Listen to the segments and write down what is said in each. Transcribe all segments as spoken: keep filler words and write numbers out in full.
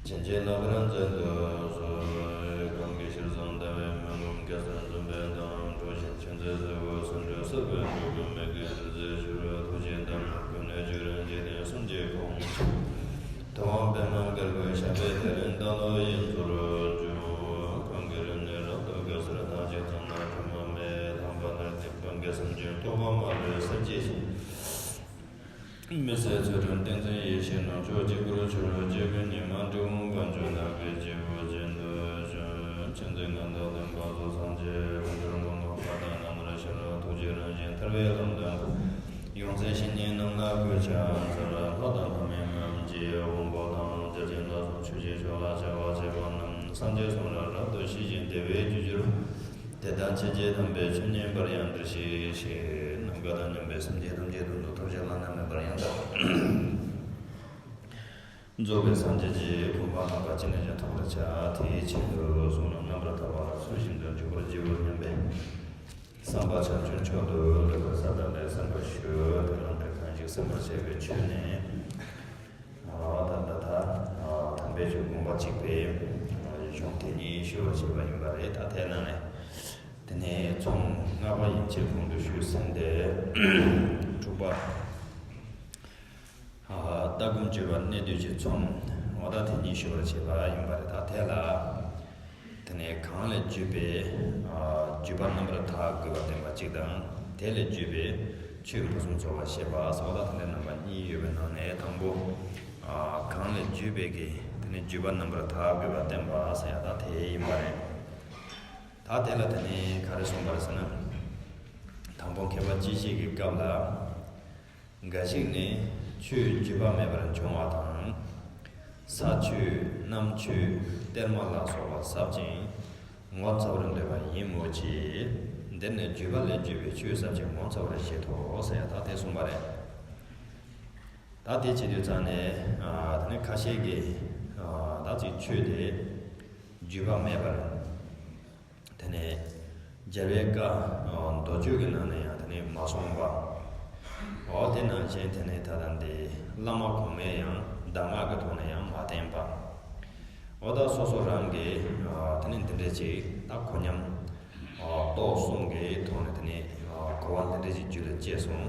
བྱིན་གྱིས་རློབ་པར་མཛད་དུ་གསོལ། གང་གི་ཕྱིར་བཟང་ཟླ་བའི་མུན་ཁུང་གེ་སར་འཛུམ་པའི་མདངས། གྲོལ་ཞིང་མཁྱེན་བརྩེ་གཟི་འོད་ཟེར་འཕྲོས། སྲིད་པའི་འགྲོ་ཀུན་མིག་གིས་དྲིལ་མཛད་ཕྱི་རོལ་ཐུགས་རྗེའི་གདམས་ངག་ཀུན་ནས་བརྗོད་རིམ་འཇིག་རྟེན་གསུམ་གྱི་ཁོངས། ཐུབ་དབང་པདྨ་དཀར་པོའི་ཞབས་པད་མཐིལ་རིང་ཏང་ཏོག་ཡིད་མཚོར་འཇུག་གང་གི་རིམ་ནས་རབ་ཏུ་གེ་སར་རྟགས་ཅན་ཚང་ན་དྲི་མ་མེད། དང་པ་ནི་སྟེང་པ་གེ་སར་འཇིག་རྟོག་པ་མ་ལུས་གསལ་བྱེད་ཅིང་། མི་ཟད་ཚུལ་ཁྲིམས་ཏིང་འཛིན་ཡེ་ཤེས་སྣང་མཆོག་གཅིག་པུར་གྱུར། སྐྱེ་དགུའི་ཉི་མ་འབྲི་གུང་དཀོན་མཆོག་ནགས་ཁྲོད་སྐྱེས་བུ་ཅན་དུ་བྱོན། མཁྱེན་བརྩེ་ངང་དུ་ལྡན་པ་སོགས་སངས་རྒྱས་འཁོར་དང་མངོན་པར་བར་དང་རྣམ་པར་ཕྱིན་རབ་ཐུགས་རྗེའི་རང་བཞིན་ཐར་པའི་ལམ་སྟོན་པ། ཡོངས་འཛིན་བཤེས་གཉེན་རྣམས་ལ་གུས་ཕྱག་འཚལ། ལྷ་དང་ལྷ་མིན་རྣམས་ཀྱི་དབང་པོ་དང་། བརྒྱ་བྱིན་ལ་སོགས་ཆོས་ཀྱི་མཆོག་ལ་ཕྱག་འཚལ་བ་རྣམས། སངས་རྒྱས་གསུང་རབ་རབ་ཏུ་ཤེས་ཤིང་དེ་བས་རྒྱུད་གྱུར། དེ་དག་མཆིས་བརྒྱུད་དམ་པའི་ཆོས་ཉན་པར་ཡང་འདིར་གཤེགས་ཤིག་ནམ་མཁའ་དང་མཉམ་པའི་སེམས་ཅན་ཐམས་ཅད་དོན་དུ་ཐོབ་བྱ་བླ་ན་མེད་པར་ཡང་དག་རྫོགས་པའི་སངས་རྒྱས་ཀྱི་གོ་འཕང་རྣམ་པ་ཅི་ནས་ཀྱང་ཐོབ་པར་བྱ། དེའི་ཆེད་དུ་གསུང་རབ་རྣམ་པར་དག་པ་ལ་ཚུལ་བཞིན་དུ་འཇུག་པར་བགྱིའོ་སྙམ་པའི་བསམ་པ་བྱང་ཆུབ་མཆོག་ཏུ་ལེགས་པར་གསལ་བཏབ་པའི་གསན་པར་ཞུ། དེ་ལ་འདིར་གང་ཞིག་གསན་པར་བྱ་བའི་ཆོས་ནི། ཨ་ད་ད་ད་ཨ་དམ་པའི་ཆོས་དགོངས་པ་གཅིག་པའི་ཨ་གཞུང་དེ་ཉིད་ཞུ་བར་བྱེད་པ་ཡིན་པ་རེད། ད་དེ་ནང་ནས་དེ་ནས་ཚོམས་ལྔ་པ་ཡན་ཆད་གོང་དུ་ཞུས་ཟིན་ཏེ། དྲུག་པ་ཨ་ལྟ་སྒོམ་སྤྱོད་པ་གནད་བསྡུས་ཀྱི་ཚོམས། འོ་ད་དེ་ཉིད་ཞུ་བར་བྱེད་པ་ཡིན་པ་རེད། ད་དེ་ལ། དེ་ནས་གང་ལས་བརྒྱུད་པའི་ཨ་བརྒྱུད་པ་རྣམ་པར་དག་དགོས་པ་བསྟན་པ་གཅིག་དང་། དེ་ལས་བརྒྱུད་པའི་ཆོས་ཕུན་སུམ་ཚོགས་པ་བཤད་པ་སོགས་ལ་དེ་འདྲའི་རྣམ་པ་གཉིས་ཡོད་པའི་ནང་ནས། དང་པོ་ཨ་གང་ལས་བརྒྱུད་པའི་གི་དེ་ནས་བརྒྱུད་པ་རྣམ་པར་དག་དགོས་པ་བསྟན་པ་ཟེར་ཡ་ད་དེ་ཡིན་པ་རེད། ད་དེ་ལ་དེ་ནས་ག་རེ་གསུངས་པ་རེད་ཟེར་ན། དང་པོ་མཁས་པ་དཔྱད་ཤེས་ཀྱི་སྐབས་ལ། འགའ་ཞིག་ནི་ཆོས་བརྒྱུད་པ་མེད་པར་འབྱུང་བ་དང་། ས་ཆོས་གནམ་ཆོས་གཏེར་མ་ལ་སོགས་པ་ཟབ་ཅིང་ངོ་མཚར་བར་འདོད་པ་ཡིན་མོད་ཀྱི། འདིར་ནི་བརྒྱུད་པ་ལས་བརྒྱུད་པའི་ཆོས་ཟབ་ཅིང་ངོ་མཚར་བར་བཞེད་དོ་ཟེར་ཡ་ད་དེ་གསུངས་པ་རེད། ད་དེ་བྱེད་དུས་ཙང་ནས་ཨ་དེ་ནས་ཁ་ཤས་ཀྱིས་ཨ་ད་ཅིག་ཆོས་དེ་བརྒྱུད་པ་མེད་པར། དེ་ནས་རྒྱལ་བའི་བཀའ་མདོ་བརྗོད་ཀྱི་ནང་ནས་ཡང་དེ་ནས་མ་གསུངས་པ། འོ་དེ་ནང་བཞིན་དེ་ནས་ད་ལྟ་འདི་བླ་མ་གོང་མས་ཡང་གདམས་ངག་གི་ཐོག་ནས་ཡང་མ་བསྟན་པ། འོ་ད་སོ་སོ་རང་གིས་དེ་ནས་འདི་འདྲས་ཅིག་ད་གོ་མཉམ་རྟོགས་གསུམ་གྱི་ཐོག་ནས་དེ་ནས་གོ་བ་འདི་འདྲས་ཅིག་རྒྱུད་ལ་སྐྱེས་སོང་།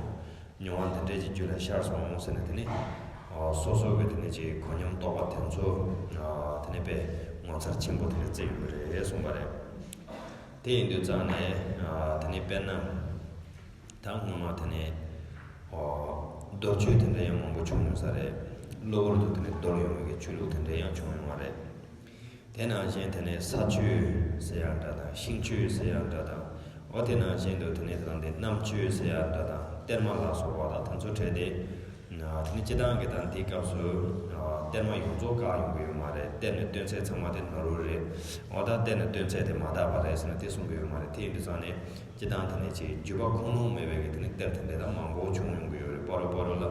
མྱོང་བ་འདི་འདྲས་ཀྱི་རྒྱུད་ལ་ཤར་སོང་ཟེར་ནས། དེ་ནི་སོ་སོ་གི་དེ་ནི་ཅིག་གོ་མཉམ་རྟོགས་པ་དེ་ཚོ་དེ་ནི་དཔེ་ངོ་མཚར་ཆེན་པོ་དེ་འདྲ་བརྩི་ཡོང་གི་རེད་གསུངས་པ་རེད། དེ་ཡིན་དུས་ཙང་ནས་དེ་ནི་དཔེར་ན་ད་སྔོན་མ་དེ་ནི་རྡོ་ཆོས་དེ་འདྲ་ཡང་མང་པོ་བྱུང་ཡོང་ས་རེད། གློ་བུར་དུ་དེ་ནི་རྡོལ་ཡོང་བའི་ཆོས་ལུགས་དེ་འདྲ་ཡང་བྱུང་ཡོང་བ་རེད། དེ་ནང་བཞིན་དེ་ནས་ས་ཆོས་ཟེར་ཡག་འདྲ་དང་། ཤིང་ཆོས་ཟེར་ཡག་འདྲ་དང་། འོ་དེ་ནང་བཞིན་དུ་དེ་ནས་དེ་དང་དེ་གནམ་ཆོས་ཟེར་ཡག་འདྲ་དང་། གཏེར་མ་ལ་སོགས་པ་དང་དེ་ཚོ་འཕྲད་དེ། དེ་ནས་སྤྱི་བཏང་གི་ད་འདིའི་སྐབས་སུ་གཏེར་མ་ཡོངས་རྫོགས་བཀག་ཡོང་གི་ཡོད་མ་རེད། གཏེར་ནས་བཏོན་ཚད་ཚང་མ་དེ་ནོར་བུ་རེད། འོ་ད་གཏེར་ནས་བཏོན་ཚད་དེ་མ་དག་པ་རེད་ཟེར་ནས་དེ་གསུང་གི་ཡོད་མ་རེད། དེ་ཡིན་དུས་ཙང་ནས། སྤྱི་བཏང་དེ་ནས་ཅིག་བརྒྱུད་པ་ཁུངས་ལུང་མེད་པའི་གི་དེ་ནས་གཏེར་དེ་འདྲ་ད་མང་པོ་བྱུང་ཡོང་གི་ཡོད་རེད། བར་དུ་བར་དུ་ལ་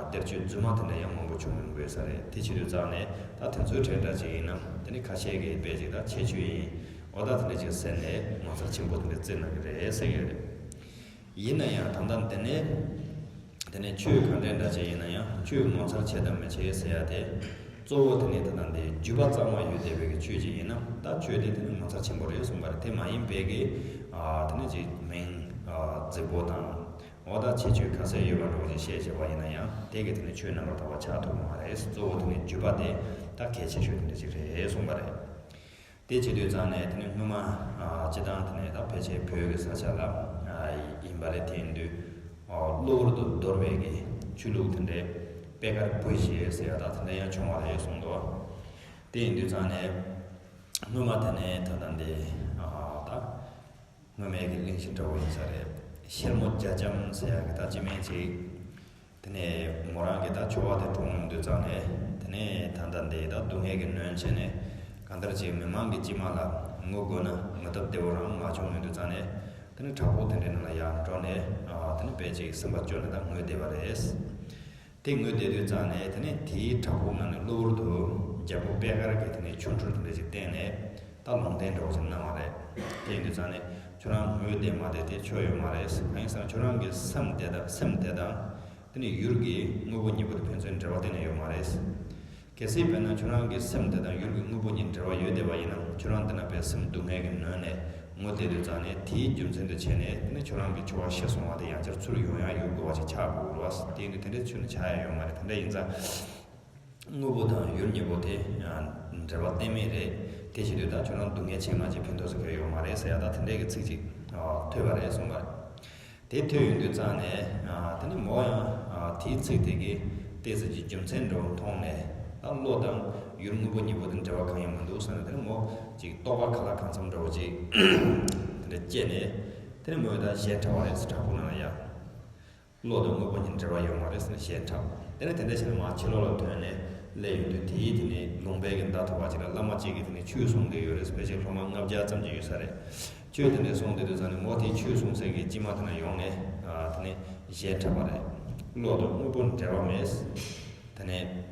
གཏེར་ཆོས་རྫུན་མ་དེ་འདྲ་ཡང་མང་པོ་བྱུང་ཡོང་གི་ཡོད་ས་རེད། དེ་བྱེད་དུས་ཙང་ནས་ད་དེ་ཚོའི་གྲས་འདྲ་ཅིག་ཡིན་ན། དེ་ནས་ཁ་ཤས་ཀྱིས་དཔེ་ཅིག་ད་ཁྱད་ཆོས་ཡིན། འོ་ད་དེ་འདྲ་ཅིག་ཟེར་ནས་ངོ་མཚར་ཆེན་པོ་དེ་འདྲ་བརྩི་གནང་གི་རེད་ཟེར་གི་རེད། ཡིན་ན་ཡང་ད་ལྟ་འདི་ནས། དེ་ནས་ཆོས་ག་འདྲ་འདྲ་ཅིག་ཡིན་ན་ཡང་ཆོས་ངོ་མཚར་ཆེ་དང་མི་ཆེ་ཟེར་ཡ་དེ། གཙོ་བོ་དེ་ནས་ད་ལྟ་འདི་བརྒྱུད་པ་གཙང་མ་ཡོད་བསྡད་པའི་གི་ཆོས་ཅིག་ཡིན་ན་ད་ཆོས་དེ་དེ་ནས་ངོ་མཚར་ཆེན་པོ་རེད་གསུངས་པ་རེད། དེ་མ་ཡིན་པའི་གི་ཨ་དེ་ནས་ཅིག་མིང་ཨ་རྫིག་པོ་དང་། འོ་ད་ཁྱད་ཆོས་ག་ཚད་ཡོད་པ་འདྲ་བོ་ཅིག་བཤད་བྱས་པ་ཡིན་ན་ཡང་དེ་གི་དེ་ནས་ཆོས་རྣམ་པར་དག་པ་ཆགས་ཐུབ་མ་རེད། གཙོ་བོ་དེ་ནས་བརྒྱུད་པ་དེ་ད་གལ་ཆེ་ཤོས་དེ་འདྲ་ཅིག་རེད་གསུངས་པ་རེད། དེ་བྱེད་དུས་ཙང་ནས་དེ་ནི་སྔོན་མ་ཨ་སྤྱི་བཏང་དེ་ནས་ད་ཕལ་ཆེར་བོད་ཀྱི་ས་ཆ་ལ་ཨ་ཡིན་པ་ལས་དེ་ཡིན་དུས་ཨ་གློ་བུར་དུ་རྡོལ་བའི་གི་ཆོས་ལུགས་དེ་འདྲའི་པད་དཀར་བུ་བཞི་ཟེར་ཡ་ད་དེ་འདྲ་ཡང་བྱུང་བ་རེད་གསུངས་འདུག་དེ་ཡིན་དུས་ཙང་ནས་སྔོན་མ་དེ་ནས་ད་ལྟ་འདི་ཨ་ད་སྔོན་མའི་གི་གླེང་གཞི་འདྲ་བོ་ཡིན་ས་རེད། ཤེལ་མོ་རྒྱ་ལྕམ་ཟེར་ཡ་གི་ད་སྤྱི་མིང་ཅིག་དེ་ནས་མོ་རང་གི་ད་ཆོ་ག་དེ་གྲུང་ཡོང་དུས་ཙང་ནས། དེ་ནས་ད་ལྟ་འདི་ད་སྡུག་བསྔལ་གྱིས་ནོན་བྱས་ནས་གང་ལྟར་ཅིག་མི་མང་གི་དཀྱིལ་མ་ལ་ངུ་དགོས་ན་ངུ་སྟབས་བདེ་བོ་རང་མ་བྱུང་ཡོང་དུས་ཙང་ནས། དེ་ནས་བྲག་ཕུག་དེ་འདྲའི་ནང་ལ་ཡར་འགྲོ་ནས་ཨ་དེ་ནས་དཔེ་ཅིག་སེམས་པ་སྐྱོ་ནས་ད་ངུས་བསྡད་པ་རེད། དེ་ངུས་བསྡད་དུས་ཙང་ནས་དེ་ནས་དེའི་བྲག་ཕུག་ནང་ནས་གློ་བུར་དུ་རྒྱལ་པོ་པད་དཀར་གྱིས་དེ་ནས་ཆོ་འཕྲུལ་དེ་འདྲ་ཅིག་བསྟན་ནས་ད་ལུང་བསྟན་འདྲ་བོ་ཞིག་གནང་བ་རེད། དེ་ཡིན་དུས་ཙང་ནས་ཁྱོད་རང་ངུས་བསྡད་མ་བསྡད་དེ་ཆོ་ཡོད་མ་རེད། གང་ཡིན་ཟེར་ན་ཁྱོད་རང་གི་སེམས་དེ་དང་སེམས་དེ་དང་། དེ་ནས་ཡུལ་གྱི་དངོས་པོ་གཉིས་པོ་དེ་ཕན་ཚུན་འབྲེལ་བ་གཏན་ནས་ཡོད་མ་རེད། གལ་སྲིད་དཔེར་ན་ཁྱོད་རང་གི་སེམས་དེ་དང་ཡུལ་གྱི་དངོས་པོ་གཉིས་འབྲེལ་བ་ཡོད་བསྡད་པ་ཡིན་ན། ཁྱོད་རང་འདི་ན་པའི་སེམས་སྡུག་བསྔལ་གྱིས་ནོན་ནས་ངུ་བསྡད་དུས་ཙང་ནས། དེའི་རྒྱུ་མཚན་དུ་བྱས་ནས་དེ་ནི་ཁྱོད་རང་གི་ཆོ་ག་ཤི་སོང་བ་དེ་ཡང་བསྐྱར་ཚུར་ཡོང་ཡག་ཡོད་དགོས་པ་ཞིག་ཆགས་དགོས་རེད་བ། དེ་ཡིན་དུས་དེ་འདྲའི་ཚུལ་ནི་ཆགས་ཡག་ཡོད་མ་རེད། དེ་འདྲ་ཡིན་ཙང་དངོས་པོ་དང་ཡུལ་གཉིས་པོ་དེ་འབྲེལ་བ་གཏན་མེད་རེད། དེ་བྱེད་དུས་ད་ཁྱོད་རང་སྡུག་བསྔལ་ཆེ་མ་ཆེ་ཕན་ཐོགས་ཟེར་མཁན་ཡོད་མ་རེད་ཟེར་ཡག་ད་དེ་འདྲའི་གི་ཚིག་ཅིག་ཐོས་པ་རེད་གསུངས་པ་རེད། དེ་ཐོས་ཡོང་དུས་ཙང་ནས། ཨ། དེ་ནི་མོ་ཡང་། ཨ། དེའི་ཚིག་དེ་གིས་ཏོག་ཙམ་གྱི་རྒྱུ་མཚན་འདྲ་བོ་མཐོང་ནས། ད་བློ་དང་ཡུལ་དངོས་པོ་གཉིས་པོ་དེ་འབྲེལ་བ་གང་ཡང་མི་འདུག་བསམ་ནས། དེ་ནི་མོ་ཅིག་རྟོག་པ་ཁ་ལག་གང་འཚམ་འདྲ་བོ་ཅིག་དེ་འདྲ་སྐྱེས་ནས། དེ་ནི་མོ་ཡང་ད་གཞས་འཁྲབ་པ་རེད། བྲག་ཕུག་ནང་ལ་ཡ། བློ་དང་དངོས་པོ་གཉིས་འབྲེལ་བ་ཡོད་མ་རེད་ཟེར་ནས་གཞས་འཁྲབ། དེ་ནས་དེ་འདྲ་བྱས་ནས་མར་ཕྱི་ལོགས་ལ་ཐོན་ནས་སླེབས་ཡོང་དུས། དེའི་དེ་ནས་ལུང་པའི་གི་མདའ་ཐོག་ཁ་ཅིག་ལ་བླ་མ་གཅིག་གིས་དེ་ནས་ཆོས་གསུང་གི་ཡོད་རེད། ཕལ་ཆེར་སློབ་མ་ལྔ་བརྒྱ་ཙམ་ཅིག་ཡོད་ས་རེད། ཆོས་དེ་འདྲ་གསུང་བསྡད་དུས་ཙང་ནས་མོ་དེའི་ཆོས་གསུང་སའི་གི་དཀྱིལ་མ་དེ་ན་ཡོང་ནས། ཨ། དེ་ནས་གཞས་འཁྲབ་པ་རེད། བློ་དང་དངོས་པོ་འབྲེལ་བ་མེད། དེ་ནས་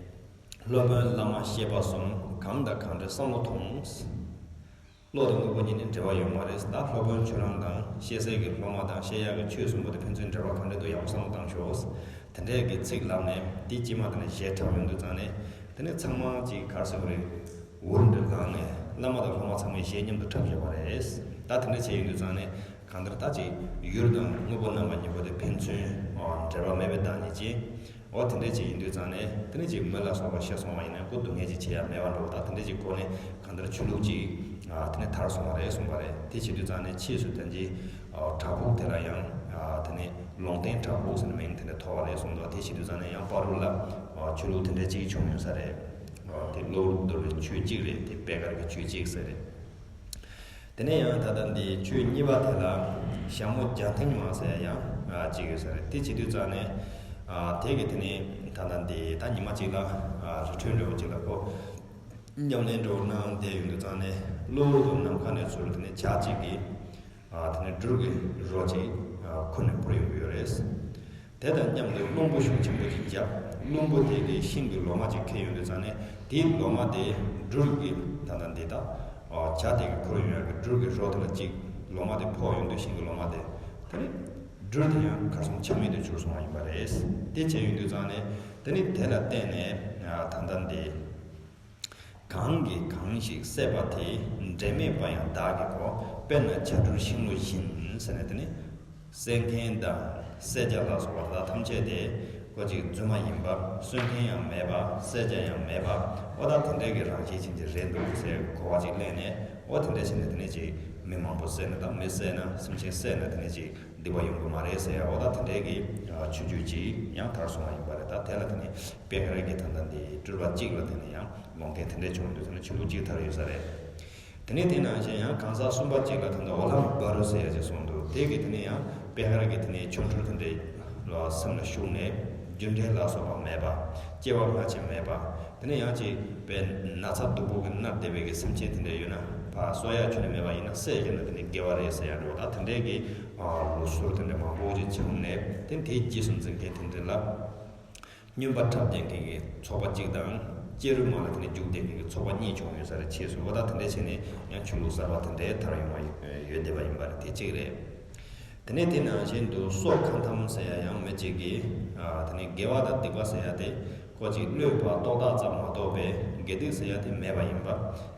སློབ་དཔོན་བླ་མ་བཤད་པ་གསུམ། གང་དང་གང་འབྲེལ་བསམ་བློ་ཐོངས། བློ་དང་དངོས་པོ་གཉིས་ནི་འབྲེལ་བ་ཡོད་མ་རེད། ད་སློབ་དཔོན་ཁྱོད་རང་དང་བཤད་སའི་གི་སློབ་མ་དང་བཤད་ཡག་གི་ཆོས་གསུམ་པོ་དེ་ཕན་ཚུན་འབྲེལ་བ་གང་འདྲ་འདུག་ཡག་པོ་བསམ་བློ་བཏང་ཤོག། དེ་འདྲའི་གི་ཚིག་ལབ་ནས་དེའི་དཀྱིལ་མ་དེ་ནས་གཞས་འཁྲབ་ཡོང་དུས་ཙང་ནས། དེ་ནས་ཚང་མ་ཅིག་ག་རེ་ཟེར་དགོས་རེད། འུར་འདྲ་ལངས་ནས་བླ་མ་དང་སློབ་མ་ཚང་མས་གཞས་མཉམ་དུ་འཁྲབ་བཞག་པ་རེད། ད་དེ་འདྲ་བྱས་ཡོང་དུས་ཙང་ནས། གང་ལྟར་ད་ཅིག་ཡུལ་དང་དངོས་པོ་རྣམ་པ་གཉིས་པོ་དེ་ཕན་ཚུན་འབྲེལ་བ་མེད་པའི་བདག་ཉིད་ཅན། འོ་དེ་འདྲ་ཅིག་ཡིན་དུས་ཙང་ནས། དེ་ནས་ཅིག་མི་ལ་སོགས་པ་ཤི་སོང་བ་ཡིན་ན་ཁོ་སྡུག་བསྔལ་ཅིག་ཆེ་ཡག་མེད་པ་འདྲ་བོ། ད་དེ་འདྲ་ཅིག་གོ་ནས་གང་ལྟར་ཆོས་ལུགས་ཅིག། ཨ། དེ་ནས་དར་སོང་བ་རེད་གསུངས་པ་རེད། དེ་བྱེད་དུས་ཙང་ནས་ཕྱིས་སུ་དེ་འདྲའི། ཨ། བྲག་ཕུག་དེ་ལ་ཡང་། ཨ། དེ་ནས་ལུང་བསྟན་བྲག་ཕུག་ཟེར་ནས་མིང་དེ་འདྲ་ཐོགས་པ་རེད་གསུངས་འདུག། དེ་བྱེད་དུས་ཙང་ནས་ཡང་བར་དུ་ལ། ཨ། ཆོས་ལུགས་དེ་འདྲ་ཅིག་བྱུང་ཡོད་ས་རེད། ཨ། དེ་གློ་བུར་དུ་འདོར་བའི་ཆོས་གཅིག་རེད། དེ་པེ་ཀར་གྱི་ཆོས་གཅིག་ཟེར་རེད། དེ་ནས་ཡང་ད་ལྟ་འདི་ཆོས་གཉིས་པ་དེ་ལ་ཞྭ་མོ་རྒྱ་མཐིང་མ་ཟེར་ཡང་གཅིག་ཡོད་ས་རེད། དེ་བྱེད་དུས་ཙང་ནས། ཨ། དེ་གི་དེ་ནས་ད་ལྟ་འདི་ད་ཉི་མ་གཅིག་ལ། ཨ། རི་ཁྲོད་འདྲ་བོ་གཅིག་ལ་ཁོ་ཉམས་ལེན་འདྲ་བོ་གནང་བསྡད་ཡོང་དུས་ཙང་ནས། གློ་བུར་དུ་ནམ་མཁའ་ནས་ཚུར་དེ་ནས་བྱ་གཅིག་གིས། ཨ། དེ་ནས་སྦྲུལ་གྱི་རོ་གཅིག་ཁུར་ནས་འཕུར་ཡོང་གི་ཡོད་རེད། དེ་དང་མཉམ་དུ་རླུང་བུ་ཤུགས་ཆེན་པོ་ཅིག་བརྒྱབ། རླུང་བུ་དེ་གིས་ཤིང་གི་ལོ་མ་ཅིག་ཁྱེར་ཡོང་དུས་ཙང་ནས། དེའི་ལོ་མ་དེ་སྦྲུལ་གྱི། ད་ལྟ་འདི་དག། ཨ། བྱ་དེ་གིས་ཁུར་ཡོང་ཡག་གི་སྦྲུལ་གྱི་རོ་དེ་ལ་གཅིག་ལོ་མ་དེ་ཕོག་ཡོང་དུས། ཤིང་གི་ལོ་མ་དེ། དེ་ནས་སྦྲུལ་དེ་ཡང་གར་སོང་། ཆ་མེད་དུ་གྱུར་སོང་བ་ཡིན་པ་རེད། དེ་བྱས་ཡོང་དུས་ཙང་ནས། དེ་ནི་དེ་ལ་བརྟེན་ནས། ཨ། ད་ལྟ་འདི། གང་གིས་གང་ཞིག་བསད་པ་དེ། འབྲེལ་མེད་པ་ཡང་བདག་གི་གོ། དཔེར་ན་བྱ་སྦྲུལ་ཤིང་ལོ་བཞིན། ཟེར་ནས། དེ་ནི་བསད་མཁན་དང་བསད་བྱ་ལ་སོགས་པ་དག་ཐམས་ཅད་དེ་ཁོ་གཅིག་རྫུན་མ་ཡིན་པ། གསོད་མཁན་ཡང་མེད་པ། བསད་བྱ་ཡང་མེད་པ། འོ་ད་དེ་འདྲའི་གི་རང་བཞིན་ཅན་གྱི་རེད་འདུག་ཟེར་གོ་བ་ཅིག་ལེན་ནས། འོ་དེ་འདྲ་བྱས་ནས་དེ་ནི་ཅིག་མི་མང་པོ་བསད་ན་དང་། མི་བསད་ན། སེམས་ཅན་བསད་ན་དེ་ནི་ཅིག་སྡིག་པ་ཡོང་གི་མ་རེད་ཟེར་ཡ། འོ་ད་དེ་འདྲའི་གི་ཆོས་བརྒྱུད་ཅིག་ཡང་དར་སོང་བ་ཡིན་པ་རེད། ད་དེ་ལ་དེ་ནི་པེ་ཀར་གྱི་ད་ལྟ་འདི་སྤྲུལ་པ་གཅིག་ལ་དེ་ནི་ཡང་ལུང་བསྟན་དེ་འདྲ་བྱུང་འདུག། དེ་ནི་ཆོས་ལུགས་གཅིག་དར་ཡོད་ས་རེད། དེ་ནས་དེ་ནང་བཞིན་ཡང་གང་ཟག་གསུམ་པ་གཅིག་ལ་ད་ལྟ་འོ་ལམ་བྷ་རུ་ཟེར་ཡ་ཅིག་གསུངས་འདུག། དེ་གི་དེ་ནི་ཡང་པེ་ཀར་གྱི་དེ་ནི་ཆོ་འཕྲུལ་དེ་འདྲའི་སེམས་ལ་ཞུགས་ནས། རྒྱུ་འབྲས་ལ་སོགས་པ་མེད་པ། སྐྱེ་བ་སྔ་ཕྱི་མེད་པ། དེ་ནས་ཡང་ཅིག་པའི་ན་ཚ་སྡུག་པོ་གིས་མནར་བསྡད་པའི་གི་སེམས་ཅན་དེ་འདྲ་ཡོད་ན། ཕར་གསོ་ཡག་ཁྱོན་ནས་མེད་པ་ཡིན་ན། བསད་བཞག་ན་དེ་ནི་དགེ་བ་རེད་ཟེར་ཡ་འདྲ་བོ། ད་དེ་འདྲའི་གི་ལུགས་སྲོལ་དེ་འདྲ་མང་པོ་ཅིག་བྱུང་ནས། དེ་དེའི་རྗེས་སུ་འཛིན་མཁན་དེ་འདྲ་ལ། སྨྱོན་པ་འཁྲབ་བསྡད་མཁན་གྱི་ཚོགས་པ་གཅིག་དང་། བཅས་རུ་མ་ལ་དེ་ནས་རྒྱུག་བསྡད་མཁན་གྱི་ཚོགས་པ་གཉིས་བྱུང་ཡོད་ས་རེད། ཕྱིས་སུ་འོ་ད་དེ་འདྲ་བྱས་ནས་ཡང་ཆོས་ལུགས་གསར་པ་དེ་འདྲའི་དར་ཡོང་བ་ཡོད་བསྡད་པ་ཡིན་པ་རེད། དེ་གཅིག་རེད། དེ་ནས་དེ་ནང་བཞིན་དུ་སྲོག་ཁ་ཐམ་ཟེར་ཡ་ཡང་མི་གཅིག་གིས། ཨ། དེ་ནས་དགེ་བ་དང་སྡིག་པ་ཟེར་ཡ་དེ་ཁོ་གཅིག་བློས་ཕར་རྟོག་བཏགས་ཙམ་མ་གཏོགས་པའི་དགེ་སྡིག་ཟེར་ཡ་དེ་མེད་པ་ཡིན་པ།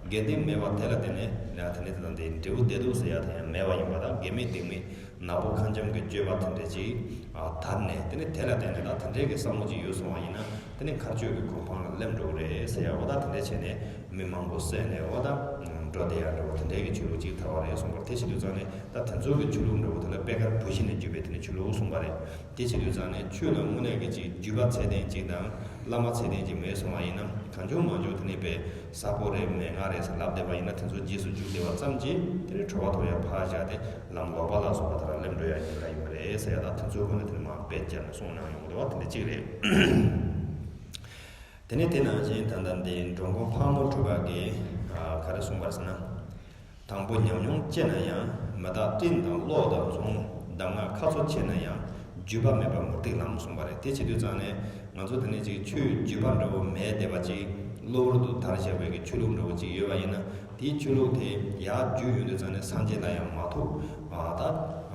དགེ་སྡིག་མེད་པ་དེ་ལ་བརྟེན་ནས་ཡང་དེ་ནས་དེ་དང་དེའི་འབྲས་བུ་བདེ་སྡུག་ཟེར་ཡ་དེ་ཡང་མེད་པ་ཡིན་པ་དང་། དགེ་མེད་སྡིག་མེད། ནག་པོ་ཁ་འཇམ་གྱི་སྤྱོད་པ་དེ་འདྲ་ཅིག། ཨ། དར་ནས། དེ་ནས་དེ་ལ་བརྟེན་ནས་ད་དེ་འདྲའི་གི་བསམ་བློ་ཅིག་ཡོད་སོང་བ་ཡིན་ན། དེ་ནས་མཁའ་སྤྱོད་ཀྱི་གོ་འཕང་ལ་སླེབས་འགྲོ་གི་རེད་ཟེར་ཡ། འོ་ད་དེ་འདྲ་བྱས་ནས་མི་མང་པོ་བསད་ནས། འོ་ད་འགྲོ་བསྡད་ཡ་འདྲ་བོ་དེ་འདྲའི་གི་ཆོས་ལུགས་ཅིག་དར་བ་རེད་གསུངས་པ་རེད། དེ་བྱེད་དུས་ཙང་ནས་ད་དེ་ཚོ་གི་ཆོས་ལུགས་འདྲ་བོ་དེ་ལ་པེ་ཀར་བུ་ཤི་ནས་བརྒྱུད་པའི་དེ་ནས་ཆོས་ལུགས་གསུངས་པ་རེད། དེ་བྱེད་དུས་ཙང་ནས་ཆོས་ལ་དངོས་གནས་ཀྱི་ཅིག་བརྒྱུད་པ་ཚད་ལྡན་ཅིག་དང་། བླ་མ་ཚད་ལྡན་ཅིག་མེད་སོང་བ་ཡིན་ན། གང་བྱུང་མང་བྱུང་དེ་ནས་པའི་ཟ་ཕོ་རེད། མན་ངག་རེད་ཟེར་ལབ་བསྡད་པ་ཡིན་ན། དེ་ཚོ་རྗེས་སུ་འཇུག་བསྡད་པ་ཙམ་གྱིས་དེ་ནས་གྲོད་པ་ཐོར་ཡ་ཕར་བཞག་སྟེ་ལམ་ལོག་པ་ལ་སོགས་པ་དེ་ལ་སླེབས་འགྲོ་ཡ་ཡིན་པ་ཡིན་པ་རེད་ཟེར་ཡ། ད་དེ་ཚོའི་སྒོ་ནས་དེ་ནས་མར་དཔེ་བརྒྱབ་ནས་གསུངས་གནང་ཡོང་གི་འདུག་བ། དེ་འདྲ་གཅིག་རེད། དེ་ནས་དེ་ནང་བཞིན་ད་ལྟ་འདི་འགྲོ་མགོན་ཕག་མོ་གྲུ་པ་གིས། ཨ། ག་རེ་གསུངས་པ་རེད་ཟེར་ན། དང་པོ་ཉམས་མྱོང་སྐྱེས་ན་ཡང་། མི་རྟག་སྤྲིན་དང་གློག་དང་མཚུངས། གདམས་ངག་ཁ་ཚོ་ཆེ་ན་ཡང་། བརྒྱུད་པ་མེད་པར་མུ་སྟེགས་ལམ་གསུངས་པ་རེད། དེ་བྱེད་དུས་ཙང་ནས་ང་ཚོ་དེ་ནས་ཅིག་ཆོས་བརྒྱུད་པ་འདྲ་བོ་མེད་བསྡད་པ་ཅིག། གློ་བུར་དུ་དར་བཞག་པའི་གི་ཆོས་ལུགས་འདྲ་བོ་ཅིག་ཡོད་པ་ཡིན་ན། དེའི་ཆོས་ལུགས་དེ་ཡར་བརྒྱུད་ཡོང་དུས་ཙང་ནས་སངས་རྒྱས་ལ་ཡང་མ་ཐུག། ཨ། ད།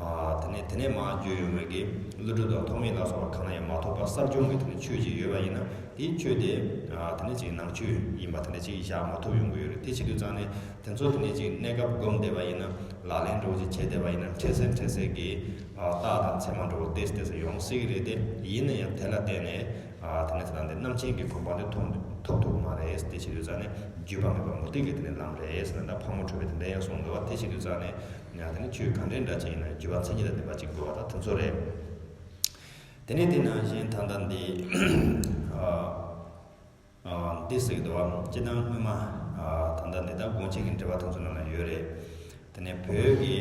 ཨ། དེ་ དེ་ནས་མར་བརྗོད་ཡོང་བའི་གི་ཀླུ་སྒྲུབ་དང་ཐོགས་མེད་ལ་སོགས་པ་གང་ལ་ཡང་མ་ཐོགས་པར་གསར་བྱུང་གི་དེ་ནས་ཆོས་ཅིག་ཡོད་པ་ཡིན་ན། དེའི་ཆོས་དེ་ཨ་དེ་ནས་ཅིག་ནང་ཆོས་ཡིན་པ་དེ་འདྲ་ཅིག་བཞག་མ་ཐུབ་ཡོང་གི་ཡོད་རེད། དེ་བྱེད་དུས་ཙང་ནས་དེ་ཚོ་དེ་ནས་ཅིག་གནས་སྐབས་སྒོམ་བསྡད་པ་ཡིན་ན། ལག་ལེན་འདྲ་བོ་ཅིག་བྱས་བསྡད་པ་ཡིན་ན། འཕྲལ་སེལ་འཕྲལ་སེལ་གྱི་ཨ་རྟགས་དང་མཚན་མ་འདྲ་བོ་ཏོག་ཙམ་ཏོག་ཙམ་ཡོང་སྲིད་ཀྱི་རེད་དེ། ཡིན་ན་ཡང་དེ་ལ་བརྟེན་ནས་ཨ་དེ་ནས་ད་ལྟ་འདི་རྣམ་མཁྱེན་གྱི་གོ་འཕང་དེ་ཐོབ་ཐོབ་ཐུབ་ཀྱི་མ་རེད། དེ་བྱེད་དུས་ཙང་ནས་བརྒྱུད་པ་མེད་པ་མུ་སྟེགས་ཀྱི་དེ་ནས་ལམ་རེད་ཟེར་ནས། ད་ཕག་མོ་གྲུ་པས་དེ་འདྲ་ཡང་གསུངས་འདུག་བ། དེ་བྱེད་དུས་ཙང་ནས་ཡང་དེ་ནས་ཆོས་གང་འདྲའི་འདྲ་ཅིག་ཡིན་ན་ཡང་བརྒྱུད་པ་མཚན་ཉིད་དང་ལྡན་པ་ཅིག་དགོས་པ་ད་དེ་ཚོ་རེད། དེ་ནས་དེ་ནང་བཞིན་ད་ལྟ་འདི་ཨ་ཨ་འདི་ཟེར་གྱི་འདུག་བ། སྤྱིར་བཏང་སྔོན་མ་ཨ་ད་ལྟ་འདི་དག་དགོངས་གཅིག་གི་འགྲེལ་པ་དེ་ཚོ་ནང་ལ་ཡོད་རེད། དེ་ནས་བོད་ཀྱི་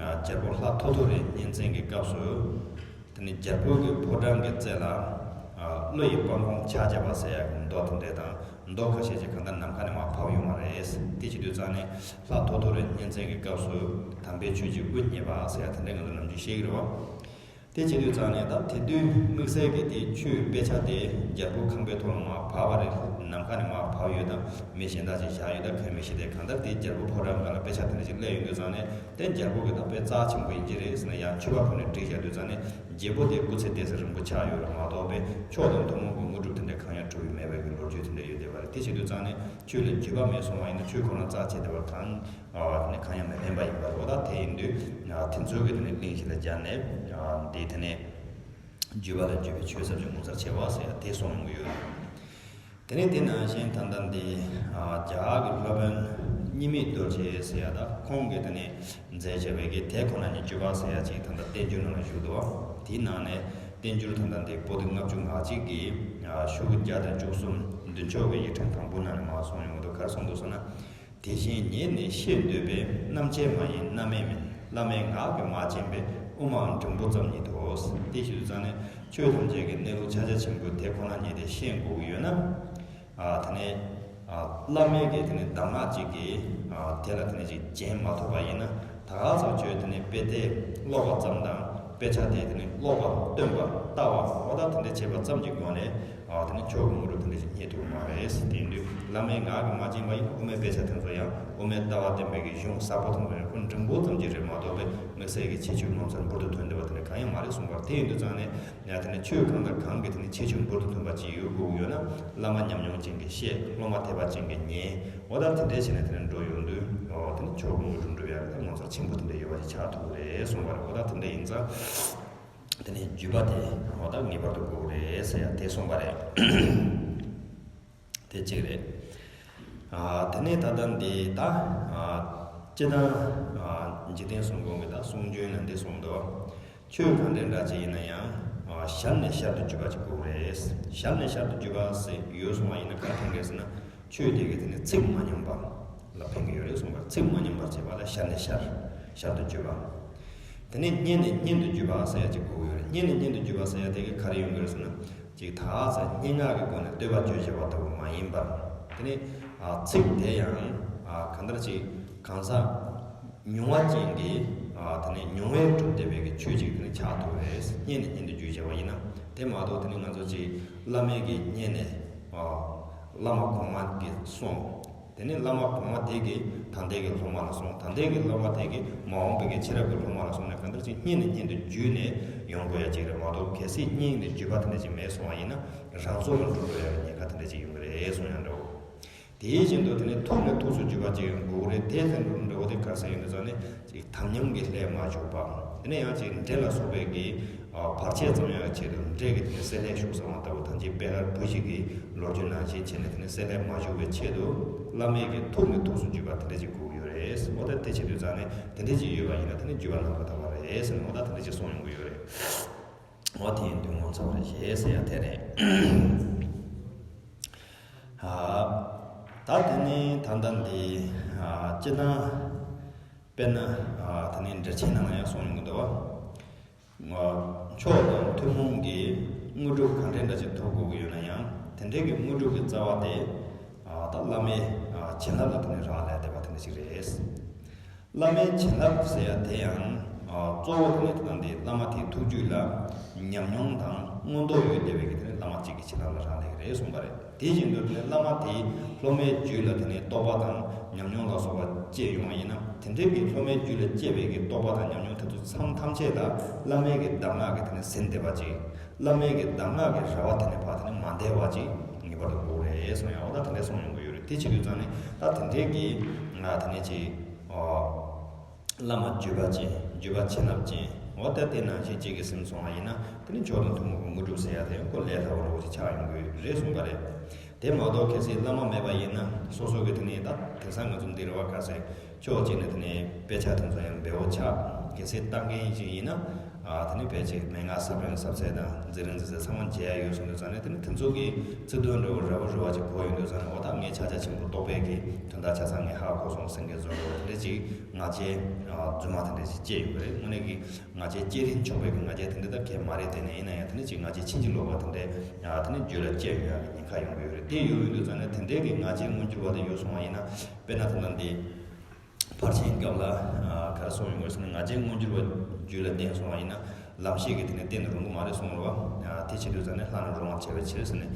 ཨ་རྒྱལ་པོ་ལྷ་ཐོ་ཐོ་རི་གཉན་བཙན་གྱི་སྐབས་སུ། དེ་ནས་རྒྱལ་པོ་གི་ཕོ་བྲང་གི་རྩེ་ལ་ཨ་ཀླུ་ཡི་དཔལ་འཁོར་ཕྱག་བརྒྱ་པ་ཟེར་ཡག་གི་མདོ་དེ་འདྲས་དང་མདོ་ཁ་ཤས་ཅིག་གང་ལྟར་ནམ་མཁའ་ནས་མར་བབས་ཡོང་བ་རེད། དེ་བྱེད་དུས་ཙང་ནས་ལྷ་ཐོ་ཐོ་རི་གཉན་བཙན་གྱི་སྐབས་སུ་དམ་པའི་ཆོས་ཀྱི་དབུ་བརྙེས་པ་ཟེར་ཡག་དེ་འདྲས་ང་ཚོ་ནམ་རྒྱུན་བཤད་ཀྱི་རེད་བ། དེ་བྱེད་དུས་ཙང་ནས་ད་དེ་དུས་དམིགས་བསལ་གྱི་དེ་ཆོས་དཔེ་ཆ་དེ་རྒྱལ་པོ་ཁང་པའི་ཐོག་ལ་མར་བབས་པ་རེད། ནམ་མཁའ་ནས་མར་བབས་ཡོད་དམ་མི་གཞན་དག་ཅིག་བཞག་ཡོད་དམ་གང་ཡང་མི་ཤེས་ཏེ། གང་ལྟར་དེ་རྒྱལ་པོ་ཕོ་བྲང་སྒང་ལ་དཔེ་ཆ་དེ་འདྲ་ཅིག་སླེབས་ཡོང་དུས་ཙང་ནས། དེ་རྒྱལ་པོ་གི་ད་དཔེ་རྩ་ཆེན་པོ་ཡིན་གྱི་རེད་ཟེར་ནས་ཡང་མཆོད་པ་ཕུལ་ནས་བསྒྲིགས་བཞག་དུས་ཙང་ནས། རྒྱལ་པོ་དེ་སྐུ་ཚེ་ཏོག་ཙམ་རིང་པོ་ཆགས་ཡོད་རེད་མ་གཏོགས་པའི་མཆོག་དང་ཐུན་མོང་གི་དངོས་གྲུབ་དེ་འདྲ་གང་ཡང་གྲུབ་ཡོད་མེད་པའི་གི་ལོ་རྒྱུས་དེ་འདྲ་ཡོད་བསྡད་པ་རེད། དེ་བྱེད་དུས་ཙང་ནས་ཆོས་ལ་བརྒྱུད་པ་མེད་སོང་བ་ཡིན་ན་ཆོས་ཁོ་རང་རྩ་ཆེ་བསྡད་པ་གང་། ཨ་དེ་ནས་གང་ཡང་མི་ཕན་པ་ཡིན་པ་རེད། འོ་ད་དེ་ཡིན་དུས་ཨ་དེ་ཚོའི་གི་དེ་ནས་གླེང་གཞི་ལ་སྦྱར་ནས་ཨ་འདི་དེ་ནས་བརྒྱུད་པ་ལ་བརྒྱུད་པའི་ཆོས་ཟབ་ཅིང་ངོ་མཚར་ཆེ་བ་ཟེར་ཡ་དེ་གསུངས་ཡོང་གི་ཡོད། དེ་ནས་དེ་ནང་བཞིན་ད་ལྟ་འདི་ཨ་རྒྱ་གར་གྱི་སློབ་དཔོན་གཉིས་མེད་རྡོ་རྗེ་ཟེར་ཡ་ད་ཁོང་གིས་དེ་ནས་མཛད་བྱས་པའི་གི་དེ་ཁོ་ན་ཉིད་བརྒྱུད་པ་ཟེར་ཡ་ཅིག་ད་ལྟ་བསྟན་འགྱུར་ནང་ལ་བཞུགས་འདུག་དེའི་ནང་ནས་བསྟན་འགྱུར་ད་ལྟ་འདི་པོ་ཏི་ལྔ་བཅུ་ང་གཅིག་གི་ཨ་ཤོག་བུ་བརྒྱ་དང་བཅུ་གསུམ་མདུན་ཕྱོགས་ཀྱི་ཡིག་ཕྲེང་དང་པོ་ནང་ནས་མར་གསུངས་ཡོང་གི་འདུག་ག་རེ་གསུངས་འདུག་ཟེར་ན། དེ་བཞིན་ཉིད་ནི་ཤེས་འདོད་པས། རྣམ་མཁྱེན་མ་ཡིན་རྣམ་མེད་མིན། བླ་མའི་ངག་གིས་མ་བཅིངས་པས། དབུ་མའམ་འབྲིང་པོ་ཙམ་ཉིད་དོ། དེ་ཞུ་དུས་ཙང་ནས་ཆོས་ཐམས་ཅད་ཀྱི་གནས་ལུགས་ཕྱག་རྒྱ་ཆེན་པོའི་དེ་ཁོ་ན་ཉིད་དེ་ཤེས་དགོས་ཀྱི་ཡོད་ན། ཨ་དེ་ནས་ཨ་བླ་མའི་གི་དེ་ནས་གདམས་ངག་ཅིག་གིས་ཨ་དེ་ལ་དེ་ནས་ཅིག་འཇལ་མ་ཐུབ་པ་ཡིན་ན། ད་ག་ཚོད་ཆོས་དེ་ནས་དཔེ་དེབ་ཀློག་པ་ཙམ་དང་། དཔེ་ཆ་དེ་དེ་ནས་ཀློག་པ་སྟོན་པ་ལྟ་བ་འོ་ད་དེ་འདྲ་བྱེད་པ་ཙམ་གྱི་སྒོ་ནས། ཨ་དེ་ནི་མཆོག་གི་དངོས་གྲུབ་དེ་འདྲ་ཞིག་རྙེད་ཐུབ་མ་རེད། དེ་ཡིན་དུས་བླ་མའི་ངག་གིས་མ་བཅིངས་པ་ཡིན་ན། དབུ་མའི་དཔེ་ཆ་དེ་ཚོ་ཡང་དབུ་མའི་ལྟ་བ་བསྟན་པའི་གི་གཞུང་གསར་པ་དེ་ཚོ་ཡང་ཁོ་འབྲིང་པོ་ཙམ་གྱིས་རེད་མ་གཏོགས་པའི་དམིགས་བསལ་གྱི་ཁྱད་ཆོས་ངོ་མཚར་འབུར་དུ་ཐོན་བསྡད་པ་དེ་འདྲ་གང་ཡང་མ་རེད་གསུངས་པ་རེད། དེ་ཡིན་དུས་ཙང་ནས་ཡང་དེ་ནི་ཆོས་གང་དང་གང་གི་དེ་ནི་ཁྱད་ཆོས་འབུར་དུ་ཐོན་པ་ཅིག་ཡོད་དགོས་ཀྱི་ཡོད་ན། བླ་མ་ཉམས་མྱོང་ཅན་གྱིས་བཤད། སློབ་མ་དད་པ་ཅན་གྱིས་ཉན། འོ་ད་དེ་འདྲའི་བྱས་ནས་དེ་ནི་འགྲོ་ཡོང་དུས། འོ་དེ་ནི་མཆོག་གི་དངོས་གྲུབ་འགྲུབ་ཡག་གི་ད་ངོ་མཚར་ཆེན་པོ་དེ་འདྲ་ཡོད་པ་ཞིག་ཆགས་ཐུབ་ཀྱི་རེད་གསུངས་པ་རེད། འོ་ད་དེ་འདྲ་ཡིན་ཙང་། དེ་ནས་བརྒྱུད་པ་དེ་འོ་ད་ངེས་པར་དུ་དགོས་རེད་ཟེར་ཡ་དེ་གསུངས་པ་རེད། དེ་གཅིག་རེད། ཨ་དེ་ནས་ད་ལྟ་འདི་ད་ཨ་སྤྱིར་བཏང་ཨ་འཇིག་རྟེན་གསུམ་མགོན་གྱི་ད་གསུང་རྒྱུན་ལ་འདི་གསུངས་འདུག་ཆོས་གང་འདྲ་འདྲ་ཅིག་ཡིན་ན་ཡང་ཨ་ཞར་ནས་ཞར་དུ་བརྒྱུད་པ་ཅིག་དགོས་རེད། ཞར་ནས་ཞར་དུ་བརྒྱུད་པ་ཟེར་ཡོད་སོང་བ་ཡིན་ན་ག་རེ་ཕན་གི་རེད་ཟེར་ན། ཆོས་དེ་གི་དེ་ནས་ཚིག་མ་ཉམས་པ་ལ་ཕན་གི་ཡོད་རེད་གསུངས་པ་རེད། ཚིག་མ་ཉམས་པར་བྱེད་པ་ལ་ཞར་ནས་ཞར་ཞར་དུ་བརྒྱུད་པ། དེ་ནས་སྙན་ནས་སྙན་དུ་བརྒྱུད་པ་ཟེར་ཡ་ཅིག་དགོས་ཀྱི་ཡོད་རེད། སྙན་ནས་སྙན་དུ་བརྒྱུད་པ་ཟེར་ཡ་དེ་གི་ག་རེ་ཡོང་གི་རེད་ཟེར་ན། ཅིག་ད་ཚ་སྙན་ངག་གི་སྒོ་ནས་བསྟོད་པ་བརྗོད་བྱ་བ་ལྟ་བུ་མ་ཡིན་པར། དེ་ནས་ཨ་ཚིག་དེ་ཡང་ཨ་གང་ལྟར་ཅིག་གང་ཟག་མྱོང་བ་ཅན་གྱིས་ཨ་དེ་ནས་མྱོང་བས་གྲུབ་བསྡད་པའི་གི་ཆོས་ཅིག་དེ་ནས་ཆགས་ཐུབ་རེད། སྙན་ནས་སྙན་དུ་བརྒྱུད་བྱ་བ་ཡིན་ན། དེ་མ་གཏོགས་དེ་ནས་ང་ཚོ་ཅིག་བླ་མའི་གི་སྙན་ནས་ཨ་བླ་མ་གོང་མ་གིས་གསུངས། དེ་ནས་བླ་མ་གོང་མ་དེ་གིས་ད་ལྟའི་གི་སློབ་མ་ལ་གསུངས། ད་ལྟའི་གི་སློབ་མ་དེ་གིས་མ་འོངས་པའི་གི་ཕྱི་རབས་ཀྱི་སློབ་མ་ལ་གསུངས་ནས། གང་ལྟར་ཅིག་སྙན་ནས་སྙན་དུ་བརྒྱུད་ནས་ཡོང་དགོས་ཡ་ཅིག་རེད་མ་གཏོགས། གལ་སྲིད་སྙན་ནས་བརྒྱུད་པ་དེ་འདྲ་ཅིག་མེད་སོང་བ་ཡིན་ན། རང་ཚོ་ལ་འགྲོ་འགྲོ་ཡ་གི་ཉེན་ཁ་དེ་འདྲ་ཅིག་ཡོང་གི་རེད་གསུངས་ཡ་འདྲ་བོ། དེའི་བཞིན་དུ་དེ་ནས་ཐུགས་ནས་ཐུགས་སུ་བརྒྱུད་པ་ཅིག་ཡོང་དགོས་རེད། དེ་ལྷན་དུ་འགྲོ་བ་དེ་ག་རེ་ཟེར་ཡོང་དུས་ཙང་ནས། ཅིག་དམ་ཉམས་ཀྱི་ལྷད་མ་ཞུགས་པ། དེ་ནས་ཡང་ཅིག་འདྲེ་ལ་སོགས་པའི་གི་ཨ་བར་ཆད་ཙམ་ཡང་ཆེད་དུ། འདྲེ་གི་དེ་ནས་བསད་ལྷད་ཞུགས་སོང་བ་ལྟ་བུ། ཐམས་ཅད་པད་དཀར་བུ་ཞིག་གི་ལོ་རྒྱུས་ནང་བཞིན་བྱས་ནས་དེ་ནས་བསད་ལྷད་མ་ཞུགས་པའི་ཆེད་དུ། བླ་མའི་གི་ཐུགས་ནས་ཐུགས་སུ་བརྒྱུད་པ་དེ་འདྲ་ཅིག་དགོས་ཀྱི་ཡོད་རེད། འོ་ད་དེ་བྱེད་དུས་ཙང་ནས་དེ་འདྲ་ཅིག་ཡོད་པ་ཡིན་ན་དེ་ནི་བརྒྱུད་པ་རྣམ་པར་དག་པ་རེད་ཟེར་ནས། འོ་ད་དེ་འདྲ་ཅིག་གསུངས་ཡོང་གི་ཡོད་རེད། འོ་དེ་ཡིན་དུས་ངོ་མཚར་བ་རེད་ཞེས་ཟེར་ཡ་དེ་རེད། ཨ་ད་དེ་ནས་ད་ལྟ་འདི་ཨ་སྤྱིར་བཏང་། དཔེར་ན་ཨ་དེ་ནས་འགྲེལ་ཆེན་ནང་ལ་ཡང་གསུངས་ཡོང་གི་འདུག་བ། མཆོག་དང་ཐུན་མོང་གི་དངོས་གྲུབ་གང་འདྲ་འདྲ་ཅིག་ཐོབ་དགོས་ཀྱི་ཡོད་ན་ཡང་། དེ་འདྲའི་གི་དངོས་གྲུབ་ཀྱི་རྩ་བ་དེ་ཨ་ད་བླ་མའི་ཨ་བྱིན་རླབས་ལ་དེ་ནས་རག་ལས་བསྡད་པ་དེ་འདྲ་ཅིག་རེད། བླ་མའི་བྱིན་རླབས་ཟེར་ཡ་དེ་ཡང་ཨ། གཙོ་བོ་དེ་ནི་དེ་དང་དེ་བླ་མ་དེའི་ཐུགས་རྒྱུད་ལ་ཉམས་མྱོང་དང་མངོན་རྟོགས་ཡོད་བསྡད་པའི་གི་དེ་ནི་བླ་མ་གཅིག་གི་བྱིན་རླབས་ལ་རག་ལས་ཀྱི་རེད་གསུངས་པ་རེད། དེ་བཞིན་དུ་དེ་ནི་བླ་མ་དེའི་སློབ་མའི་རྒྱུད་ལ་དེ་ནི་རྟོགས་པ་དང་ཉམས་མྱོང་ལ་སོགས་པ་སྐྱེས་ཡོང་བ་ཡིན་ན། དེ་འདྲའི་གི་སློབ་མའི་རྒྱུད་ལ་སྐྱེས་པའི་གི་རྟོགས་པ་དང་ཉམས་མྱོང་དེ་ཚོ་མཚམས་ཐམས་ཅད་ལ་བླ་མའི་གི་གདམས་ངག་གི་དེ་ནི་ཟིན་བསྡད་པ་ཅིག་བླ་མའི་གི་གདམས་ངག་གི་རེ་བ་དེ་ནི་ཕར་དེ་ནི་མ་འདས་པ་ཅིག་ངེས་པར་དུ་དགོས་རེད་གསུངས་ཡ། འོ་ད་དེ་འདྲ་གསུངས་ཡོང་གི་ཡོད་རེད། དེ་བྱེད་དུས་ཙང་ནི་ད་དེ་འདྲའི་གི་ང་དེ་ནི་ཅིག་ཨོ། བླ་མ་བརྒྱུད་པ་ཅན། བརྒྱུད་པ་བྱིན་རླབས་ཅན། འོ་ད་དེ་ནང་བཞིན་གཅིག་གི་སེམས་སོང་བ་ཡིན་ན། དེ་ནི་མཆོག་དང་ཐུན་མོང་གི་དངོས་གྲུབ་ཟེར་ཡ་དེ་ཁོ་ལས་སླ་བོ་འདྲ་བོ་ཅིག་ཆགས་ཡོང་གི་རེད་གསུངས་པ་རེད། དེ་མ་གཏོགས་གལ་སྲིད་བླ་མ་མེད་པ་ཡིན་ན། སོ་སོ་གི་དེ་ནི་ད་དེང་སང་ང་ཚོ་འདི་རེད་བ། ག་ཚོད་ཕྱོགས་གཅིག་ནས་དེ་ནི་དཔེ་ཆ་དེ་ཚོ་ཡང་འབེལ་བོ་ཆགས། གལ་སྲིད་ལྟ་མཁན་ཞིག་ཡིན་ན། ཨ་དེ་ནི་ཕལ་ཆེར་མན་ངག་ས་བོན་ཟབ་ཚད་དང་འཛིན་རིམ་འཛིན་ཚད་ཚང་མ་མཇལ་ཡ་ཡོད་གསུངས་དུས་ཙང་ནས། དེ་ནི་དེ་ཚོ་གི་ཚིག་དོན་འདྲ་བོ་ར་བ་རུ་བ་ཅིག་གོ་ཡོང་དུས་ཙང་ནས། འོ་ད་ངས་ཕྱག་རྒྱ་ཆེན་པོ་རྟོགས་པའི་གི་དོན་དག་ཆ་ཚང་ངས་ཧ་གོ་སོང་ཟེར་མཁན་བཟོ་འདྲ་བོ་དེ་འདྲ་ཅིག་ང་རྒྱལ་རྫུན་མ་དེ་འདྲ་ཅིག་སྐྱེས་ཡོང་གི་རེད། དངོས་གནས་ཀྱི་ང་རྒྱལ་སྐྱེ་རིན་ཆོག་པའི་གི་ང་རྒྱལ་དེ་འདྲ་ད་གས་མ་རེད། དེ་ནས་ཡིན་ན་ཡང་དེ་ནི་ཅིག་ང་རྒྱལ་ཕྱིན་ཅི་ལོག་པ་དེ་འདྲ་ཡང་དེ་ནི་རྒྱུད་ལ་སྐྱེ་ཡོང་ཡ་གི་ཉེན་ཁ་ཡོང་གི་ཡོད་རེད། དེ་ཡོད་ཡོང་དུས་ཙང་ནས་དེ་འདྲའི་གི་ང་རྒྱལ་མངོན་གྱུར་བ་དེ་ཡོད་སོང་བ་ཡིན་ན། དཔེར་ན་དེ་ན་འདི་ཕར་ཕྱིན་སྐབས་ལ་ག་རེ་གསུངས་ཡོང་གི་རེད་ཟེར་ན། ང་རྒྱལ་མངོན་གྱུར་བ་རྒྱུད་ལ་ལྡན་སོང་བ་ཡིན་ན། ལམ་ཤེས་ཀྱིས་དེ་ནས་བསྟན་རུང་གི་མ་རེད་གསུངས་རེད་བ། དེ་བྱེད་དུས་ཙང་ནས་ལྷ་རྣམས་རུང་བར་བྱ་བའི་ཕྱིར་ཟེར་ནས་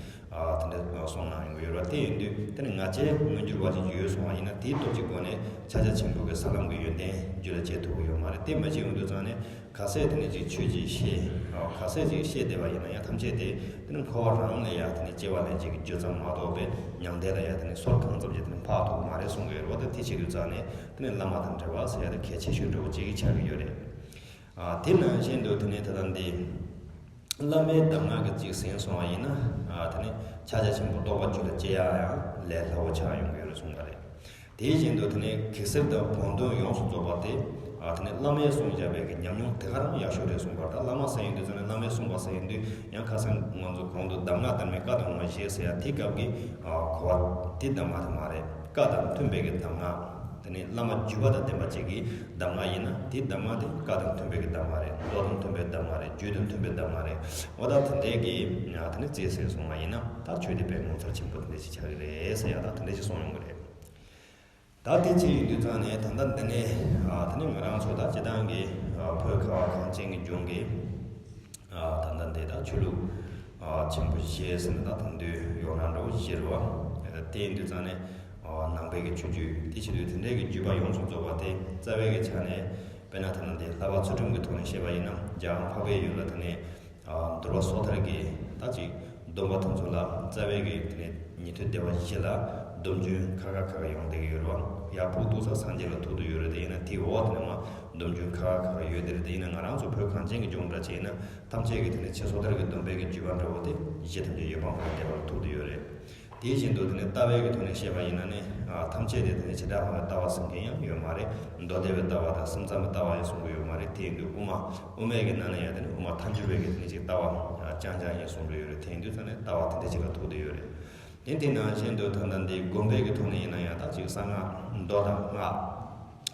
དེ་འདྲ་གསུངས་གནང་ཡོང་གི་ཡོད་རེད་བ། དེ་ཡིན་དུས་དེ་ནི་ང་རྒྱལ་མངོན་གྱུར་བ་ཅིག་ཡོད་སོང་བ་ཡིན་ན། དེའི་སྟོབས་ཀྱི་སྒོ་ནས་ཕྱག་རྒྱ་ཆེན་པོ་གི་ས་ལམ་གྱི་ཡོན་ཏན་རྒྱུད་ལ་སྐྱེ་ཐུབ་ཀྱི་ཡོད་མ་རེད། དེ་མ་བྱེད་ཡོང་དུས་ཙང་ནས། ག་ཚད་དེ་ནས་ཅིག་ཆོས་ཅིག་ཤེས། ག་ཚད་ཅིག་ཤེས་བསྡད་པ་ཡིན་ན་ཡང་། ཐམས་ཅད་དེ་དེ་ནི་འཁོར་བ་རང་ལས་ཡ་དེ་ནི་སྐྱེ་བ་ལེན་བྱེད་ཀྱི་རྒྱུ་ཙམ་མ་གཏོགས་པའི་མྱང་འདས་ལ་ཡ་དེ་ནི་སོར་གང་ཙམ་ཅིག་དེ་ནི་འཕགས་ཐུབ་ཀྱི་མ་རེད་གསུང་གི་ཡོད་རེད་བ། ད་དེ་བྱེད་དུས་ཙང་ནས་དེ་ནི་བླ་མ་དང་འབྲེལ་བ་ཟེར་ཡ་དེ་གལ་ཆེ་ཤོས་འདྲ་བོ་ཅིག་ཆགས་ཀྱི་ཡོད་རེད། ཨ་དེ་ནང་བཞིན་དུ་དེ་ནི་ད་ལྟ་འདི་བླ་མའི་གདམས་ངག་གི་ཅིག་ཟིན་སོང་བ་ཡིན་ན། ཨ་དེ་ནི་ཕྱག་རྒྱ་ཆེན་པོ་རྟོགས་པ་རྒྱུད་ལ་སྐྱེ་ཡ་ཡང་ལས་སླ་བོ་ཆགས་ཡོང་གི་ཡོད་རེད་གསུངས་པ་རེད། དེ་བཞིན་དུ་དེ་ནས་གེགས་སེལ་དང་བོགས་འདོན་ཡོངས་སུ་རྫོགས་པ་དེ། ཨ་དེ་ནས་བླ་མས་གསུངས་བཞག་པའི་གི་ཉམས་མྱོང་དེ་ག་རང་ཡག་ཤོས་རེད་གསུངས་པ་རེད། ད་བླ་མ་ཟེར་ཡོང་དུས་ཙམ་ནས། བླ་མས་གསུངས་པ་ཟེར་ཡོང་དུས་ཡང་ཁ་སང་ང་ཚོ་གོང་དུ་གདམས་ངག་དང་མའི་བཀའ་དང་ངོ་ཤེས་ཟེར་ཡ་དེ་སྐབས་ཀྱི་ཨ་གོ་བ་དེ་གདམས་ངག་དེ་མ་རེད། བཀའ་དང་མཐུན་པའི་གི་གདམས་ངག་དེ་ནས་བླ་མ་བརྒྱུད་པ་དང་ལྡན་པ་ཅིག་གི་གདམས་ངག་ཡིན་ན། དེ་གདམས་ངག་དེ་བཀའ་དང་མཐུན་པའི་གི་གདམས་ངག་རེད། མདོ་དང་མཐུན་པའི་གདམས་ངག་རེད། རྒྱུད་དང་མཐུན་པའི་གདམས་ངག་རེད། འོ་ད་དེ་འདྲའི་གི་ཨ་དེ་ནས་རྩིས་ཟིན་སོང་བ་ཡིན་ན། ད་ཆོས་དེ་དཔེ་ངོ་མཚར་ཆེན་པོ་དེ་འདྲ་ཞིག་ཆགས་ཀྱི་རེད་ཟེར་ཡ་ད་དེ་འདྲ་ཞིག་གསུངས་ཡོང་གི་རེད། ད་དེ་ཅི་ཡིན་དུས་ཙང་ནས་ད་ལྟ་འདི་ནས་ཨ་དེ་ནས་ང་རང་ཚོ་ད་སྤྱི་བཏང་གི་ཨ་བོད་ཁ་བ་གངས་ཅན་གྱི་ལྗོངས་ཀྱི་ཨ་ད་ལྟ་འདི་ད་ཆོས་ལུགས་ཨ་ཆེན་པོ་བཞི་ཟེར་ནས་ད་དེང་དུས་ཡོངས་གྲགས་འདྲ་བོ་བཞི་རེད་བ། དེ་ཡིན་དུས་ཙང་ནས་ཨ་ནང་པའི་གི་ཆོས་བརྒྱུད། དེ་བྱེད་དུས་དེ་འདྲའི་གི་བརྒྱུད་པ་ཡོངས་སུ་རྫོགས་པ་དེ་རྩ་བའི་གི་ཆ་ནས། དཔེར་ན་ད་ལྟ་འདི་བསླབ་པ་ཚུལ་ཁྲིམས་ཀྱི་ཐོག་ནས་བཤད་པ་ཡིན་ན། རྒྱལ་དབང་འཕགས་པའི་ཡུལ་ལ་དེ་ནས་ཨ་འདུལ་བ་སོ་ཐར་གྱི་ད་ཅིག་སྡོམ་པ་དེ་ཚོ་ལ། རྩ་བའི་གི་དེ་ནས་ཉན་ཐོས་སྡེ་པ་བཞི་ལ་སྡོམ་རྒྱུན་ཁ་ཁ་ཁ་ཁ་ཡོང་བསྡད་ཀྱི་ཡོད་རེད་བ། ཡར་ཕུག་ཏུ་ས་སངས་རྒྱས་ལ་ཐུག་བསྡད་ཡོད་རེད། དེ་ཡིན་ན་དེའི་འོག་དེ་ནས་མར་སྡོམ་རྒྱུན་ཁ་ཁ་ཁ་ཁ་ཡོད་དེ་རེད། དེ་ཡིན་ན་ང་རང་ཚོ་བོད་གངས་ཅན་གྱི་ལྗོངས་འདྲ་ཅིག་ཡིན་ན། ཐམས་ཅད་ཀྱི་དེ་ནས་ཕྱི་སོ་ཐར་གྱི་སྡོམ་པའི་གི་བརྒྱུད་པ་འདྲ་བོ་དེ་གཞི་ཐམས་ཅད་ཡོད་པ་མ་ཡིན་བསྡད་པ་ལ་ཐུག་བསྡད་ཡོད་རེད། དེ་བཞིན་དུ་དེ་ནས་ལྟ་བའི་གི་ཐོག་ནས་བཤད་པ་ཡིན་ན་ནི། ཨ་ཐམས་ཅད་དེ་དེ་ནས་བྱེ་བྲག་སྨྲ་བའི་ལྟ་བ་ཟེར་མཁན་ཡང་ཡོད་མ་རེད། མདོ་སྡེ་པའི་ལྟ་བ་དང་སེམས་ཙམ་པའི་ལྟ་བ་ཡང་གསུང་གི་ཡོད་མ་རེད། དེ་ཡིན་དུས་དབུ་མ། དབུ་མའི་གི་ནང་ནས་ཡང་དེ་ནས་དབུ་མ་མཐའ་འཇུག་པའི་གི་དེ་ནས་ཅིག་ལྟ་བ་རྐྱང་རྐྱང་ཡང་གསུང་གི་ཡོད་རེད། དེ་ཡིན་དུས་ཙང་ནས་ལྟ་བ་དེ་འདྲ་ཅིག་ལ་ཐུག་བསྡད་ཡོད་རེད། དེ་དེ་ནང་བཞིན་དུ་ད་ལྟ་འདི་སྒོམ་པའི་གི་ཐོག་ནས་ཡིན་ན་ཡང་། ད་ཅིག་གསང་སྔགས། མདོ་དང་སྔགས།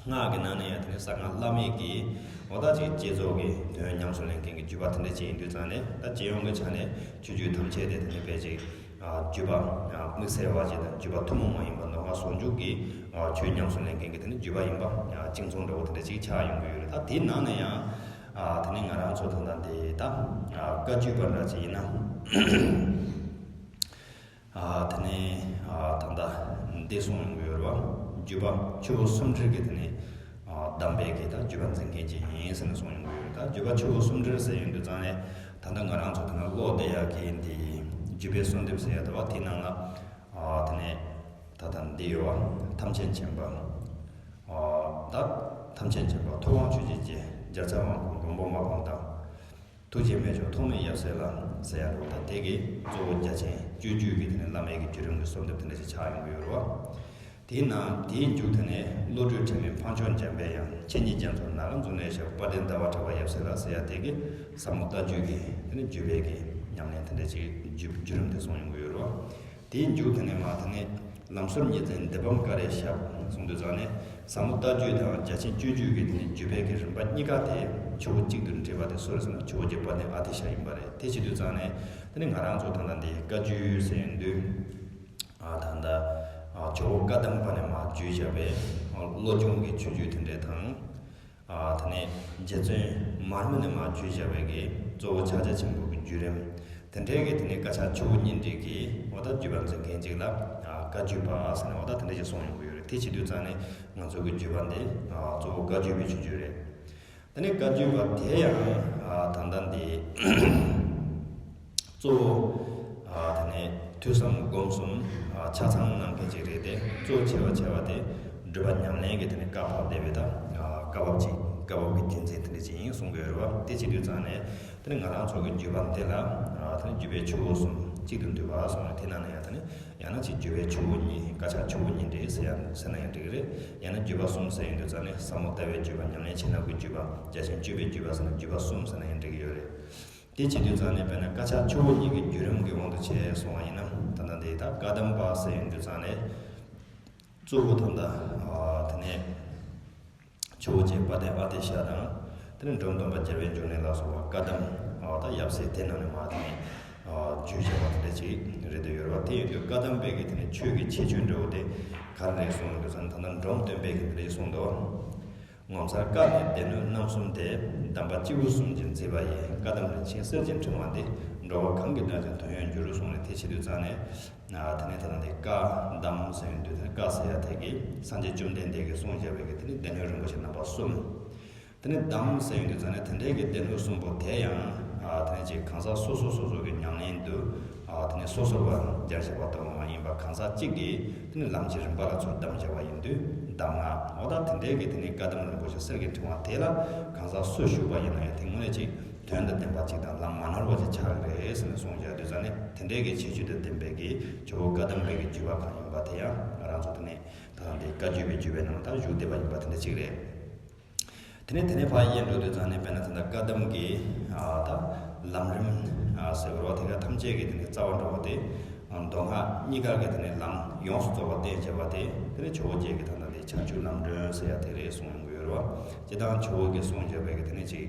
སྔགས་ཀྱི་ནང་ནས་ཡང་དེ་ནས་གསང་སྔགས་བླ་མེད་ཀྱི། འོ་ད་ཅིག་བསྐྱེད་རྫོགས་ཀྱི་དོན་ཉམས་སུ་ལེན་མཁན་གྱི་བརྒྱུད་པ་དེ་འདྲ་ཅིག་ཡིན་དུས་ཙང་ནས། ད་སྤྱི་ཡོངས་ཀྱི་ཆ་ནས་ཆོས་བརྒྱུད་ཐམས་ཅད་དེ་དེ་ནས་ཕལ་ཆེར་ཨ་བརྒྱུད་པ་ཨ་དམིགས་བསལ་བ་ཅིག་དང་། བརྒྱུད་པ་ཐུན་མོང་མ་ཡིན་པ་མདོ་སྔགས་ཟུང་འཇུག་གི་ཨ་ཆོས་ཉམས་སུ་ལེན་མཁན་གྱི་དེ་ནས་བརྒྱུད་པ་ཡིན་པ་ཨ་གཅིག་མཚུངས་འདྲ་བོ་དེ་འདྲ་ཅིག་ཆགས་ཡོང་གི་ཡོད་རེད། ད་དེའི་ནང་ནས་ཡང་ཨ་དེ་ནས་ང་རང་ཚོ་ད་ལྟ་འདི་ད་ཨ་བཀའ་བརྒྱུད་པ་འདྲ་ཅིག་ཡིན་ན། ཨ་དེ་ནས་ཨ་ད་ལྟ་འདི་གསུངས་ཡོང་གི་ཡོད་རེད་བ། བརྒྱུད་པ་ཆུ་བོ་སུམ་སྒྲིལ་གྱི་དེ་ནས་ཨ་གདམས་པའི་གི་ད་བརྒྱུད་པ་འཛིན་མཁན་ཅིག་ཡིན་ཟེར་ནས་གསུངས་ཡོང་གི་ཡོད་རེད། ད་བརྒྱུད་པ་ཆུ་བོ་སུམ་སྒྲིལ་ཟེར་ཡོང་དུས་ཙང་ནས། ད་ལྟ་ང་རང་ཚོ་དེ་ན་ཀློག་བསྡད་ཡག་གི་འདི་བརྒྱུད་པའི་གསོལ་འདེབས་ཟེར་ཡག་འདུག་བ། དེའི་ནང་ལ་ཨ་དེ་ནས་ད་ལྟ་འདི་ཡོད་བ། ཐམས་ཅད་མཁྱེན་པ། ཨ་ད་ཐམས་ཅད་མཁྱེན་པ་ཐུབ་དབང་ཆོས་ཀྱི་རྗེ། རྒྱལ་ཚབ་དབང་པོ་མགོན་པོ་མ་པ་དང་། ཐུགས་རྗེ་རྨད་བྱུང་ཐོགས་མེད་ཡབ་སྲས་ལ་ཟེར་ཡ་འདུག་ད་དེ་གི་གཙོ་བོ་རྒྱ་ཆེན་སྤྱོད་བརྒྱུད་ཀྱི་དེ་ནས་བླ་མའི་གི་བརྒྱུད་རིམ་གྱི་གསོལ་འདེབས་དེ་འདྲ་ཞིག་ཆགས་ཡོང་གི་ཡོད་རེད་བ། དེའི་ནང་དེའི་མཇུག་དེ་ནས། བློ་གྲོས་དྲི་མེད་འཕགས་མཆོག་འཇམ་པའི་དབྱངས། མཁྱེན་ཉིད་རྒྱ་མཚོ་ནགས་ཀློང་འཛུམ་ལས་ཤར། དཔལ་ལྡན་ཟླ་བ་གྲགས་པ་ཡབ་སྲས་ལ་ཟེར་ཡ་དེ་གི་ཟབ་མོ་ལྟ་བརྒྱུད་ཀྱི་དེ་ནས་བརྒྱུད་པའི་གི་ཉམས་ལེན་དེ་འདྲ་ཞིག་བརྒྱུད་བརྒྱུད་རིམ་དེ་གསུངས་ཡོང་གི་ཡོད་རེད་བ། དེའི་མཇུག་དེ་ནས་མར་དེ་ནས། ལམ་ཟུར་གཉིས་འཛིན་སྡིག་སྤོང་ཀ་རའི་ཞབས་གསུངས་དུས་ཙང་ནས། ཟབ་མོ་ལྟ་བརྒྱུད་དང་རྒྱ་ཆེན་སྤྱོད་བརྒྱུད་ཀྱི་དེ་ནས་བརྒྱུད་པའི་གི་རིམ་པ་གཉིས་ཀ་དེ་ཆུ་བོ་གཅིག་ཏུ་འདྲེས་པ་དེ་སུ་རེད་ཟེར་ན། ཆུ་བོ་རྗེ་དཔལ་ལྡན་ཨ་ཏི་ཤ་ཡིན་པ་རེད། དེ་བྱེད་དུས་ཙང་ནས་དེ་ནི་ང་རང་ཚོ་ད་ལྟ་འདི་བཀའ་བརྒྱུད་ཟེར་དུས། ཨ་ད་ལྟ་ཨ་ཇོ་བོ་བཀའ་གདམས་པ་ནས་མར་བརྒྱུད་བཞག་པའི་བློ་སྦྱོང་གི་ཆོས་བརྒྱུད་དེ་འདྲ་དང་། ཨ་དེ་ནས་རྗེ་བཙུན་མར་མི་ནས་མར་བརྒྱུད་བྱ་བའི་གི་གཙོ་བོ་ཕྱག་རྒྱ་ཆེན་པོ་གི་བརྒྱུད་རིམ། དེ་འདྲའི་གི་དེ་ནས་བཀའ་ཕྱག་ཆུ་བོ་གཉིས་འདྲེས་ཀྱི་འོ་ད་བརྒྱུད་པ་འཛིན་མཁན་ཅིག་ལ་ཨ་བཀའ་བརྒྱུད་པ་ཟེར་ནས་འོ་ད་དེ་འདྲ་ཞིག་གསུངས་ཡོང་གི་ཡོད་རེད། དེ་བྱེད་དུས་ཙང་ནས་ང་ཚོ་གི་བརྒྱུད་པ་འདི་ཨ་གཙོ་བོ་བཀའ་བརྒྱུད་པའི་ཆོས་བརྒྱུད་རེད། དེ་ནས་བཀའ་བརྒྱུད་པ་དེ་ཡང་ཨ་ད་ལྟ་འདི་གཙོ་བོ་ཨ་དེ་ནས་ཐོས་བསམ་སྒོམ་གསུམ་ཨ་ཆ་ཚང་གནང་མཁན་ཅིག་རེད་དེ། གཙོ་ཆེ་བ་ཆེ་བ་དེ་སྒྲུབ་པ་ཉམས་ལེན་གྱི་དེ་ནས་བཀའ་བབས་བསྡད་པའི་ད་ཨ་བཀའ་བབས་ཅིག་བཀའ་བབས་ཀྱི་རྒྱུ་མཚན་དེ་འདྲ་ཅིག་ཡིན་གསུང་གི་ཡོད་རེད་བ། དེ་བྱེད་དུས་ཙང་ནས་དེ་ནས་ང་རང་ཚོ་གི་བརྒྱུད་པ་འདི་ལ་ཨ་དེ་ནས་བརྒྱུད་པའི་ཆུ་བོ་གསུམ་གཅིག་ཏུ་འདུས་པ་གསུངས་ནས། དེ་ནང་ནས་ཡང་དེ་ནས་ཡང་ན་ཅིག་བརྒྱུད་པའི་ཆུ་བོ་གཉིས། བཀའ་ཕྱག་ཆུ་བོ་གཉིས་འདྲེས་ཟེར་ཡང་ཟེར་ན་ཡང་འགྲིག་གི་རེད། ཡང་ན་བརྒྱུད་པ་གསུམ་ཟེར་ཡོང་དུས་ཙང་ནས་ཟབ་མོ་ལྟ་བའི་བརྒྱུད་པ། ཉམས་ལེན་ཆེ་ནག་གི་བརྒྱུད་པ། རྒྱ་ཆེན་སྤྱོད་པའི་བརྒྱུད་པ་ཟེར་ན་བརྒྱུད་པ་གསུམ་ཟེར་ན་ཡང་འགྲིག་གི་ཡོད་རེད། དེ་བྱེད་དུས་ཙང་ནས་དཔེར་ན་བཀའ་ཕྱག་ཆུ་བོ་གཉིས་ཀྱི་བརྒྱུད་རིམ་གྱི་དབང་དུ་བྱས་སོང་བ་ཡིན་ན། ད་ལྟ་འདི་ད་བཀའ་གདམས་པ་ཟེར་ཡོང་དུས་ཙང་ནས་གཙོ་བོ་ད་ལྟ་ཨ་དེ་ནས་ཇོ་བོ་རྗེ་དཔལ་ལྡན་ཨ་ཏི་ཤ་དང་། དེ་ནས་འབྲོམ་སྟོན་པ་རྒྱལ་བའི་འབྱུང་གནས་ལ་སོགས་པ་བཀའ་གདམས་ཨ་ད་ཡབ་སྲས་དེ་རྣམས་ནས་མར་དེ་ནས་ཨ་བརྒྱུད་བྱས་པ་དེ་འདྲ་ཅིག་རེད་འདོད་ཡོད་རེད་བ། དེ་ཡིན་དུས་བཀའ་གདམས་པའི་གི་དེ་ནས་ཆོས་ཀྱི་ཁྱད་ཆོས་འདྲ་བོ་དེ་ག་རེ་རེད་གསུངས་ཡོང་དུས་ཙང་ནས། ད་ལྟ་འབྲོམ་སྟོན་པས་གི་དེ་འདྲ་ཞིག་གསུངས་འདུག། ངོ་མཚར་བཀའ་ནི་སྡེ་སྣོད་རྣམ་གསུམ་སྟེ། གདམས་པ་སྤྱི་བོ་གསུམ་གྱིས་མཛེས་པ་ཡི། བཀའ་གདམས་རིན་ཆེན་གསེར་གྱི་ཕྲེང་བ་འདི། འགྲོ་བ་གང་གིས་བསྒྲངས་ཀྱང་དོན་ཡོད་འགྱུར། གསུངས་ནས། དེ་བྱེད་དུས་ཙང་ནས་ཨ་དེ་ནས་ད་ལྟ་འདི་བཀའ་གདམས་ཟེར་ཡོང་དུས་ཙང་ནས། བཀའ་ཟེར་ཡ་དེ་གི་སངས་རྒྱས་བཅོམ་ལྡན་འདས་ཀྱིས་གསུངས་བཞག་པའི་གི་དེ་ནི་སྡེ་སྣོད་རིན་པོ་ཆེ་རྣམ་པ་གསུམ། དེ་ནས་གདམས་ཟེར་ཡོང་དུས་ཙང་ནས་དེ་འདྲའི་གི་སྡེ་སྣོད་གསུམ་པོ་དེ་ཡང་ཨ་དེ་ནས་ཅིག་གང་ཟག་སོ་སོ་སོ་སོ་གི་ཉམས་ལེན་དུ་ཨ་དེ་ནས་སོ་སོར་བ་སྦྱར་བཞག་པ་ལྟ་བུ་མ་ཡིན་པ། གང་ཟག་གཅིག་གིས་དེ་ནས་ལམ་གྱི་རིམ་པ་ལ་ཚུར་གདམས་བཞག་པ་ཡིན་དུས་གདམས་ངག། འོ་ད་དེ་འདྲའི་གི་དེ་ནས་བཀའ་གདམས་རིན་པོ་ཆེ་གསེར་གྱི་ཕྲེང་བ་དེ་ལ་གང་ཟག་སུ་ཞུགས་པ་ཡིན་ན་ཡང་དེ་དངོས་གནས་ཅིག་དོན་དང་ལྡན་པ་ཅིག་དང་ལམ་མ་ནོར་བ་ཅིག་ཆགས་ཀྱི་རེད་ཟེར་ནས་གསུངས་བཞག་དུས་ཙང་ནས། དེ་འདྲའི་གི་ཁྱད་ཆོས་དང་ལྡན་པའི་གི་ཇོ་བོ་བཀའ་གདམས་པའི་གི་བརྒྱུད་པ་གང་ཡིན་པ་དེ་ཡང་ང་རང་ཚོ་དེ་ནས་ད་ལྟ་འདི་བཀའ་བརྒྱུད་པའི་བརྒྱུད་པའི་ནང་ད་བཞུགས་བསྡད་པ་ཡིན་པ་དེ་འདྲ་ཅིག་རེད། དེ་ནས་དེ་ནས་ཕར་དབྱེ་འགྲོ་དུས་ཙང་ནས་དཔེར་ན་ད་ལྟ་བཀའ་གདམས་ཀྱི་ཨ་ད་ལམ་རིམ་ཨ་ཟེར་བ་དེ་ག་ཐམས་ཅད་ཀྱི་དེ་ནས་རྩ་བ་འགྲོ་བ་དེ། ཨ་མདོ་སྔགས་གཉིས་ཀ་གི་དེ་ནས་ལམ་ཡོངས་སུ་རྫོགས་པ་བསྟན་བྱས་པ་དེ། དེ་ནས་ཇོ་བོ་རྗེ་གི་ད་ལྟ་འདི་བྱང་ཆུབ་ལམ་སྒྲོན་ཟེར་ཡ་དེ་རེད་གསུངས་ཡོང་གི་ཡོད་རེད་བ། སྤྱིར་བཏང་ཇོ་བོ་གིས་གསུངས་བཞག་པའི་གི་དེ་ནས་ཅིག་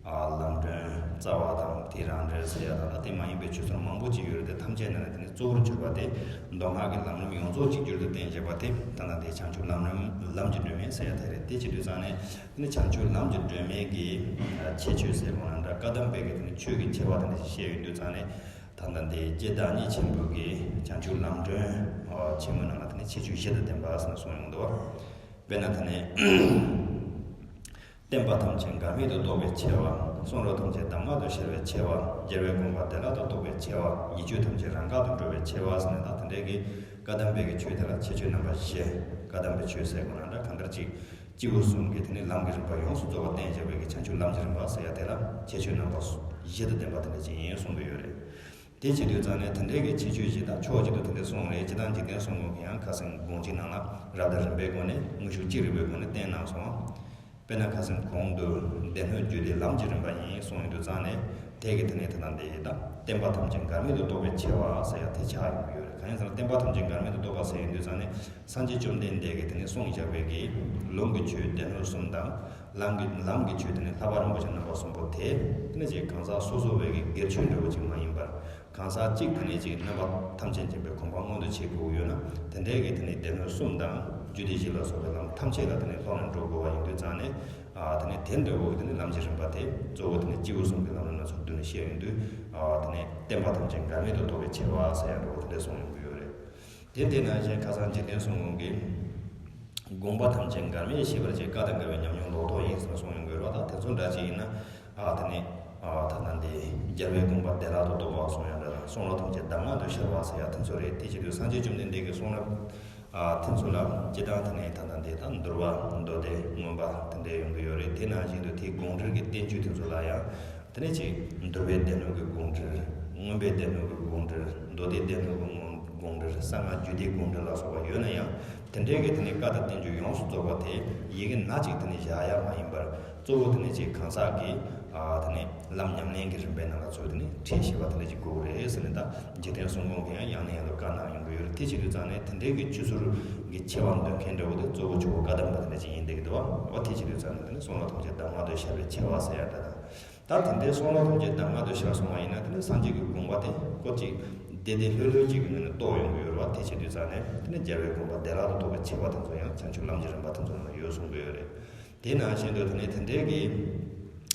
ཨ་ལམ་སྒྲོན་རྩ་བ་དང་དེ་རང་འགྲེལ་ཟེར་ཡ་དང་། ད་དེ་མ་ཡིན་པའི་ཆོས་ཚུལ་མང་པོ་ཅིག་ཡོད་རེད་དེ། ཐམས་ཅད་ནང་ནས་དེ་ནས་གཙོ་བོར་གྱུར་པ་དེ་མདོ་སྔགས་ཀྱི་ལམ་རིམ་ཡོངས་རྫོགས་གཅིག་གྱུར་དུ་བསྟན་བཞག་པ་དེ་ད་ལྟ་འདི་བྱང་ཆུབ་ལམ་རིམ་ལམ་གྱི་སྒྲོན་མེ་ཟེར་ཡ་དེ་རེད། དེ་བྱེད་དུས་ཙང་ནས་དེ་ནི་བྱང་ཆུབ་ལམ་གྱི་སྒྲོན་མེ་གི་ཁྱད་ཆོས་ཟེར་དགོས་ན་འདྲ། བཀའ་གདམས་པའི་གི་དེ་ནི་ཆོས་ཀྱི་ཆེ་བ་དེ་འདྲ་ཞིག་བཤད་ཡོང་དུས་ཙང་ནས། ད་ལྟ་འདི་རྗེ་བདག་ཉིད་ཆེན་པོ་གིས་བྱང་ཆུབ་ལམ་སྒྲོན་ཆེན་མོའི་ནང་ལ་དེ་ནི་ཁྱད་ཆོས་བཞི་དང་ལྡན་པ་ཟེར་ནས་གསུངས་ཡོང་འདུག། དཔེར་ན་དེ་ནས། བསྟན་པ་ཐམས་ཅད་འགལ་མེད་དུ་རྟོགས་པའི་ཆེ་བ། གསུང་རབ་ཐམས་ཅད་གདམས་ངག་ཏུ་ཤར་བའི་ཆེ་བ། རྒྱལ་བའི་དགོངས་པ་བདེ་བླག་ཏུ་རྟོགས་པའི་ཆེ་བ། ཡིད་དཔྱོད་ཐམས་ཅད་རང་འགག་ཏུ་འགྲོ་བའི་ཆེ་བ་ཟེར་ནས། ད་དེ་འདྲའི་གི་བཀའ་གདམས་པའི་གི་ཆོས་དེ་ལ་ཁྱད་ཆོས་རྣམ་པ་བཞི། བཀའ་གདམས་པའི་ཆོས་ཟེར་དགོས་ན་འདྲ། གང་ལྟར་ཅིག་སྤྱི་བོ་གསུམ་གྱི་དེ་ནི་ལམ་གྱི་རིམ་པ་ཡོངས་སུ་རྫོགས་པ་བསྟན་བཞག་པའི་གི་བྱང་ཆུབ་ལམ་གྱི་རིམ་པ་ཟེར་ཡ་དེ་ལ་ཁྱད་ཆོས་རྣམ་པ་བཞི་དང་ལྡན་པ་དེ་འདྲ་ཅིག་ཡིན་གསུངས་ཀྱི་ཡོད་རེད། དེ་བྱེད་དུས་ཙང་ནས་དེ་འདྲའི་གི་ཁྱད་ཆོས་བཞི་དང་ཕྱོགས་གཅིག་ཏུ་དེ་འདྲ་གསུངས་རེད། སྤྱིར་བཏང་འཇིག་རྟེན་གསུམ་མགོན་གྱིས་ཡང་ཁ་སང་དགོངས་གཅིག་ནང་ལ་རབ་དང་རིམ་པའི་སྒོ་ནས་དངོས་ཤུགས་ཅི་རིགས་པའི་སྒོ་ནས་བསྟན་གནང་སོང་། དཔེར་ན་ཁ་སང་གོང་དུ་སྡེ་སྣོད་བརྒྱུད་དེ་ལམ་གྱི་རིམ་པ་ཡིན་གསུངས་ཡོང་དུས་ཙང་ནས། དེ་གི་དེ་ནས་ད་ལྟ་འདི་ད་བསྟན་པ་ཐམས་ཅད་འགལ་མེད་དུ་རྟོགས་པའི་ཆེ་བ་ཟེར་ཡ་དེ་ཆགས་ཡོང་གི་ཡོད་རེད། གང་ཡིན་ཟེར་ན་བསྟན་པ་ཐམས་ཅད་འགལ་མེད་དུ་རྟོགས་པ་ཟེར་ཡོང་དུས་ཙང་ནས། སངས་རྒྱས་བཅོམ་ལྡན་འདས་ཀྱིས་དེ་ནས་གསུངས་བཞག་པའི་གི་ལུང་གི་ཆོས་སྡེ་སྣོད་གསུམ་དང་། ལམ་གྱི་ལམ་གྱི་ཆོས་དེ་ནས་ལྷག་པ་རིན་པོ་ཆེ་རྣམ་པ་གསུམ་པོ་དེ། དེ་ནས་ཅིག་གང་ཟག་སོ་སོ་བའི་གི་སྒེར་ཆོས་འདྲ་བོ་ཅིག་མ་ཡིན་པར། གང་ཟག་གཅིག་དེ་ནས་ཅིག་རྣམ་པ་ཐམས་ཅད་མཁྱེན་པའི་གོ་འཕང་མངོན་དུ་བྱེད་དགོས་ཀྱི་ཡོད་ན། དེ་འདྲའི་གི་དེ་ནས་སྡེ་སྣོད་གསུམ་དང་རྒྱུད་སྡེ་བཞི་ལ་སོགས་པའི་ལམ་ཐམས་ཅད་ལ་དེ་ནས་སློབ་ནས་འགྲོ་དགོས་པ་ཡིན་དུས་ཙང་ནས། ཨ་དེ་ནས་དེ་འདྲ་བོ་གི་དེ་ནས་ལམ་གྱི་རིམ་པ་དེ་གཙོ་བོ་དེ་ནས་སྤྱི་བོ་གསུམ་གྱི་ལམ་རིམ་སྣ་ཚོགས་བསྡུས་ནས་བཤད་ཡོང་དུས། ཨ་དེ་ནས་བསྟན་པ་ཐམས་ཅད་འགལ་མེད་དུ་རྟོགས་པའི་ཆེ་བ་ཟེར་ཡ་འདྲ་བོ་དེ་འདྲ་གསུངས་ཡོང་གི་ཡོད་རེད། དེ་དེ་ནང་བཞིན་ཁ་སང་འཇིག་རྟེན་གསུམ་མགོན་གྱིས། དགོངས་པ་ཐམས་ཅད་འགལ་མེད་ཤེས་པར་བྱེད། བཀའ་དང་འགལ་བའི་ཉམས་མྱོང་ལོག་རྟོག་ཡིན་ཟེར་གསུངས་ཡོང་གི་རེད་བ། ད་དེ་ཚོ་འདྲ་ཅིག་ཡིན་ན། ཨ་དེ་ནས་ཨ་ད་ལྟ་འདི་རྒྱལ་བའི་དགོངས་པ་བདེ་བླག་ཏུ་རྟོགས་པ་གསུངས་ཡ་འདྲ་དང་། གསུང་རབ་ཐམས་ཅད་གདམས་ངག་ཏུ་ཤར་བ་ཟེར་ཡ་དེ་ཚོ་རེད། དེ་བྱེད་དུས་སངས་རྒྱས་བཅོམ་ལྡན་འདས་ཀྱི་གསུང་རབ་ཨ་དེ་ཚོ་ལ་སྤྱིར་བཏང་དེ་ནས་ད་ལྟ་འདི་དང་འདུལ་བ་མདོ་སྡེ་མངོན་པ་དེ་འདྲ་ཡོང་གི་ཡོད་རེད། དེ་ནང་བཞིན་དུ་དེའི་དགོངས་འགྲེལ་གྱི་བསྟན་བཅོས་དེ་ཚོ་ལ་ཡང་། དེ་ནས་ཅིག་འདུལ་བའི་སྡེ་སྣོད་ཀྱི་དགོངས་འགྲེལ། མངོན་པའི་སྡེ་སྣོད་ཀྱི་དགོངས་འགྲེལ། མདོ་སྡེའི་སྡེ་སྣོད་ཀྱི་དགོངས་འགྲེལ། གསང་སྔགས་རྒྱུད་སྡེའི་དགོངས་འགྲེལ་ལ་སོགས་པ་ཡོད་ན་ཡང་། དེ་འདྲའི་གི་དེ་ནས་བཀའ་དང་བསྟན་བཅོས་ཡོངས་སུ་རྫོགས་པ་དེ་ཡི་གེ་སྣ་གཅིག་དེ་ནས་བཞག་ཡ་མ་ཡིན་པར། གཙོ་བོ་དེ་ནས་ཅིག་གང་ཟག་གི་ཨ་དེ་ནས་ལམ་ཉམས་ལེན་གྱི་རིམ་པའི་ནང་ལ་ཚུར་དེ་ནས་ཁྲིད་ཤེས་པ་དེ་འདྲ་ཅིག་དགོས་ཀྱི་རེད་ཟེར་ནས། ད་འཇིག་རྟེན་གསུམ་མགོན་གྱིས་ཡང་ཡང་ནས་ཡང་དུ་བཀའ་གནང་ཡོང་གི་ཡོད་རེད། དེ་བྱེད་དུས་ཙང་ནས་དེ་འདྲའི་གི་ཆོས་ཚུལ་གྱི་ཆེ་བ་འདོན་མཁན་འདྲ་བོ་དེ་གཙོ་བོ་ཇོ་བོ་བཀའ་གདམས་པ་དེ་འདྲ་ཅིག་ཡིན་བསྡད་ཀྱི་འདུག་བ། འོ་དེ་བྱེད་དུས་ཙང་ནས་དེ་ནས་གསུང་རབ་ཐམས་ཅད་གདམས་ངག་ཏུ་ཤར་བའི་ཆེ་བ་ཟེར་ཡ་འདྲ་དང་། ད་དེ་འདྲའི་གསུང་རབ་ཐམས་ཅད་གདམས་ངག་ཏུ་ཤར་སོང་བ་ཡིན་ན། དེ་ནི་སངས་རྒྱས་ཀྱི་དགོངས་པ་དེ་སྐོར་ཅིག་བདེ་བདེ་ལྷོད་ལྷོད་ཅིག་གི་ངང་ནས་རྟོགས་ཡོང་གི་ཡོད་རེད་བ། དེ་བྱེད་དུས་ཙང་ནས་དེ་ནི་རྒྱལ་བའི་དགོངས་པ་བདེ་བླག་ཏུ་རྟོགས་པའི་ཆེ་བ་དེ་ཚོ་ཡང་བྱང་ཆུབ་ལམ་གྱི་རིམ་པ་དེ་ཚོ་ནང་ལ་ཡོད་གསུང་གི་ཡོད་རེད། དེ་ནང་བཞིན་དུ་དེ་ནས་དེ་འདྲའི་གི་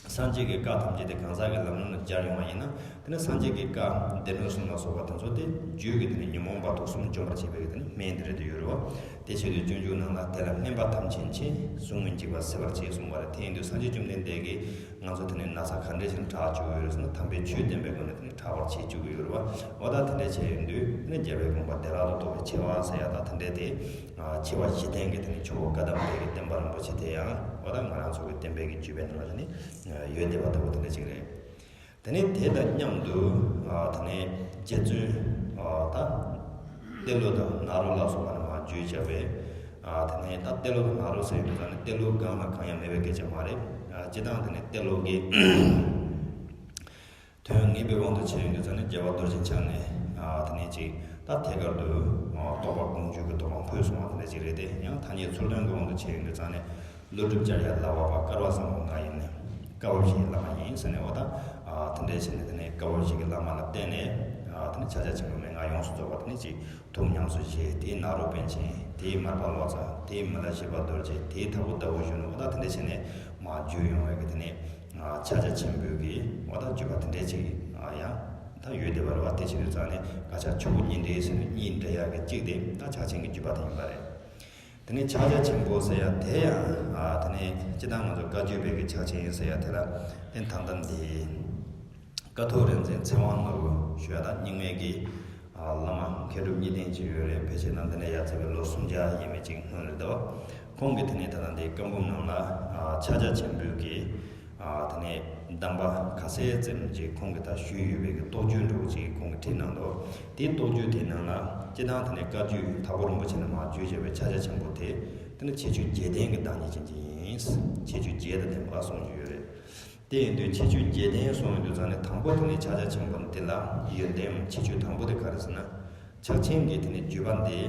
སངས་རྒྱས་ཀྱི་བཀའ་ཐམས་ཅད་དེ་གང་ཟག་གི་ལམ་རིམ་ལ་སྦྱར་ཡོང་བ་ཡིན་ན། དེ་ནས་སངས་རྒྱས་ཀྱི་བཀའ་སྡེ་སྣོད་གསུམ་ལ་སོགས་པ་དེ་ཚོ་དེ་རྒྱུད་ཀྱི་དེ་ནས་ཉོན་མོངས་པ་དུག་གསུམ་འཇོམས་པར་བྱེད་པའི་གི་དེ་ནས་སྨན་དེ་རེད་དུ་ཡོད་རེད་བ། དེ་བྱེད་དུས་སྤྱོད་འཇུག་ནང་ལ་དེ་ལ་སྨན་པ་ཐམས་ཅད་མཁྱེན། ཟུག་རྔུའི་འཇིགས་པ་སེལ་བར་བྱེད་གསུངས་པ་རེད། དེ་ཡིན་དུས་སངས་རྒྱས་བཅོམ་ལྡན་འདས་ཀྱིས་ང་ཚོ་དེ་ནས་ན་ཚ་ག་འདྲ་ཞིག་དྲག་བཅུག་ཡོད་རེད་ཟེར་ན། དམ་པའི་ཆོས་བསྟན་པའི་སྒོ་ནས་དེ་ནས་དྲག་པར་བྱེད་བཅུག་གི་ཡོད་རེད་བ། འོ་ད་དེ་འདྲ་བྱས་ཡོང་དུས་དེ་ནས་རྒྱལ་བའི་དགོངས་པ་བདེ་བླག་ཏུ་རྟོགས་པའི་ཆེ་བ་ཟེར་ཡ་ད་དེ་འདྲ་དེ། ཨ། ཆེ་བ་བཞི་ལྡན་གྱི་དེ་ནི་ཇོ་བོ་བཀའ་གདམས་པའི་གི་བསྟན་པ་རིན་པོ་ཆེ་དེ་ཡང་འོ་ད་ང་རང་ཚོ་གི་བསྟན་པའི་གི་བརྒྱུད་པའི་ནང་ལ་དེ་ནི་ཡོད་བསྡད་པ་ལྟ་བུ་དེ་འདྲ་ཅིག་རེད། དེ་ནི་དེ་དང་མཉམ་དུ། ཨ། དེ་ནི་རྗེ་བཙུན། ཨ། ད་ཏེ་ལོ་དང་ནཱ་རོ་ལ་སོགས་པ་ནི་མར་བརྗོད་བྱ་བའི། ཨ། དེ་ནི་ད་ཏེ་ལོ་དང་ནཱ་རོ་ཟེར་དུས་ཙང་ནི་ཏེ་ལོ་སྒང་ལ་གང་ཡང་མེད་པའི་སྐད་ཆ་མ་རེད། ཨ། སྤྱིར་བཏང་དེ་ནི་ཏེ་ལོ་གི་དོན་ངེས་པའི་དབང་དུ་བྱས་ཡོང་དུས་ཙང་ནི་རྒྱལ་བ་རྡོ་རྗེ་འཆང་ནས། ཨ། དེ་ནས་ཅིག་ད་ཐད་ཀར་དུ། ཨ། རྟོགས་པ་དགོངས་འགྱུར་གྱི་རྟོགས་པ་འཕོས་སོང་བ་དེ་འདྲ་ཅིག་རེད་དེ། ཡང་ཐ་སྙད་ཚུལ་དོན་གྱི་དབང་དུ་བྱས་ཡོང་དུས་ཙང་ནས་ཀླུ་སྒྲུབ་ལྕགས་ཡང་ལག་པ་པ་བསྐལ་པ་བཟང་པོ་ང་ཡིན་ནས། བསྐལ་པ་བཞིའི་བླ་མ་ཡིན་ཟེར་ནས་འོ་ད། ཨ། དེ་འདྲ་བྱས་ནས་དེ་ནས་བསྐལ་པ་བཞི་གི་བླ་མ་ལ་བརྟེན་ནས། ཨ། དེ་ནས་ཕྱག་རྒྱ་ཆེན་པོའི་མན་ངག་ཡོངས་སུ་རྫོགས་པ་དེ་ནས་ཅིག་ཐུགས་ཉམས་སུ་བཞེས། དེའི་ནཱ་རོ་པཎ་ཆེན། དེའི་མར་པ་ལོ་ཙཱ། དེའི་མི་ལ་བཞི་པ་རྡོ་རྗེ། དེའི་དྭགས་པོ་ཟླ་འོད་གཞོན་ནུ། འོ་ད་དེ་འདྲ་བྱས་ནས་མར་བརྗོད་ཡོང་བའི་གི་དེ་ནས། ཨ། ཕྱག་རྒྱ་ཆེན་པོའི་གི་འོ་ད་བརྒྱུད་པ་དེ་འདྲ་ཅིག། ཨ། ཡང་ད་ཡོད་བསྡད་པ་རེད་བ། དེ་བྱེད་དུས་ཙང་ནས་བཀའ་ཕྱག་ཆུ་བོ་གཉིས་འདྲེས་ཟེར་ནས་གཉིས་འདྲེས་ཡག་གི་གཅིག་དེ་ད་ཕྱག་ཆེན་གྱི་བརྒྱུད་པ་དེ་ཡིན་པ་རེད། དེ་ནས་ཕྱག་རྒྱ་ཆེན་པོ་ཟེར་ཡ་དེ་ཡང་། ཨ། དེ་ནས་སྤྱིར་བཏང་ང་ཚོ་བཀའ་བརྒྱུད་པའི་གི་ཕྱག་ཆེན་ཟེར་ཡ་དེ་ལ་བརྟེན་ད་ལྟ་འདི་ཀཿཐོག་རིག་འཛིན་ཚེ་དབང་ནོར་བུ་ཞུ་ཡ་ད་རྙིང་མའི་གི། ཨ། བླ་མ་མཁས་གྲུབ་གཉིས་ལྡན་ཅིག་ཡོད་རེད། ཕལ་ཆེར་ན་འདི་ནས་ཡར་བརྩིས་པའི་ལོ་སུམ་བརྒྱ་ཡས་མས་ཅིག་སྔོན་རེད་འདུག། ཁོང་གིས་དེ་ནས་ད་ལྟ་འདི་བཀའ་འབུམ་ནང་ལ། ཨ། ཕྱག་རྒྱ་ཆེན་པོའི་གི། ཨ། དེ་ནས་གདམས་པ་ཁ་གསལ་ཙམ་ཅིག་ཁོང་གིས་ད་ཞུས་ཡོད་པའི་གི་རྟོགས་བརྗོད་འདྲ་བོ་ཅིག་ཁོང་གིས་བྲིས་གནང་འདུག། དེའི་རྟོགས་བརྗོད་དེའི་ནང་ལ་སྤྱིར་བཏང་དེ་ནས་བཀའ་བརྒྱུད་དྭགས་པོ་རིན་པོ་ཆེ་ནས་མར་བརྗོད་བྱ་བའི་ཕྱག་རྒྱ་ཆེན་པོ་དེ། དེ་ནི་ཁྱད་ཆོས་བརྒྱད་ལྡན་གྱི་བདག་ཉིད་ཅན་གྱི་ཡིན། ཁྱད་ཆོས་བརྒྱད་དང་ལྡན་པ་གསུངས་ཀྱི་ཡོད་རེད། དེ་ཡིན་དུས་ཁྱད་ཆོས་བརྒྱད་ལྡན་གསུངས་ཡོང་དུས་ཙང་ནས་དང་པོ་དེ་ནི་ཕྱག་རྒྱ་ཆེན་པོ་འདི་ལ་ཡོན་ཏན་ཁྱད་ཆོས་དང་པོ་དེ་ག་རེ་ཟེར་ན། ཕྱག་ཆེན་གྱི་དེ་ནི་བརྒྱུད་པ་འདི།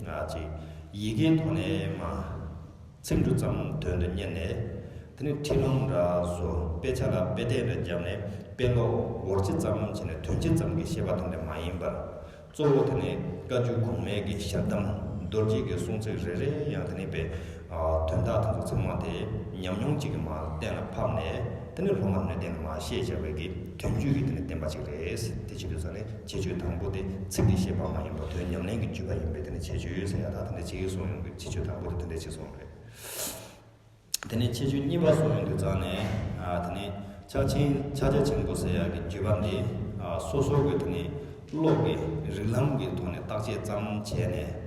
ཨ། ཅིག་ཡི་གེའི་ཐོག་ནས་མར་ཚིག་འབྲུ་ཙམ་དོན་དུ་གཉེར་ནས། དེ་ནི་ཁྲིད་ལུང་འདྲ་བཟོ། དཔེ་ཆ་ལ་དཔེ་དེབ་འདྲ་བརྒྱབ་ནས་དཔེ་ཀློག་འོལ་སྤྱི་ཙམ་བྱས་ནས་དོན་སྤྱི་ཙམ་གྱི་བཤད་པ་དེ་འདྲ་མ་ཡིན་པར། གཙོ་བོ་དེ་ནི་བཀའ་བརྒྱུད་གོང་མའི་གི་ཞལ་གདམས་རྡོ་རྗེ་གི་གསུང་ཚིག་རེ་རེ་ཡང་དེ་ནི་པའི། ཨ། དོན་དག་དེ་ཚོ་ཚང་མ་དེ་ཉམས་མྱོང་གཅིག་གི་མར་གཏན་ལ་ཕབ་ནས། དེ་ནི་སློབ་མ་སྣོད་ལྡན་ལ་མར་བཤད་བྱ་བའི་གི་དོན་བརྒྱུད་ཀྱི་དེ་ནི་བསྟན་པ་ཅིག་རེད། དེ་བྱེད་དུས་ཙང་ནས་ཁྱད་ཆོས་དང་པོ་དེ་ཚིག་གི་བཤད་པ་མ་ཡིན་པར་དོན་ཉམས་ལེན་གྱི་བརྒྱུད་པ་ཡིན་པའི་དེ་ནི་ཁྱད་ཆོས་ཟེར་ཡ་ད་དེ་འདྲ་ཅིག་གསུངས་ཡོང་གི། ཁྱད་ཆོས་དང་པོ་དེ་དེ་འདྲ་ཅིག་གསུངས་རེད། དེ་ནས་ཁྱད་ཆོས་གཉིས་པ་གསུངས་ཡོང་དུས་ཙང་ནས། ཨ། དེ་ནས་ཕྱག་ཆེན་ཕྱག་རྒྱ་ཆེན་པོ་ཟེར་ཡག་གི་བརྒྱུད་པ་འདི། ཨ། སོ་སོ་གི་དེ་ནས་ཀློག་གི་རིགས་ལམ་གྱི་ཐོག་ནས་བརྟག་དཔྱད་ཙམ་བྱས་ནས།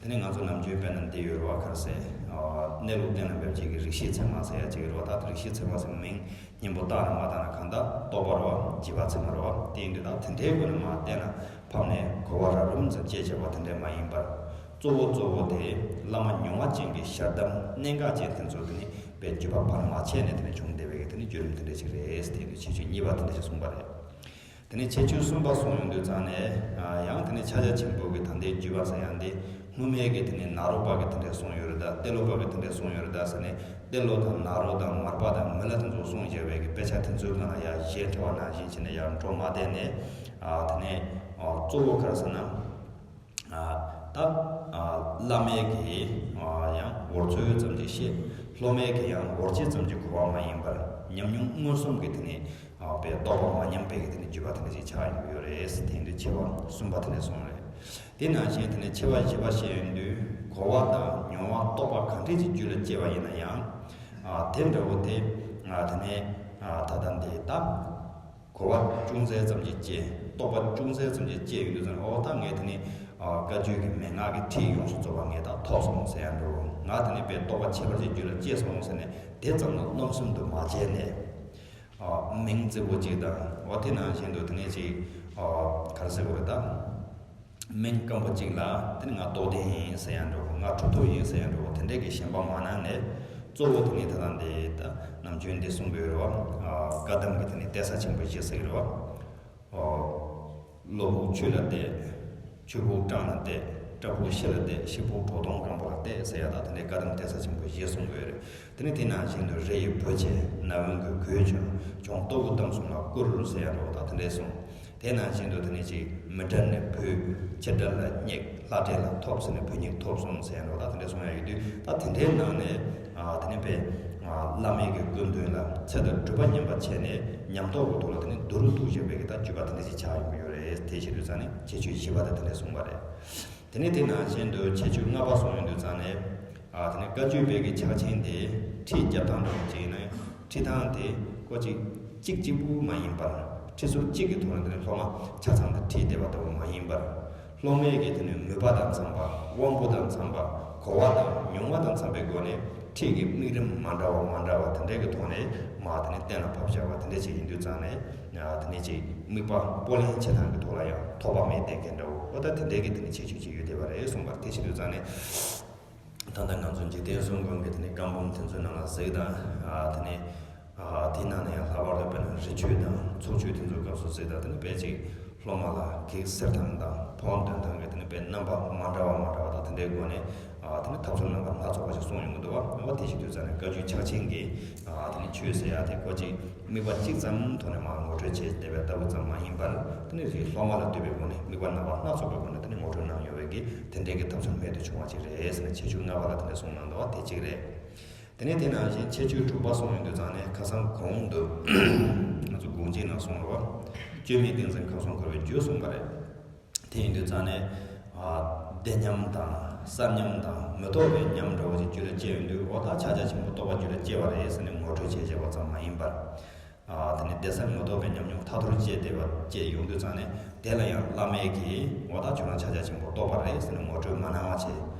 དེ་ནས་ང་ཚོ་ནམ་རྒྱུན་དཔེར་ན་འདི་ཡོད་རེད་བ། ག་རེ་ཟེར། ཨ། གནས་ལུགས་གཏན་ལ་འབེབས་བྱེད་ཀྱི་རིགས་ཤེས་ཚད་མ་ཟེར་ཡག་ཅིག་ཡོད་རེད་བ། ད་རིགས་ཤེས་ཚད་མ་ཟེར་མིང་སྙན་པོ་བཏགས་ན་མ་བཏགས་ན་གང་ལྟར་རྟོགས་པ་རེད་བ། རྗེས་དཔག་ཚད་མ་རེད་བ། དེ་ཡིན་དུས་ད་དེ་འདྲའི་སྒོ་ནས་མར་གཏན་ལ་ཕབ་ནས་གོ་བ་རག་རིམ་ཙམ་དཔྱད་བྱས་པ་དེ་འདྲ་མ་ཡིན་པར། གཙོ་བོ་གཙོ་བོ་དེ་བླ་མ་མྱོང་བ་ཅན་གྱི་ཞལ་གདམས་གནད་འགག་ཅན་དེ་ཚོ་དེ་ནི་པའི་བརྒྱུད་པ་བར་མ་ཆད་ནས་དེ་ནི་བྱུང་བསྡད་པའི་དེ་ནི་བརྒྱུད་རིམ་དེ་འདྲ་ཞིག་རེད། དེ་ནི་ཁྱད་ཆོས་གཉིས་པ་དེ་འདྲ་ཞིག་གསུངས་པ་རེད། དེ་ནི་ཁྱད་ཆོས་གསུམ་པ་གསུངས་ཡོང་དུས་ཙང་ནས། ཨ། ཡང་དེ་ནི་ཕྱག་རྒྱ་ཆེན་པོ་གི་ད་ལྟའི་བརྒྱུད་པ་ཟེར་ཡག་འདི་སྔོན་མའི་གི་དེ་ནི་ནཱ་རོ་པ་གི་དེ་འདྲ་གསུངས་ཡོད་རེད་ད། ཏེ་ལོ་པ་གི་དེ་འདྲ་གསུངས་ཡོད་རེད་ད་ཟེར་ནས། ཏེ་ལོ་དང་ནཱ་རོ་དང་མར་པ་དང་མི་ལ་དེ་ཚོ་གསུངས་བཞག་པའི་གི་དཔེ་ཆ་དེ་ཚོའི་སྒང་ལ་ཡར་གཞས་འཁྲབ་པ་ནང་བཞིན་བྱས་ནས་ཡར་འགྲོ་མ་བསྡད་ནས། ཨ། དེ་ནས། ཨ། གཙོ་བོ་ག་རེ་ཟེར་ན། ཨ། ད། ཨ། བླ་མའི་གི། ཨ། ཡང་འོལ་ཚོད་ཙམ་ཅིག་བཤད། སློབ་མའི་གི་ཡང་འོལ་སྤྱི་ཙམ་ཅིག་གོ་བ་མ་ཡིན་པར་ཉམས་མྱོང་མངོན་སུམ་གྱི་དེ་ནས། ཨ། པའི་རྟོགས་པ་མ་ཉམས་པའི་གི་དེ་ནས་བརྒྱུད་པ་དེ་འདྲ་ཅིག་ཆགས་ཡོང་གི་ཡོད་རེད། དེ་ཡིན་དུས་ཕྱི་པ་གསུམ་པ་དེ་འདྲ་སོང་རེད། དེ་ནང་བཞིན་དེ་ནས་ཕྱི་པ་བཞི་པ་བཤད་ཡོང་དུས་གོ་བ་དང་མྱོང་བ་རྟོགས་པ་གང་འདྲ་ཅིག་རྒྱུད་ལ་སྐྱེ་བ་ཡིན་ན་ཡང་། ཨ། དེ་འདྲ་བོ་དེ། ཨ། དེ་ནས། ཨ། ད་ལྟ་འདི་ད། གོ་བ་ཅུང་ཟད་ཙམ་ཅིག་སྐྱེས། རྟོགས་པ་ཅུང་ཟད་ཙམ་ཅིག་སྐྱེས་ཡོང་དུས་ཙམ། ཨོ་ད་ངས་དེ་ནི། ཨ། བཀའ་བརྒྱུད་ཀྱི་མན་ངག་གི་ཁྲིད་ཡོངས་སུ་རྫོགས་པ་ངས་ད་ཐོབ་སོང་ཟེར་ཡ་འདྲ་བོ། ང་དེ་ནི་དཔེ་རྟོགས་པ་ཁྱད་པར་ཅན་རྒྱུད་ལ་སྐྱེས་སོང་ཟེར་ནས་དེ་ཙམ་ལ་རྣམ་གསུམ་དུ་མ་བྱས་ནས། ཨ། མིང་བརྩི་བོ་གཅིག་དང་། ཨོ་དེ་ནང་བཞིན་དུ་དེ་ནས་ཅིག། ཨ། ག་རེ་ཟེར་དགོས་རེད་ད། མིང་སྐམ་པོ་གཅིག་ལ་དེ་ནི་ང་རྟོགས་ལྡན་ཡིན་ཟེར་ཡ་འདྲ་བོ། ང་གྲུབ་ཐོབ་ཡིན་ཟེར་ཡ་འདྲ་བོ། དེ་འདྲའི་གི་ཞེན་པ་མ་གནང་ནས། གཙོ་བོ་དེ་ནི་ད་ལྟ་འདི་ད་ནམ་རྒྱུན་འདི་གསུངས་པའི་རེད་བ། ཨ། བཀའ་གདམས་ཀྱི་དེ་ནི་གཏད་ས་ཆེན་པོ་བཞི་ཟེར་གི་རེད་བ། ཨོ། བློ་ཕུགས་ཆོས་ལ་གཏད། ཆོས་ཕུགས་སྤྲང་ལ་གཏད། སྐྲ་ཕུགས་ཤི་ལ་གཏད། ཤི་ཕུགས་གྲོག་དོང་སྐམ་པོ་ལ་གཏད་ཟེར་ཡ་ད་དེ་འདྲའི་བཀའ་གདམས་གཏད་ས་ཆེན་པོ་བཞི་གསུངས་པའི་རེད། དེ་ནི་དེ་ནང་བཞིན་དུ་རི་ཡི་བུ་ཆེ། ན་བུན་གྱི་གོས་ཆུང་། གྱོང་ལྟོ་བུ་གཏམ་གསུམ་ལ་བསྐུར་ཟེར་ཡ་འདྲ་བོ་ད་དེ་འདྲའི་གསུངས། དེ་ནང་བཞིན་དུ་དེ་ནི་ཅིག་མི་དགྲ་ནི་བུ། ཁྱི་དགྲ་ལ་སྙེག། ལྷ་འདྲེ་ལ་ཐོབ་ཟེར་ནས་བུ་སྙེག་ཐོབ་གསུམ་ཟེར་ཡ་འདྲ་བོ་ད་དེ་འདྲའི་གསུང་ཡ་ཡོད་དུས། ད་དེ་འདྲའི་ནང་ནས། ཨ། དེ་ནི་དཔེ། བླ་མའི་གི་སྐུ་མདུན་ལ་ཚེ་དང་སྒྲུབ་པ་ཉམས་པ་བྱས་ནས་ཉམས་རྟོགས་ཀྱི་ཐོག་ལ་དེ་ནི་སྡུག་རུ་གཏུག་བཞག་པའི་གི་ད་བརྒྱུད་པ་དེ་འདྲ་ཞིག་ཆགས་ཡོང་གི་ཡོད་རེད། དེ་བྱེད་དུས་ཙང་ནི་ཁྱད་ཆོས་བཞི་པ་དེ་དེ་འདྲ་གསུངས་པ་རེད། དེ་ནས་དེ་ནང་བཞིན་དུ་ཁྱད་ཆོས་ལྔ་པ་གསུངས་ཡོང་དུས་ཙང་ནས། ཨ་དེ་ནས་བཀའ་བརྒྱུད་པའི་གི་ཕྱག་ཆེན་དེ་ཁྲིད་རྒྱབ་སྟངས་འདྲ་བོ་ཅིག་ཡིན་ན་ཡང་ཁྲིད་སྟངས་དེ་ཀོ་ཅིག་གཅིག་གཅིག་པུ་མ་ཡིན་པར་ཁྲིད་ཟུར་གཅིག་གི་ཐོག་ནས་དེ་ནས་སློབ་མ་ཆ་ཚང་དུ་ཁྲིད་བསྡད་པ་ལྟ་བུ་མ་ཡིན་པར། སློབ་མའི་གི་དེ་ནས་མོས་པ་དང་འཚམས་པ། དབང་པོ་དང་འཚམས་པ། གོ་བ་དང་མྱོང་བ་དང་འཚམས་པའི་སྒོ་ནས་ཁྲིད་ཀྱི་དམིགས་རིམ་མ་འདྲ་བ་མ་འདྲ་བ་དེ་འདྲའི་གི་ཐོག་ནས་མ་དེ་ནས་གཏན་ལ་ཕབ་བཞག་པ་དེ་འདྲ་ཅིག་ཡིན་དུས་ཙང་ནས། དེ་ནས་ཅིག་དམིགས་པ་སྤོ་ལེན་བྱེད་སྟངས་ཀྱི་ཐོག་ལ་ཡང་ཐོགས་པ་མེད་བསྡད་མཁན་འདྲ་བོ། འོ་ད་དེ་འདྲའི་གི་དེ་ནས་ཁྱད་ཆོས་ཅིག་ཡོད་བསྡད་པ་རེད་གསུངས་པ་དེ་བྱེད་དུས་ཙང་ནས། ད་ལྟ་ང་ཚོ་འཇིག་རྟེན་གསུམ་མགོན་གྱི་དེ་ནས་བཀའ་འབུམ་དེ་ཚོའི་ནང་ལ་གཟིགས་དང་། ཨ་དེ་ནས་ཨ་དེའི་ནང་ནས་ཡང་ལྷག་པར་དུ་དཔེར་ན་རི་ཆོས་དང་ཚོགས་ཆོས་དེ་ཚོའི་སྐབས་སུ་གཟིགས་དང་། དེ་ནས་དཔེ་ཅིག་སློབ་མ་ལ་གེགས་སེལ་སྟངས་དང་ཕན་འདོན་སྟངས་ཀྱི་དེ་ནས་དཔེ་རྣམ་པ་མ་འདྲ་བ་མ་འདྲ་བ་དང་དེ་འདྲའི་སྒོ་ནས་ཨ་དེ་ནས་ཐབས་ཚུལ་རྣམ་པ་སྣ་ཚོགས་པ་ཞིག་གསུངས་ཡོང་གི་འདུག་བ། འོ་དེ་བྱེད་དུས་ཙང་ནས་བཀའ་བརྒྱུད་ཕྱག་ཆེན་གྱི་ཨ་དེ་ནས་ཆོས་ཟེར་ཡ་དེ་ཀོ་ཅིག་དམིགས་པ་གཅིག་ཙམ་ཐོག་ནས་མར་ངོ་སྤྲོད་བྱས་བསྡད་པའི་ལྟ་བུ་ཙམ་མ་ཡིན་པར། དེ་ནས་རིགས་སློབ་མ་ལ་ལྟོས་པའི་སྒོ་ནས་དམིགས་པ་རྣམ་པ་སྣ་ཚོགས་པའི་སྒོ་ནས་དེ་ནས་ངོ་སྤྲོད་གནང་ཡོད་པའི་གི་དེ་འདྲའི་གི་ཐབས་ཚུལ་རྨད་དུ་བྱུང་བ་ཅིག་རེད་ཟེར་ནས་ཁྱད་ཆོས་ལྔ་པ་ལ་དེ་འདྲ་གསུངས་གནང་འདུག་བ། དེ་གཅིག་རེད། དེ་ནས་དེ་ནང་བཞིན་ཁྱད་ཆོས་དྲུག་པ་གསུངས་ཡོང་དུས་ཙང་ནས་ཁ་སང་གོང་དུ་ང་ཚོ་དགོངས་གཅིག་ནང་གསུངས་རེད་བ། བཅོས་མིན་ཏིང་འཛིན་ཁམས་གསུམ་འཁོར་བའི་རྒྱུ་གསུངས་པ་རེད། དེ་ཡིན་དུས་ཙང་ནས། ཨ་བདེ་ཉམས་དང་བསམ་ཉམས་དང་མི་རྟོག་པའི་ཉམས་འདྲ་བོ་ཞིག་རྒྱུད་ལ་སྐྱེ་ཡོང་དུས། འོ་ད་ཕྱག་རྒྱ་ཆེན་པོ་རྟོགས་པ་རྒྱུད་ལ་སྐྱེ་བ་རེད་ཟེར་ནས་ངོ་སྤྲོད་བྱས་བྱས་པ་ཙམ་མ་ཡིན་པར། ཨ་དེ་ནས་བདེ་གསལ་མི་རྟོག་པའི་ཉམས་མྱོང་མཐར་ཐུག་སྐྱེས་བསྡད་པ་སྐྱེས་ཡོང་དུས་ཙང་ནས། དེ་ལ་ཡང་བླ་མས་ཀྱིས་འོ་ད་ཁྱོད་རང་ཕྱག་རྒྱ་ཆེན་པོ་རྟོགས་པ་རེད་ཟེར་ནས་ངོ་སྤྲོད་མ་གནང་བ་བྱས།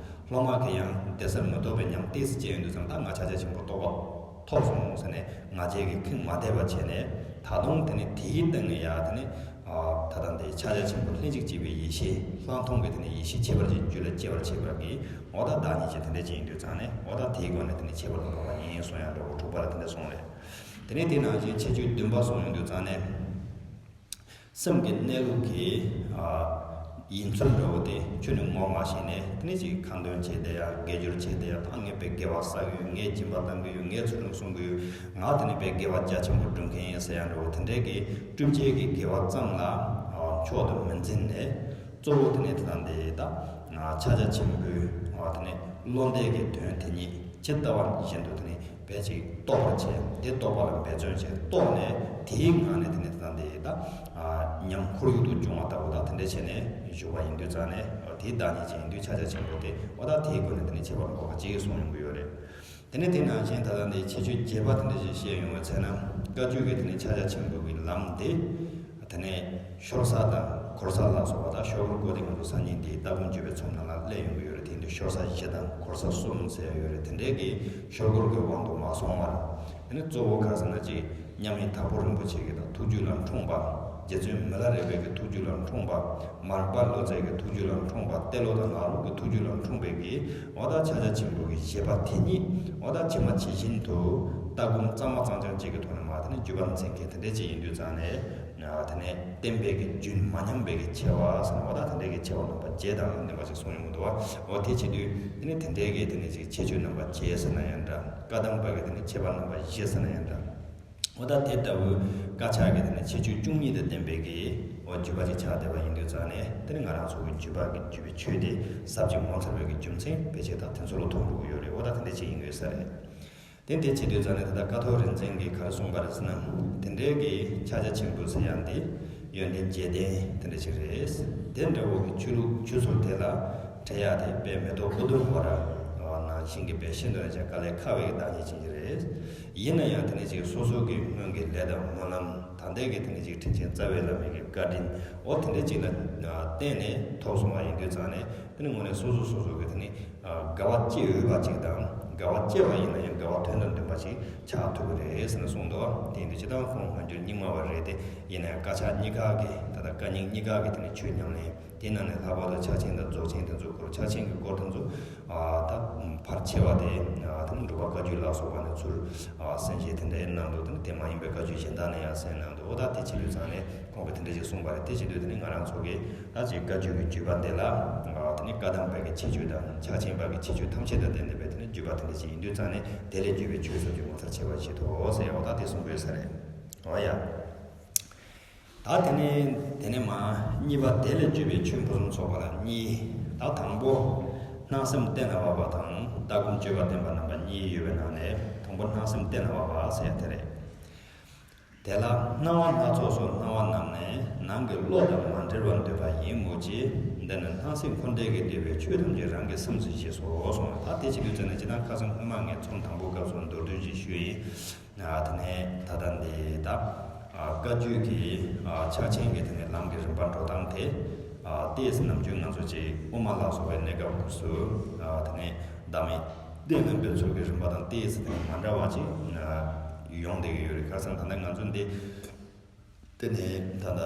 སློབ་མ་གིས་ཡང་བདེ་གསལ་མི་རྟོག་པའི་ཉམས་ཏོག་ཙམ་སྐྱེས་ཡོང་དུས་ཙང་། ད་ང་ཕྱག་རྒྱ་ཆེན་པོ་རྟོགས་པ་ཐོབ་སོང་ཟེར་ནས་ང་རྒྱལ་གྱིས་ཁེངས་མ་བསྡད་པ་བྱས་ནས། ད་དུང་དེ་ནས་དེའི་སྟེང་ནས་ཡང་དེ་ནས། ཨ་ད་ལྟ་འདི་ཕྱག་རྒྱ་ཆེན་པོ་ལྷན་ཅིག་སྐྱེས་པའི་ཡེ་ཤེས་ལྷག་མཐོང་གི་དེ་ནས་ཡེ་ཤེས་ཁྱད་པར་ཅན་རྒྱུད་ལ་སྐྱེ་བར་བྱེད་པ་གིས། འོ་ད་བདག་ཉིད་ཀྱི་དེ་འདྲ་ཅིག་ཡིན་དུས་ཙང་ནས། འོ་ད་དེའི་སྒོ་ནས་དེ་ནས་ཁྱད་པར་དུ་འཕགས་པ་ཡིན་གསུང་ཡ་འདྲ་བོ་དྲུག་པ་ལ་དེ་འདྲ་གསུངས་རེད། དེ་ནས་དེ་ནང་བཞིན་ཁྱད་ཆོས་བདུན་པ་གསུངས་ཡོང་དུས་ཙང་ནས། སེམས་ཀྱི་གནས་ལུགས་ཀྱི་ཨ་ཡིན་ཚུལ་འདྲ་བོ་དེ་ཁྱོན་ནས་ངོ་མ་ཤེས་ནས། དེ་ནས་ཅིག་ཁ་འདོན་བྱས་བསྡད་ཡ། དགེ་སྦྱོར་བྱས་བསྡད་ཡ། ད་ངས་དཔེ་དགེ་བ་བསགས་ཡོད། ངས་སྦྱིན་པ་བཏང་གི་ཡོད། ངས་ཚུལ་ཁྲིམས་སྲུང་གི་ཡོད། ང་དེ་ནས་དཔེ་དགེ་བ་རྒྱ་ཆེན་པོ་སྒྲུབ་མཁན་ཡིན་ཟེར་ཡ་འདྲ་བོ་དེ་འདྲའི་གི་སྤྲུལ་སྐྱེས་ཀྱི་དགེ་བ་ཙམ་ལ་ཨ་མཆོག་ཏུ་མི་འཛིན་ནས། གཙོ་བོ་དེ་ནས་དེ་དང་དེ་ད་ཕྱག་རྒྱ་ཆེན་པོའི་ཨ་དེ་ནས་བློ་འདས་ཀྱི་དོན་དེ་ཉིད་ཇི་ལྟ་བ་བཞིན་དུ་དེ་ནས་དཔེ་ཅིག་རྟོགས་པར་བྱས། དེ་རྟོགས་པ་ལ་འབད་བརྩོན་བྱས། རྟོགས་ནས་དེའི་ངང་ནས་དེ་ནས་ད་འདི་ད་ཨ་ཉམས་ཁོར་ཡུག་ཏུ་སྦྱོང་བ་ལྟ་བུ་དང་དེ་འདྲ་བྱས་ནས་བཞུགས་པ་ཡིན་དུས་ཙང་ནས། དེའི་བདག་ཉིད་ཅན་ཡིན་དུས་ཕྱག་རྒྱ་ཆེན་པོ་དེ། འོ་ད་དེའི་སྒོ་ནས་དེ་ནས་ཁྱད་པར་འཕགས་པ་ཅིག་གསུངས་ཡོང་གི་ཡོད་རེད། དེ་ནས་དེ་ནང་བཞིན་ད་ལྟ་འདི་ཁྱད་ཆོས་བརྒྱད་པ་དེ་འདྲ་ཞིག་བཤད་ཡོང་བའི་ཚེ་ན། བཀའ་བརྒྱུད་ཀྱི་དེ་ནས་ཕྱག་རྒྱ་ཆེན་པོ་གི་ལམ་དེ། དེ་ནས་ཤོར་ས་དང་འཁོར་ས་ལ་སོགས་པ་དང་། ཤོག་གུ་བཀོད་དེ་ང་ཚོ་སང་ཉིན་འདིའི་ལྟ་སྒོམ་སྤྱོད་པའི་ཚོམས་ནང་ལ་སླེབས་ཡོང་གི་ཡོད་རེད། དེ་འདི་ཤོར་ས་བཞི་དང་འཁོར་ས་གསུམ་ཟེར་ཡ་ཡོད་རེད། དེ་འདྲའི་གི་ཤོག་གུ་གི་དབང་དུ་མ་སོང་བར། དེ་ནི་གཙོ་བོ་ག་རེ་ཟེར་ན་ཅིག་མཉམ་མེད་དྭགས་པོ་རིན་པོ་ཆེ་གི་དང་ཐུགས་རྒྱུད་ལ་འཁྲུངས་པ། རྗེ་བཙུན་མི་ལ་རས་པའི་གི་ཐུགས་རྒྱུད་ལ་འཁྲུངས་པ། མར་པ་ལོ་ཙཱ་གི་ཐུགས་རྒྱུད་ལ་འཁྲུངས་པ། ཏེ་ལོ་དང་ནཱ་རོ་གི་ཐུགས་རྒྱུད་ལ་འཁྲུངས་པའི་གི། འོ་ད་ཕྱག་རྒྱ་ཆེན་པོ་གི་བཞེད་པ་དེ་ཉིད། འོ་ད་ཇི་མ་ཇི་བཞིན་དུ་ལྟ་སྒོམ་གཙང་མ་གཙང་རྐྱང་གཅིག་གི་ཐོག་ནས་མར་དེ་ནས་བརྒྱུད་པ་འཛིན་མཁན་དེ་འདྲ་ཅིག་ཡིན་དུས་ཙང་ནས། དེ་ནས་བསྟན་པའི་གི་རྒྱུན་མ་ཉམས་པའི་གི་ཆེ་བ་ཟེར་ན། འོ་ད་དེ་འདྲའི་གི་ཆེ་བ་རྣམ་པ་བརྒྱད་དང་ལྡན་པ་ཅིག་གསུངས་ཡོང་གི་འདུག་བ། འོ་དེ་བྱེད་དུས་དེ་ནས་དེ་འདྲའི་གི་དེ་ནས་ཅིག་ཁྱད་ཆོས་རྣམ་པ་བརྒྱད་ཟེར་ན་ཡང་འདྲ། བཀའ་གདམས་པ་གི་དེ་ནས་ཁྱད་པར་རྣམ་པ་བཞི་ཟེར་ན་ཡང་འདྲ། འོ་ད་དེ་ལྟ་བུའི་བཀའ་ཕྱག་གི་དེ་ནས་ཁྱད་ཆོས་བཅུ་གཉིས་དང་ལྡན་པའི་གི་འོ་བརྒྱུད་པ་ཅིག་ཆགས་བསྡད་པ་ཡིན་དུས་ཙང་ནས། དེ་ནི་ང་རང་ཚོ་གི་བརྒྱུད་པ་གི་བརྒྱུད་པའི་ཆོས་དེ་ཟབ་ཅིང་ངོ་མཚར་བའི་གི་རྒྱུ་མཚན་ཕལ་ཆེར་ད་དེ་ཚོ་ལ་ཐུག་འགྲོ་གི་ཡོད་རེད། འོ་ད་དེ་འདྲ་ཅིག་ཡིན་དགོས་ས་རེད། དེ་འདྲ་བྱེད་དུས་ཙང་ནས་ད་ལྟ་ཀཿཐོག་རིག་འཛིན་གྱིས་ག་རེ་གསུངས་པ་རེད་ཟེར་ན། དེ་འདྲའི་གི་ཕྱག་རྒྱ་ཆེན་པོ་ཟེར་ཡ་འདི་ཡོན་ཏན་བརྒྱད་ལྡན་དེ་འདྲ་ཞིག་རེད། དེ་འདྲ་བོ་གི་ཆོས་ལུགས་ཆོས་ཚུལ་དེ་ལ་འགྲེལ་ཡ་དེ་དཔེ་མེ་ཏོག་པུ་དུམ་ཝ་ར་ནང་བཞིན་གྱི་དཔེ་ཤིན་ཏུ་ནས་ཀྱང་དཀའ་ལས་ཁག་པའི་གི་བདག་ཉིད་ཅན་ཞིག་རེད། ཡིན་ན་ཡང་དེ་ནས་ཅིག་སོ་སོ་གི་སྔོན་གྱི་ལས་དང་སྨོན་ལམ། ད་ལྟའི་གི་དེ་ནས་ཅིག་དྲིན་ཅན་རྩ་བའི་བླ་མའི་གི་བཀའ་དྲིན། འོ་དེ་འདྲ་ཅིག་ལ་བརྟེན་ནས་ཐོབ་སོང་བ་ཡིན་དུས་ཙང་ནས། དེ་ནི་དངོས་གནས་སོ་སོ་སོ་སོ་གི་དེ་ནི་དགའ་བ་སྐྱེ་འོས་པ་ཅིག་དང་། དགའ་བ་སྐྱེ་བ་ཡིན་ན་ཡང་དགའ་བ་དོན་དང་ལྡན་པ་ཅིག་ཆགས་ཐུབ་ཀྱི་རེད་ཟེར་ནས་གསུངས་འདུག་དེ་ཡིན་དུས་སྤྱིར་བཏང་ཁོང་སྔ་འགྱུར་རྙིང་མ་བ་རེད་དེ། ཡིན་ན་ཡང་བཀའ་ཕྱག་གཉིས་ཀ་གི་ད་ལྟ་བཀའ་རྙིང་གཉིས་ཀ་གི་དེ་ནི་ཆོས་ཉམས་ལེན། དེ་ནང་ནས་ལྷག་པར་དུ་ཕྱག་ཆེན་དང་རྫོགས་ཆེན་དེ་ཚོ་སྐོར། ཕྱག་ཆེན་གྱི་སྐོར་དེ་ཚོ་ཨ་ད་ཕལ་ཆེ་བ་དེ་ཨ་དེ་ནི་འབྲུག་པ་བཀའ་བརྒྱུད་ལ་སོགས་པ་ནས་ཚུར་ཨ་གསན་བཞེས་དེ་འདྲ་གནང་འདུག་དེ་ནི་དེ་མ་ཡིན་པའི་བཀའ་བརྒྱུད་གཞན་དག་ནས་ཡང་གསན་གནང་འདུག་འོ་ད་དེ་བྱེད་དུས་ཙང་ནས་ཁོང་གིས་དེ་འདྲ་ཞིག་གསུངས་པ་རེད། དེ་བྱེད་དུས་དེ་ནི་ང་རང་ཚོ་གིས་ད་ཅིག་བཀའ་བརྒྱུད་ཀྱི་བརྒྱུད་པ་འདི་ལ་ཨ་དེ་ནི་བཀའ་གདམས་པ་གི་ཁྱད་ཆོས་དང་ཕྱག་ཆེན་པ་གི་ཁྱད་ཆོས་ཐམས་ཅད་དང་ལྡན་ལྡན་པའི་དེ་ནི་བརྒྱུད་པ་དེ་འདྲ་ཞིག་ཡིན་དུས་ཙང་ནས། དེ་ལས་བརྒྱུད་པའི་ཆོས་ཟབ་ཅིང་ངོ་མཚར་ཆེ་བ་ཞིག་ཏུ་ཟེར་ཡ། འོ་ད་དེ་གསུང་དགོས་ས་རེད། འོ་ཡ། ད་དེ་ནས་དེ་ནས་མ་གཉིས་པ། དེ་ལས་བརྒྱུད་པའི་ཆོས་ཕུན་སུམ་ཚོགས་པ་ལ་གཉིས། ད་དང་པོ་སྣང་སེམས་གཏན་ལ་དབབ་པ་དང་ལྟ་སྒོམ་སྤྱོད་པ་བསྟན་པ་རྣམ་པ་གཉིས་ཡོད་པའི་ནང་ནས། ད་ དང་པོ་སྣང་སེམས་གཏན་ལ་དབབ་པ་ཟེར་ཡ་དེ་རེད། དེ་ལ་སྣང་བ་སྣ་ཚོགས་སུ་སྣང་བ་རྣམས་ནི་ནང་གི་བློ་དང་མ་བྲལ་བར་འདོད་པ་ཡིན་མོད་ཀྱི། འདི་ནི་སྣང་སྲིད་འཁོར་འདས་ཀྱིས་བསྡུས་པའི་ཆོས་ཐམས་ཅད་རང་གི་སེམས་སུ་ཞེས་སོ་གསུངས། ད་དེ་བྱེད་དུས་ཙམ་ནས་ཇི་ལྟར་ཁ་སང་སྔོན་མ་ངས་ཚོམས་དང་པོའི་སྐབས་སུ་མདོར་བསྡུས་ཅིག་ཞུས་ཡིན། ཨ་དེ་ནས་ད་ལྟ་འདི་ད་ཨ་བཀའ་བརྒྱུད་ཀྱི་ཨ་ཕྱག་ཆེན་གྱི་དེ་ནས་ལམ་གྱི་རིམ་པ་འགྲོ་སྟངས་དེ། ཨ་ཏོག་ཙམ་ནམ་རྒྱུན་ང་ཚོ་ཅིག་དབུ་མ་ལ་སོགས་པའི་གནས་སྐབས་སུ་ཨ་དེ་ནས་བདག་མེད་གཏན་ལ་འབེབས་ཚུལ་གྱི་རིམ་པ་དང་ཏོག་ཙམ་དེ་ནས་མ་འདྲ་བ་ཅིག་ཨ་ཡོང་བསྡད་ཀྱི་ཡོད་རེད། ཁ་སང་ད་ལྟ་ང་ཚོ་འདི། དེ་ནས་ད་ལྟ་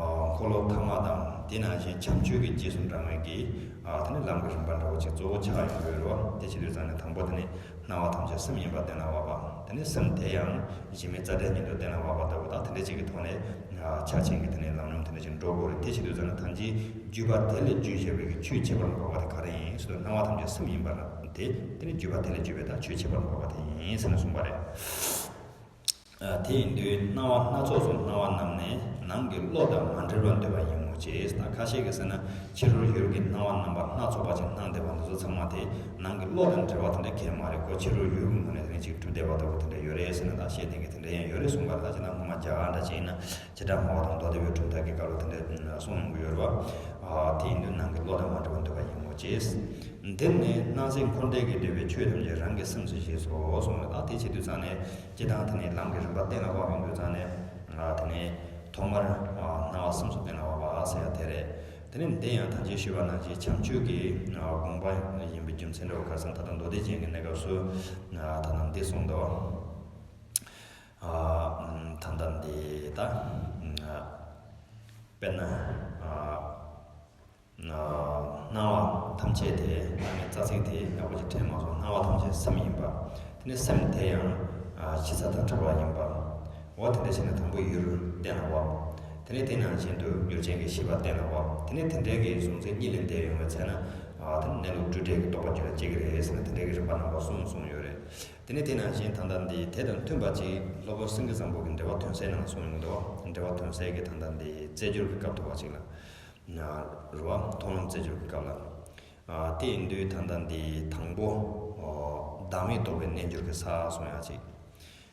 ཨ་འཁོར་ལོ་ཐ་མ་དང་དེ་ནང་བཞིན་བྱམས་ཆོས་ཀྱི་རྗེས་སུ་འབྲང་བའི་གི་ཨ་དེ་ནས་ལམ་གྱི་རིམ་པ་འདྲ་བོ་ཅིག་གཙོ་བོ་ཆགས་ཡོང་གི་ཡོད་རེད་བ། དེ་བྱེད་དུས་ཙམ་ནས་དང་པོ་དེ་ནས་སྣང་བ་ཐམས་ཅད་སེམས་ཡིན་པ་གཏན་ལ་དབབ་པ། དེ་ནས་སེམས་དེ་ཡང་གཞི་མེད་རྩ་བྲལ་ཉིད་དུ་གཏན་ལ་དབབ་པ་ལྟ་བུ་དང་དེ་འདྲ་ཅིག་གི་ཐོག་ནས་ཨ་ཕྱག་ཆེན་གྱི་དེ་ནས་ལམ་རིམ་དེ་འདྲ་ཅིག་འགྲོ་དགོས་རེད། དེ་བྱེད་དུས་ཙམ་ནས་ཐམས་ཅད་བརྒྱུད་པ་དེ་ལས་བརྒྱུད་བྱས་པའི་གི་ཆོས་ཁྱད་པར་དུ་འཕགས་པ་དེ་ག་རེ་ཡིན་ཟེར་དུས་སྣང་བ་ཐམས་ཅད་སེམས་ཡིན་པ་དེ་དེ་ནས་བརྒྱུད་པ་དེ་ལས་བརྒྱུད་པའི་ད་ཆོས་ཁྱད་པར་དུ་འཕགས་པ་དེ་ཡིན་ཟེར་ནས་གསུངས་པ་རེད། ཨ་དེ་ཡིན་དུས་སྣང་བ་སྣ་ཚོགས་སུ་སྣང་བ་རྣམས་ནི་ནང་གི་བློ་དང་མ་བྲལ་བར་འདོད་པ་ཡིན་མོད་ཀྱི། ད་ཁ་ཤས་ཀྱིས་ཟེར་ན་ཕྱི་རོལ་ཡུལ་གྱི་སྣང་བ་རྣམ་པ་སྣ་ཚོགས་པ་ཅིག་སྣང་བསྡད་པ་འདི་ཚོ་ཚང་མ་དེ་ནང་གི་བློ་དང་བྲལ་བ་དེ་འདྲ་གང་ཡང་མ་རེད། ཁོ་ཕྱི་རོལ་ཡུལ་གྱི་ངོས་ནས་དེ་འདྲ་ཅིག་གྲུབ་བསྡད་པ་ལྟ་བུ་དེ་འདྲ་ཡོད་རེད་ཟེར་ན་ད་བཤད་མཁན་གྱི་དེ་འདྲ་ཡང་ཡོད་རེད་གསུངས་པ་རེད། ད་ཅི་ན་སྔོན་མ་རྒྱ་གར་འདྲ་ཅིག་ཡིན་ན་བྱེ་བྲག་སྨྲ་བ་དང་མདོ་སྡེ་པའི་གྲུབ་མཐའ་གྱི་སྐབས་ལ་དེ་འདྲ་གསུངས་ཡོང་གི་ཡོད་རེད་བ། ཨ་དེ་ཡིན་དུས་ནང་གི་བློ་དང་མ་བྲལ་བར་འདོད་པ་ཡིན་མོད་ཀྱི། འདིར་ནི་སྣང་སྲིད་འཁོར་འདས་ཀྱིས་བསྡུས་པའི་ཆོས་ཐམས་ཅད་རང་གི་སེམས་སུ་ཞེས་སོ་གསུངས་རེད། ད་དེ་བྱེད་དུས་ཙང་ནས་སྤྱིར་བཏང་དེ་ནས་ལམ་གྱི་རིམ་པ་གཏན་ལ་དབབ་ཡོང་དུས་ཙང་ནས་ཨ་དེ་ནས་ཐོག་མར་ཨ་སྣང་བ་སེམས་སུ་གཏན་ལ་དབབ་པ་ཟེར་ཡ་དེ་རེད། དེ་ནས་འདི་ཡང་ད་ཅི་ཞུས་པ་ནང་བཞིན་བྱམས་ཆོས་ཀྱི་ཨ་དགོངས་པ་ཡིན་པའི་རྒྱུ་མཚན་འདྲ་བོ། ཁ་སང་ད་ལྟ་མདོ་སྡེ་རྒྱན་གྱི་གནས་སྐབས་སུ་ཨ་ད་ལྟ་འདི་གསུངས་འདུག་ཨ་ད་ལྟ་འདི་ད་ཨ་དཔེར་ན་ཨ། སྣང་བ་ཐམས་ཅད་དེ་སྣང་བའི་རྩ་ཚིག་དེ་ཡག་པོ་ཅིག་དྲན་མ་སོང་། སྣང་བ་ཐམས་ཅད་སེམས་ཡིན་པ། དེ་ནས་སེམས་དེ་ཡང་ཨ་ཕྱི་ས་དང་བྲལ་བ་ཡིན་པ། འོ་དེ་འདྲ་བྱས་ན་དང་པོ་ཡུལ་གཏན་ལ་དབབ། དེ་ནས་དེ་ནང་བཞིན་དུ་ཡུལ་ཅན་གྱི་ཤེས་པ་གཏན་ལ་དབབ། དེ་ནས་དེ་འདྲའི་གི་གཟུང་འཛིན་གཉིས་ལས་འདས་ཡོང་བའི་ཚེ་ན་ཨ་དེ་ནས་གནས་ལུགས་སྤྲོས་བྲལ་གྱི་རྟོགས་པ་རྒྱུད་ལ་སྐྱེ་གི་རེད་ཟེར་ན་དེ་འདྲའི་གི་རིམ་པ་རྣམ་པ་གསུམ་གསུངས་ཡོད་རེད། དེ་ནས་དེ་ནང་བཞིན་ད་ལྟ་འདི་དེ་དང་མཐུན་པ་ཅིག་སློབ་དཔོན་སེང་གེ་བཟང་པོ་གི་འགྲེལ་པ་དོན་གསལ་ནང་གསུངས་ཡོང་གི་འདུག་འགྲེལ་པ་དོན་གསལ་གྱི་ད་ལྟ་འདི་རྩེ་སྦྱོར་གྱི་སྐབས་ཐོག་པ་ཅིག་ལ། རེད་བ། མཐོང་ལམ་རྩེ་སྦྱོར་གྱི་སྐབས་ལ། ཨ་དེ་ཡིན་དུས་ད་ལྟ་འདི་དང་པོ་ཨོ་བདག་མེད་རྟོགས་པའི་རྣལ་འབྱོར་གྱི་ས་གསུང་ཡག་ཅིག་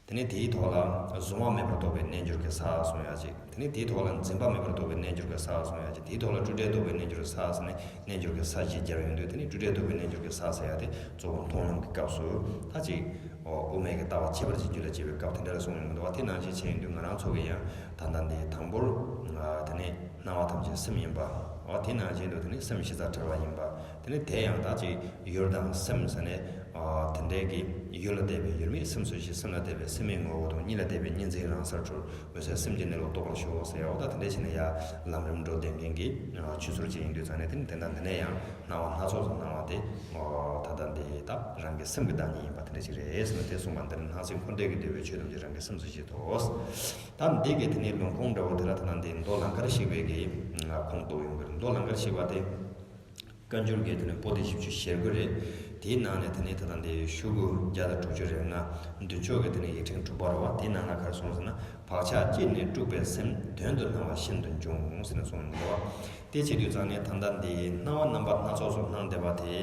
དེ་ནས་དེའི་ཐོག་ལ་གཟུང་བ་མེད་པར་རྟོགས་པའི་རྣལ་འབྱོར་གྱི་ས་གསུང་ཡག་ཅིག་དེ་ནས་དེའི་ཐོག་ལ་འཛིན་པ་མེད་པར་རྟོགས་པའི་རྣལ་འབྱོར་གྱི་ས་གསུང་ཡག་ཅིག་དེའི་ཐོག་ལ་སྤྲོས་བྲལ་རྟོགས་པའི་རྣལ་འབྱོར་གྱི་ས་ཟེར་ནས་རྣལ་འབྱོར་གྱི་ས་བཞི་སྦྱར་ཡོང་དུས། དེ་ནས་སྤྲོས་བྲལ་རྟོགས་པའི་རྣལ་འབྱོར་གྱི་ས་ཟེར་ཡག་དེ་གཙོ་བོ་མཐོང་ལམ་གྱི་སྐབས་སུ་ད་ཅིག་ཨོ་དབུ་མེད་ཀྱི་ལྟ་བ་ཁྱད་པར་ཅན་རྒྱུད་ལ་སྐྱེ་བའི་སྐབས་དེ་འདྲ་ལ་གསུངས་ཡོང་གི་འདུག་བ། དེ་ནང་བཞིན་བྱས་ཡོང་དུས་ང་རང་ཚོ་གི་ཡང་ད་ལྟ་འདི་དང་པོར་ཨ་དེ་ནས་སྣང་བ་ཐམས་ཅད་སེམས་ཡིན་པ། འོ་དེ་ནང་བཞིན་དུ་དེ་ནས་སེམས་ཕྱི་ས་བྲལ་བ་ཡིན་པ། དེ་ནས་དེ་ཡང་ད་ཅིག་ཡུལ་དང་སེམས་ཟེར་ནས་ཨ་དེ་འདྲའི་གི་ཡུལ་ལ་བལྟས་པའི་ཡུལ་མེད་སེམས་སུ་ཞི། སེམས་ལ་བལྟས་པའི་སེམས་མེད་ངོ་བོ་དང་། གཉིས་ལ་བལྟས་པའི་གཉིས་འཛིན་རང་སར་གྲོལ། འོད་གསལ་སེམས་ཀྱི་གནས་ལུགས་རྟོགས་པར་ཤོག་ཟེར་ཡ། འོ་ད་དེ་འདྲ་བྱས་ནས་ཡ་ལམ་རིམ་འགྲོ་བསྡད་མཁན་གྱི་ཆོས་ཟུར་ཅིག་ཡིན་དུས་ཙང་ནས་དེ་ནི་དེ་འདྲ་འདི་ནས་ཡང་སྣང་བ་སྣ་ཚོགས་སུ་སྣང་བ་དེ་ད་ལྟ་འདི་ད་རང་གི་སེམས་ཀྱི་བདག་ཉིད་ཡིན་པ་དེ་འདྲ་ཅིག་རེད་ཟེར་ནས་དེ་གསུངས་པ་འདིར་སྣང་སྲིད་འཁོར་འདས་ཀྱིས་བསྡུས་པའི་ཆོས་ཐམས་ཅད་རང་གི་སེམས་སུ་ཞེས་དོ། ད་འདི་གི་དེ་ནས་ལུང་ཁུངས་འདྲ་བོ་དེ་ལ་ད་ལྟ་འདི་མདོ་ལང་ཀར་གཤེགས་པའི་གི་ཁུངས་གཏུགས་ཡོང་གི་རེད། མདོ་ལང་ཀར་གཤེགས་པ་དེ། བཀའ་འགྱུར་གྱི་དེ་ནས་པོ་ཏི་བཞི་བཅུ་ཞེ་དགུ་རེད། དེའི་ནང་ནས་དེ་ནས་ད་ལྟ་འདི་ཤོག་གུ་བརྒྱ་དང་དྲུག་ཅུ་རེ་ལྔ། མདུན་ཕྱོགས་ཀྱི་དེ་ནས་ཡིག་ཕྲེང་དྲུག་པ་རེད་བ། དེའི་ནང་ལ་ག་རེ་གསུངས་ཟེར་ན། བག་ཆགས་སྐྱེས་ནས་དཀྲུགས་པའི་སེམས། དོན་དུ་སྣང་བ་ཤིན་ཏུ་འབྱུང་ཟེར་ནས་གསུངས་ཡོད་འདུག་བ། དེ་བྱེད་དུས་ཙང་ནས་ད་ལྟ་འདི་སྣང་བ་རྣམ་པ་སྣ་ཚོགས་སུ་སྣང་བསྡད་པ་དེ།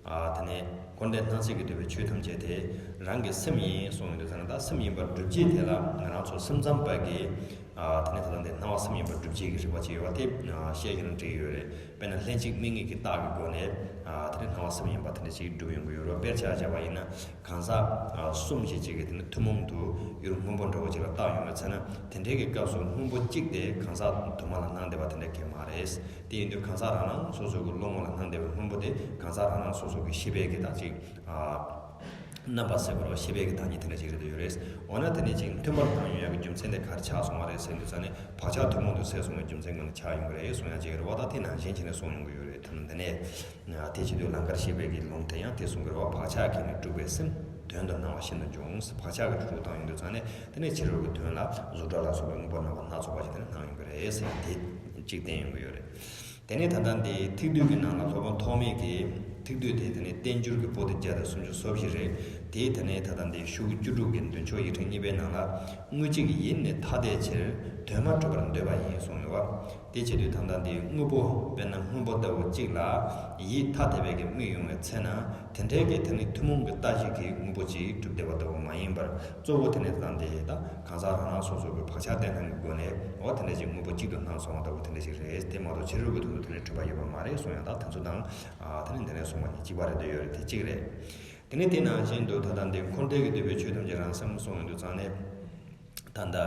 ཨ་དེ་ནས་འཁོར་འདས་སྣང་སྲིད་ཀྱིས་བསྡུས་པའི་ཆོས་ཐམས་ཅད་དེ་རང་གི་སེམས་ཡིན་གསུངས་ཡོད་འདུག་ཟེར་ན། ད་སེམས་ཡིན་པར་སྒྲུབ་བྱེད་དེ་ལ་ང་རང་ཚོ་སེམས་ཙམ་པ་གིས། ཨ་དེ་ནས་ད་ལྟ་འདི་སྣང་བ་སེམས་ཡིན་པར་སྒྲུབ་བྱེད་ཀྱི་རིགས་པ་ཅིག་ཡོད་བ། དེ་ཨ་བཤད་ཀྱི་རང་འགྲིག་ཡོད་རེད། དཔེར་ན་ལྷན་ཅིག་དམིགས་ངེས་ཀྱི་རྟགས་ཀྱི་སྒོ་ནས་ཨ་དེ་ནས་སྣང་བ་སེམས་ཡིན་པ་དེ་འདྲ་ཅིག་སྒྲུབ་ཡོང་གི་ཡོད་རེད་བ། དཔེར་ཆ་བཞག་པ་ཡིན་ན་གང་ཟག་ཨ་གསུམ་ཞིག་ཅིག་གིས་དེ་ནས་ཐུན་མོང་དུ་ཡུལ་སྔོན་པོ་འདྲ་བོ་ཅིག་ལ་བརྟགས་ཡོང་བའི་ཚེ་ན། དེ་འདྲའི་གི་སྐབས་སུ་སྔོན་པོ་གཅིག་དེ་གང་ཟག་དུ་མ་ལ་སྣང་བསྡད་པ་དེ་འདྲ་གང་ཡང་མ་རེད། དེ་ཡིན་དུས་གང་ཟག་རང་རང་སོ་སོ་གི་བློ་ངོ་ལ་སྣང་བསྡད་པའི་སྔོན་པོ་དེ་གང་ཟག་རང་རང་སོ་སོ་གི་ཤེས་པའི་གི་ད་ཅིག་ཨ། རྣམ་པ་ཟེར་བ་རེད་བ། ཤེས་པའི་གི་བདག་ཉིད་དེ་འདྲ་ཅིག་རེད་འདུག་ཡོད་རེད། འོ་ན་དེ་ནས་ཅིག་མཐུན་པར་སྣང་ཡོང་ཡག་གི་རྒྱུ་མཚན་དེ་ག་རེ་ཆགས་སོང་བ་རེད་ཟེར་དུས་ཙང་ནས། བག་ཆགས་ཐུན་མོང་དུ་ཟད་སོང་བའི་རྒྱུ་མཚན་སྒང་ལ་ཆགས་ཡོང་གི་རེད་གསུང་ཡག་ཅིག་རེད་བ། ད་དེ་ནང་བཞིན་བྱས་ནས་གསུངས་ཡོང་གི་ཡོད་རེད། ཐ་ན་འདི་ནས་དེ་བྱེད་དུས་ལང་ཀར་གཤེགས་པའི་གི་ལུང་དེ་ཡང་དེ་གསུང་གི་རེད་བ། བག་ཆགས་སྐྱེས་ནས་དཀྲུགས་པའི་སེམས། དོན་དུ་སྣང་བ་ཤིན་ཏུ་འབྱུང་། བག་ཆགས་ཀྱི་དཀྲུག་བཏང་ཡོང་དུས་ཙང་ནས་དེ་ནས་ཕྱི་རོལ་གྱི་དོན་ལ་གཟུགས་སྒྲ་ལ་སོགས་པའི་དངོས་པོ་རྣམ་པ་སྣ་ཚོགས་པ་ཞིག་དེ་ནས་སྣང་ཡོང་གི་རེད་ཟེར་ཡག་དེ་གཅིག་བསྟན་ཡོང་གི་ཡོད་རེད། དེ་ནས་ད་ལྟ་འདི་ཐེག་བསྡུས་ཀྱི་ནང་ལ་སློབ་དཔོན་ཐོགས་མེད་ཀྱིས་ཐེག་བསྡུས་དེ་དེ་ནས་བསྟན་འགྱུར་གྱི་པོ་ཏི་བརྒྱ་དང་སུམ་ཅུ་སོ་བཞི་རེད། དེའི་དེ་ནས་ད་ལྟ་འདི་ཤོག་གུ་བཅུ་དྲུག་གི་མདུན་ཕྱོགས་ཡིག་ཕྲེང་གཉིས་པའི་ནང་ལ། དངོས་གཅིག་ཡིད་ནི་ཐ་དད་ཕྱིར། དོན་མ་གྲུབ་པར་འདོད་པ་ཡིན་གསུངས་ཡོད་པ། དེ་བྱེད་དུས་ད་ལྟ་འདི་དངོས་པོ་དཔེར་ན་སྔོན་པོ་ལྟ་བུ་གཅིག་ལ་ཡིད་ཐ་དད་པའི་གི་དམིགས་ཡོང་བའི་ཚེ་ན། དེ་འདྲའི་གི་དེ་ནི་ཐུན་མོང་གི་ལྟ་བཞིན་གྱི་དངོས་པོ་གཅིག་གྲུབ་བསྡད་པ་ལྟ་བུ་མ་ཡིན་པར། གཙོ་བོ་དེ་ནི་ད་ལྟ་འདི་ད་གང་ཟག་རང་རང་སོ་སོ་གི་བག་ཆགས་བརྟན་སྣང་གི་སྒོ་ནས། འོ་དེ་འདྲ་ཞིག་དངོས་པོ་གཅིག་ཏུ་སྣང་སོང་བ་ལྟ་བུ་དེ་འདྲ་ཞིག་རེད། དེ་མ་གཏོགས་ཕྱི་རོལ་གྱི་ཐོག་ཏུ་དེ་འདྲ་གྲུབ་པ་ཡོད་པ་མ་རེད་གསུངས་ཡང་། ད་དེ་ཚོ་དང་། ཨ། དེ་ནི་འདི་ནས་གསུངས་པ་ནི་གཅིག་པ་རེད་འདོད་ཡོད་རེད། དེ་གཅིག་རེད། དེ་ནི་དེ་ནང་བཞིན་དུ་ད་ལྟ་འདི་འཁོར་འདས་ཀྱི་འདོད་པའི་ཆོས་ཐམས་ཅད་རང་སེམས་གསུངས་ཡོང་དུས་ཙང་ནས། ད་ལྟ།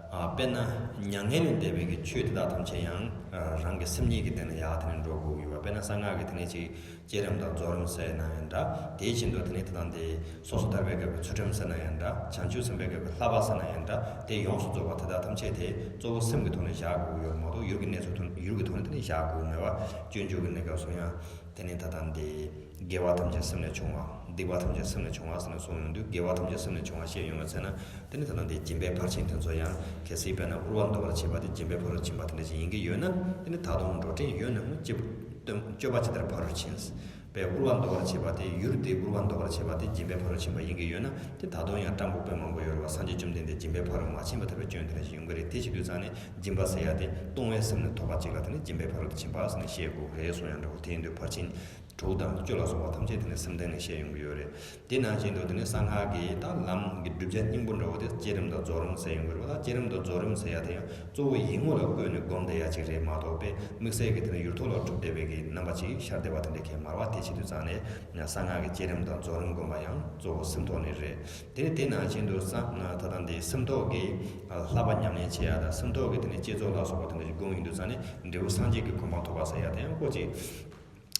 ཨ། དཔེར་ན་མྱ་ངན་ལས་འདས་པའི་གི་ཆོས་དེ་དག་ཐམས་ཅད་ཡང་། ཨ། རང་གི་སེམས་ཉིད་ཀྱི་སྟེང་ནས་ཡར་དེ་ནས་འགྲོ་དགོས་ཀྱི་ཡོད་པ། དཔེར་ན་གསང་སྔགས་ཀྱི་དེ་ནས་ཅིག་བསྐྱེད་རིམ་དང་རྫོགས་རིམ་ཟེར་ན་ཡང་འདྲ། དེ་བཞིན་དུ་དེ་ནས་ད་ལྟ་འདི་སོ་སོ་ཐར་པའི་སྐབས་ཀྱི་ཚུལ་ཁྲིམས་ཟེར་ན་ཡང་འདྲ། བྱང་ཆུབ་སེམས་དཔའི་སྐབས་ཀྱི་བསླབ་པ་ཟེར་ན་ཡང་འདྲ། དེ་ཡོངས་སུ་རྫོགས་པ་དེ་དག་ཐམས་ཅད་དེ་གཙོ་བོ་སེམས་ཀྱི་ཐོག་ནས་བཞག་དགོས་ཀྱི་ཡོད་རེད་མ་གཏོགས། ཡུལ་གྱི་གནས་ཚུལ་ཐོག་ཡུལ་གྱི་ཐོག་ནས་དེ་ནས་བཞག་དགོས་ཀྱི་མེད་པ། སྤྱོད་འཇུག་གི་གནས་སྐབས་སུ་ཡང་། དེ་ནས་ད་ལྟ་འདི་དགེ་བ་ཐམས་ཅད་སེམས་ལས་བྱུང་བ། སྡིག་པ་ཐམས་ཅད་སེམས་ལས་བྱུང་བ་ཟེར་ནས་གསུངས་ཡོང་དུས། དགེ་བ་ཐམས་ཅད་སེམས་ལས་བྱུང་བ་བཤད་ཡོང་བའི་ཚེ་ན། དེ་ནི་ད་ལྟ་འདི་སྦྱིན་པའི་ཕར་ཕྱིན་དེ་ཚོ་ཡང་གལ་སྲིད་དཔེར་ན་དབུལ་བ་འདོར་བར་བྱེད་པ་དེ་སྦྱིན་པའི་ཕ་རོལ་ཕྱིན་པ་དེ་འདྲ་ཞིག་ཡིན་གྱི་ཡོད་ན། དེ་ནི་ད་དུང་འགྲོ་གྲོན་ཡོད་ན་སྨོ། ཅི། སྤྱོད་པ་ཇི་ལྟར་ཕ་རོལ་ཕྱིན། པའི་དབུལ་བ་འདོར་བར་བྱེད་པ་དེ། ཡུལ་དེ་དབུལ་བ་འདོར་བར་བྱེད་པ་དེ་སྦྱིན་པའི་ཕ་རོལ་ཕྱིན་པ་ཡིན་གྱི་ཡོད་ན། དེ་ད་དུང་ཡང་སྤྲང་པོ་དཔེ་མང་པོ་ཡོད་རེད་བ། སངས་རྒྱས་བཅོམ་ལྡན་འདས་སྦྱིན་པའི་ཕ་རོལ་མ་ཕྱིན་པ་དེ་འདྲ་སྐྱོན་དེ་འདྲ་ཞིག་ཡོང་གི་རེད། དེ་བྱེད་དུས་ཙང་ནས་སྦྱིན་པ་ཟེར་ཡ་དེ་གཏོང་བའི་སེམས་ནི་ཐོབ་པ་ཅིག་ལ་དེ་ནི་སྦྱིན་པའི་ཕ་རོལ་ཏུ་ཕྱིན་པ་ཟེར་ནས་བཤད་དགོས་རེད་གསུངས་ཡང་འགྲོ་གི། དེ་ཡིན་དུས་ཕར་ཕྱིན་དྲུག་དང་སྤྱོད་ལ་སོགས་པ་ཐམས་ཅད་དེ་ནི་སེམས་སྟེང་ནས་བཤད་ཡོང་གི་ཡོད་རེད། དེ་ནང་བཞིན་དུ་དེ་ནི་གསང་སྔགས་ཀྱི་ད་ལམ་གྱི་བསྒྲུབ་བྱ་སྙིང་པོ་འདྲ་བོ་དེ་བསྐྱེད་རིམ་དང་རྫོགས་རིམ་ཟེར་ཡོང་གི་རེད་བ། ད་བསྐྱེད་རིམ་དང་རྫོགས་རིམ་ཟེར་ཡ་དེ་ཡང་གཙོ་བོ་ཡིད་ངོ་ལ་བཀོད་ནས་སྒོམ་བསྡད་ཡ་ཅིག་རེད་མ་གཏོགས། པས་དམིགས་བསལ་གྱི་དེ་ནི་ཡུལ་ཐོག་ལ་གྲུབ་བསྡད་པའི་གི་རྣམ་པ་ཅིག་ཤར་བསྡད་པ་དེ་འདྲ་གང་ཡང་མ་རེད་བ། དེ་བྱེད་དུས་ཙང་ནས་གསང་སྔགས་ཀྱི་བསྐྱེད་རིམ་དང་རྫོགས་རིམ་སྒོམ་པ་ཡང་གཙོ་བོ་སེམས་ཐོག་ནས་རེད། དེ་ནི་དེ་ནང་བཞིན་དུ་གསང་ད་ལྟ་འདི་སེམས་ཐོག་གི་བསླབ་པ་ཉམས་ལེན་བྱེད་ཡ་དང་། སེམས་ཐོག་གི་དེ་ནི་བསྐྱེད་རྫོགས་ལ་སོགས་པ་དེ་འདྲ་ཞིག་སྒོམ་ཡོང་དུས་ཙང་ནས་འབྲས་བུ་སངས་རྒྱས་ཀྱི་གོ་འཕང་ཐོབ་པ་ཟེར་ཡ་དེ་ཡང་ཁོ་ཅིག་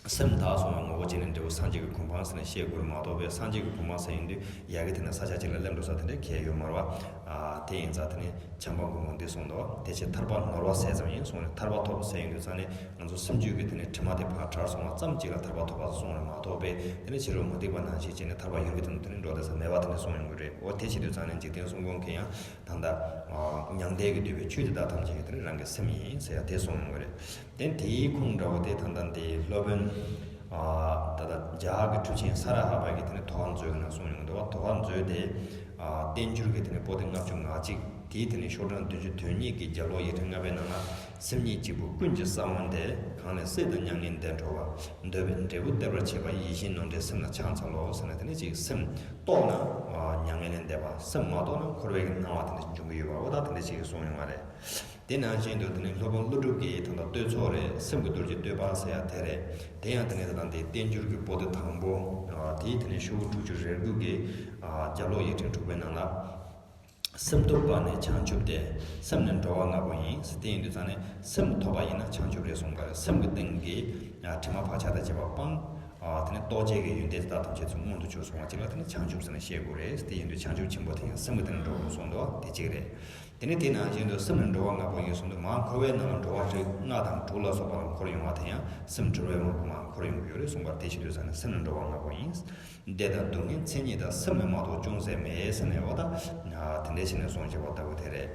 སེམས་དག་སོང་བའི་ངོ་བོ་ཅན་ནི་འབྲས་བུ་སངས་རྒྱས་ཀྱི་གོ་འཕང་ཟེར་ནས་བཤད་དགོས་རེད་མ་གཏོགས། པས་སངས་རྒྱས་ཀྱི་གོ་འཕང་ཟེར་ཡིན་དུས་ཡ་གི་དེ་ནས་ས་ཆ་གཅིག་ལ་སླེབས་འགྲོ་ས་དེ་འདྲ་གང་ཡང་ཡོད་མ་རེད་བ། ཨ། དེ་ཡིན་ཙང་དེ་ནས་བྱམས་པ་མགོན་པོ་འདི་གསུངས་འདུག་དེ་ཕྱིར་ཐར་པ་ནོར་བ་ཟད་ཙམ་ཡིན་གསུངས་ནས། ཐར་པ་ཐོབ་ཟེར་ཡོང་དུས་ཙང་ནས་ང་ཚོ་སེམས་རྒྱུད་ཀྱི་དེ་ནས་དྲི་མ་དེ་ཕར་བྲལ་སོང་བ་ཙམ་གཅིག་ལ་ཐར་པ་ཐོབ་པ་གསུངས་རེད་མ་གཏོགས། པས་དེ་ནས་ཕྱི་རོལ་མུ་སྟེགས་པ་ནང་བཞིན་བྱས་ནས་ཐར་པ་ཡུལ་གྱི་དོན་དུ་དེ་ནས་འགྲོ་བསྡད་ས་མེད་པ་དེ་འདྲ་གསུངས་ཡོང་གི་རེད། འོ་དེ་བྱེད་དུས་ཙང་ནས་འཇིག་རྟེན་གསུམ་མགོན་གྱི་ཡང་ད་ལྟ་མྱང་འདས་ཀྱི་འདོད་པའི་ཆོས་དེ་དག་ཐམས་ཅད་ཀྱི་དེ་ནི་རང་གི་སེམས་ཡིན་ཟེར་ཡ་དེ་གསུངས་ཡོང་གི་རེད། དེ་དེའི་ཁུངས་འདྲ་བོ་དེ་ད་ལྟ་འདི་སློབ་དཔོན། ཨ། ད་ལྟ་རྒྱ་གར་གྱི་གྲུབ་ཆེན་ས་ར་ཧ་པ་གིས་དེ་ནི་དོ་ཧ་མཛོད་ཀྱི་ནང་གསུངས་ཡོང་གི་འདུག་བ། དོ་ཧ་མཛོད་དེ། ཨ། བསྟན་འགྱུར་གྱི་དེ་ནི་པོ་ཏི་ལྔ་བཅུ་ང་གཅིག་དེའི་དེ་ནི་ཤོག་གྲངས་བདུན་ཅུ་དོན་གཉིས་ཀྱི་རྒྱབ་ལོགས་ཡིག་ཕྲེང་ལྔ་པའི་ནང་ལ། སེམས་ཉིད་གཅིག་པུ་ཀུན་གྱི་གསང་བ་འདི། གང་ལས་སྲེད་དང་མྱ་ངན་འདས་འགྲོ་བ། འདོད་པའི་འབྲས་བུ་སྟེར་བར་བྱེད་པ། ཡིད་བཞིན་ནོར་འདྲའི་སེམས་ལ་ཕྱག་འཚལ་ལོ་ཟེར་ནས། དེ་ནི་ཅིག་སེམས་རྟོགས་ན་མྱ་ངན་ལས་འདས་པ། སེམས་མ་རྟོགས་ན་འཁོར་བའི་གི་སྣང་བ་དེ་འདྲ་འབྱུང་གི་ཡོད་པ། འོ་ད་དེ་འདྲ་ཅིག་གསུངས་ཡོང་བ་རེད། དེ་ནང་བཞིན་དུ་དེ་ནི་སློབ་དཔོན་ཀླུ་སྒྲུབ་ཀྱི་ད་ལྟ་བསྟོད་ཚོགས་རེད། སེམས་ཀྱི་རྡོ་རྗེ་བསྟོད་པ་ཟེར་ཡ་དེ་རེད། དེ་ཡང་དེ་ནི་ད་ལྟ་འདི་བསྟན་འགྱུར་གྱི་པོ་ཏི་དང་པོ། ཨ། དེའི་དེ་ནི་ཤོག་གུ་དྲུག་ཅུ་རེ་དགུ་གི། ཨ། རྒྱབ་ལོགས་ཡིག་ཕྲེང་དྲུག་པའི་ནང་ལ། སེམས་ཐོབ་པ་ནི་བྱང་ཆུབ་སྟེ། སེམས་ནི་འགྲོ་བ་ལྔ་པོ་ཡིན། དེ་ཡིན་དུས་ཙང་ནས་སེམས་ཐོབ་པ་ཡིན་ན་བྱང་ཆུབ་རེད་གསུངས་པ་རེད། སེམས་ཀྱི་སྟེང་གི། ཨ། དྲི་མ་བག་ཆགས་དང་བཅས་པ་སྤངས། ཨ། དེ་ནས་རྟོགས་བྱེད་ཀྱི་ཡོན་ཏན་དེ་དག་ཐམས་ཅད་ཚུར་མངོན་དུ་གྱུར་སོང་བ་ཅིག་ལ་དེ་ནི་བྱང་ཆུབ་ཟེར་ནས་བཤད་དགོས་རེད། དེ་ཡིན་དུས་བྱང་ཆུབ་ཆེན་པོ་དེ་ཡང་སེམས་ཀྱི་སྟེང་ནས་འགྲོ་དགོས་གསུངས་འདུག་དེ་གཅིག་རེད། དེ་ནི་དེ་ནང་བཞིན་དུ་སེམས་ནི་འགྲོ་བ་ལྔ་པོ་ཡིན་གསུངས་འདུག་མར་འཁོར་བའི་ནང་ལ་འགྲོ་བ་རིགས་ལྔ་དང་དྲུག་ལ་སོགས་པ་ལ་འཁོར་ཡོང་བ་དེ་ཡང་སེམས་འཁྲུལ་བའི་དབང་གིས་མར་འཁོར་ཡོང་གི་ཡོད་རེད་གསུངས་པར། དེ་བྱེད་དུས་ཙང་ནས་སེམས་ནི་འགྲོ་བ་ལྔ་པོ་ཡིན། བདེ་དང་སྡུག་བསྔལ་མཚན་ཉིད་དང་། སེམས་ལས་མ་གཏོགས་ཅུང་ཟད་མེད་ཟེར་ནས། འོ་ད་དེ་འདྲ་བྱས་ནས་གསུངས་བཞག་པ་ལྟ་བུ་དེ་རེད།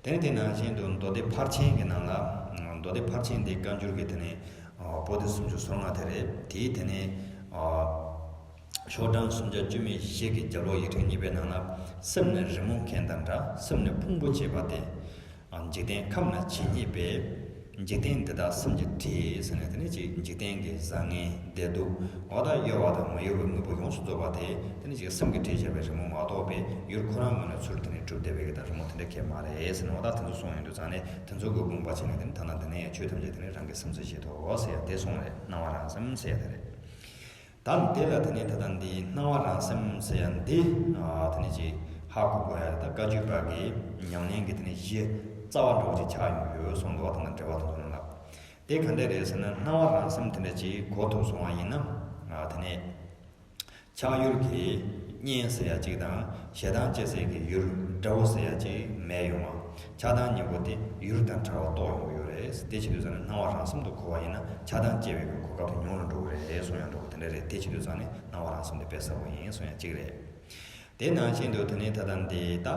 དེ་ནི་དེ་ནང་བཞིན་དུ་མདོ་སྡེ་ཕར་ཕྱིན་གྱི་ནང་ལ། མདོ་སྡེ་ཕར་ཕྱིན་དེ་བཀའ་འགྱུར་གྱི་དེ་ནི། ཨ། པོ་ཏི་སུམ་ཅུ་སོ་ལྔ་དེ་རེད། དེའི་དེ་ནི། ཨ། ཤོག་གྲངས་སུམ་བརྒྱ་བཅུ་མེད་བཞི་གི་རྒྱབ་ལོགས་ཡིག་ཕྲེང་གཉིས་པའི་ནང་ལ། སེམས་ནི་རི་མོ་མཁན་དང་འདྲ། སེམས་ནི་ཕུང་པོ་བྱེད་པ་སྟེ། ཨ། འཇིག་རྟེན་ཁམས་ན་ཇི་སྙེད་པའི། འཇིག་རྟེན་འདི་དག་སེམས་ཀྱིས་བྲིས་ཟེར་ནས། དེ་ནི་ཅིག་འཇིག་རྟེན་གྱི་བཟང་ངན་བདེ་སྡུག་འོ་ད་གཡོ་བ་དང་མ་གཡོ་བའི་དངོས་པོ་ཡོངས་སུ་རྫོགས་པ་དེ། དེ་ནི་ཅིག་སེམས་ཀྱིས་བྲིས་བཞག་པའི་རི་མོ་མ་གཏོགས་པའི་ཡུལ་ཁོ་རང་ངོས་ནས་ཚུར་དེ་ནི་གྲུབ་བསྡད་པའི་གི་ད་རི་མོ་དེ་འདྲ་གང་ཡང་མ་རེད་ཟེར་ནས། འོ་ད་དེ་ཚོ་གསུངས་ཡོང་དུས་ཙང་ནས་དེ་ཚོ་གི་དགོངས་པ་བྱས་ནས། དེ་ནི་ད་ལྟ་འདི་ནས་ཡང་ཆོས་ཐམས་ཅད་དེ་ནི་རང་གི་སེམས་སུ་བཞེས་དོ་ཟེར་ཡ་དེ་གསུངས་རེད། སྣང་བ་རང་སེམས་ཟེར་ཡ་དེ་རེད། ད་དེ་ལ་དེ་ནས་ད་ལྟ་འདི་སྣང་བ་རང་སེམས་ཟེར་ཡ་འདི། ཨ། དེ་ནས་ཅིག་ཧ་གོ་དགོས་ཡ་རེད། ད་བཀའ་བརྒྱུད་པ་གི་ཉམས་ལེན་གྱི་དེ་ནས་གཞི་རྩ་བ་འདྲ་བོ་ཅིག་ཆགས་ཡོང་གི་ཡོད་གསུངས་འདུག་བ། ད་ལྟ་འགྲེལ་པ་དེ་ཚོ་ནང་ལ། དེ་ག་འདྲ་རེད་ཟེར་ན། སྣང་བ་རང་སེམས་དེ་འདྲ་ཅིག་གོ་ཐུབ་སོང་བ་ཡིན་ན། ཨ། དེ་ནས་ཆགས་ཡུལ་གྱི་གཉེན་ཟེར་ཡ་གཅིག་དང་། ཞེ་སྡང་སྐྱེ་སའི་གི་ཡུལ་དགྲ་བོ་ཟེར་ཡ་གཅིག་མེད་ཡོང་བ། ཆགས་སྡང་གཉིས་པོ་དེ་ཡུལ་དང་བྲལ་བ་རྟོགས་ཡོང་གི་ཡོད་རེད། དེ་བྱེད་དུས་ཙང་ནས་སྣང་བ་རང་སེམས་དུ་གོ་བ་ཡིན་ན། ཆགས་སྡང་སྐྱེ་བའི་གི་གོ་སྐབས་དེ་ཉུང་རུ་འགྲོ་གི་རེད་གསུང་ཡང་འགྲོ་གི། དེ་འདྲ་རེད། དེ་བྱེད་དུས་ཙང་ནས་སྣང་བ་རང་སེམས་དེ་དཔེ་གསལ་པོ་ཡིན་གསུང་ཡ་གཅིག་རེད། དེ་ནང་བཞིན་དུ་དེ་ནས་ད་ལྟ་འདི་ད།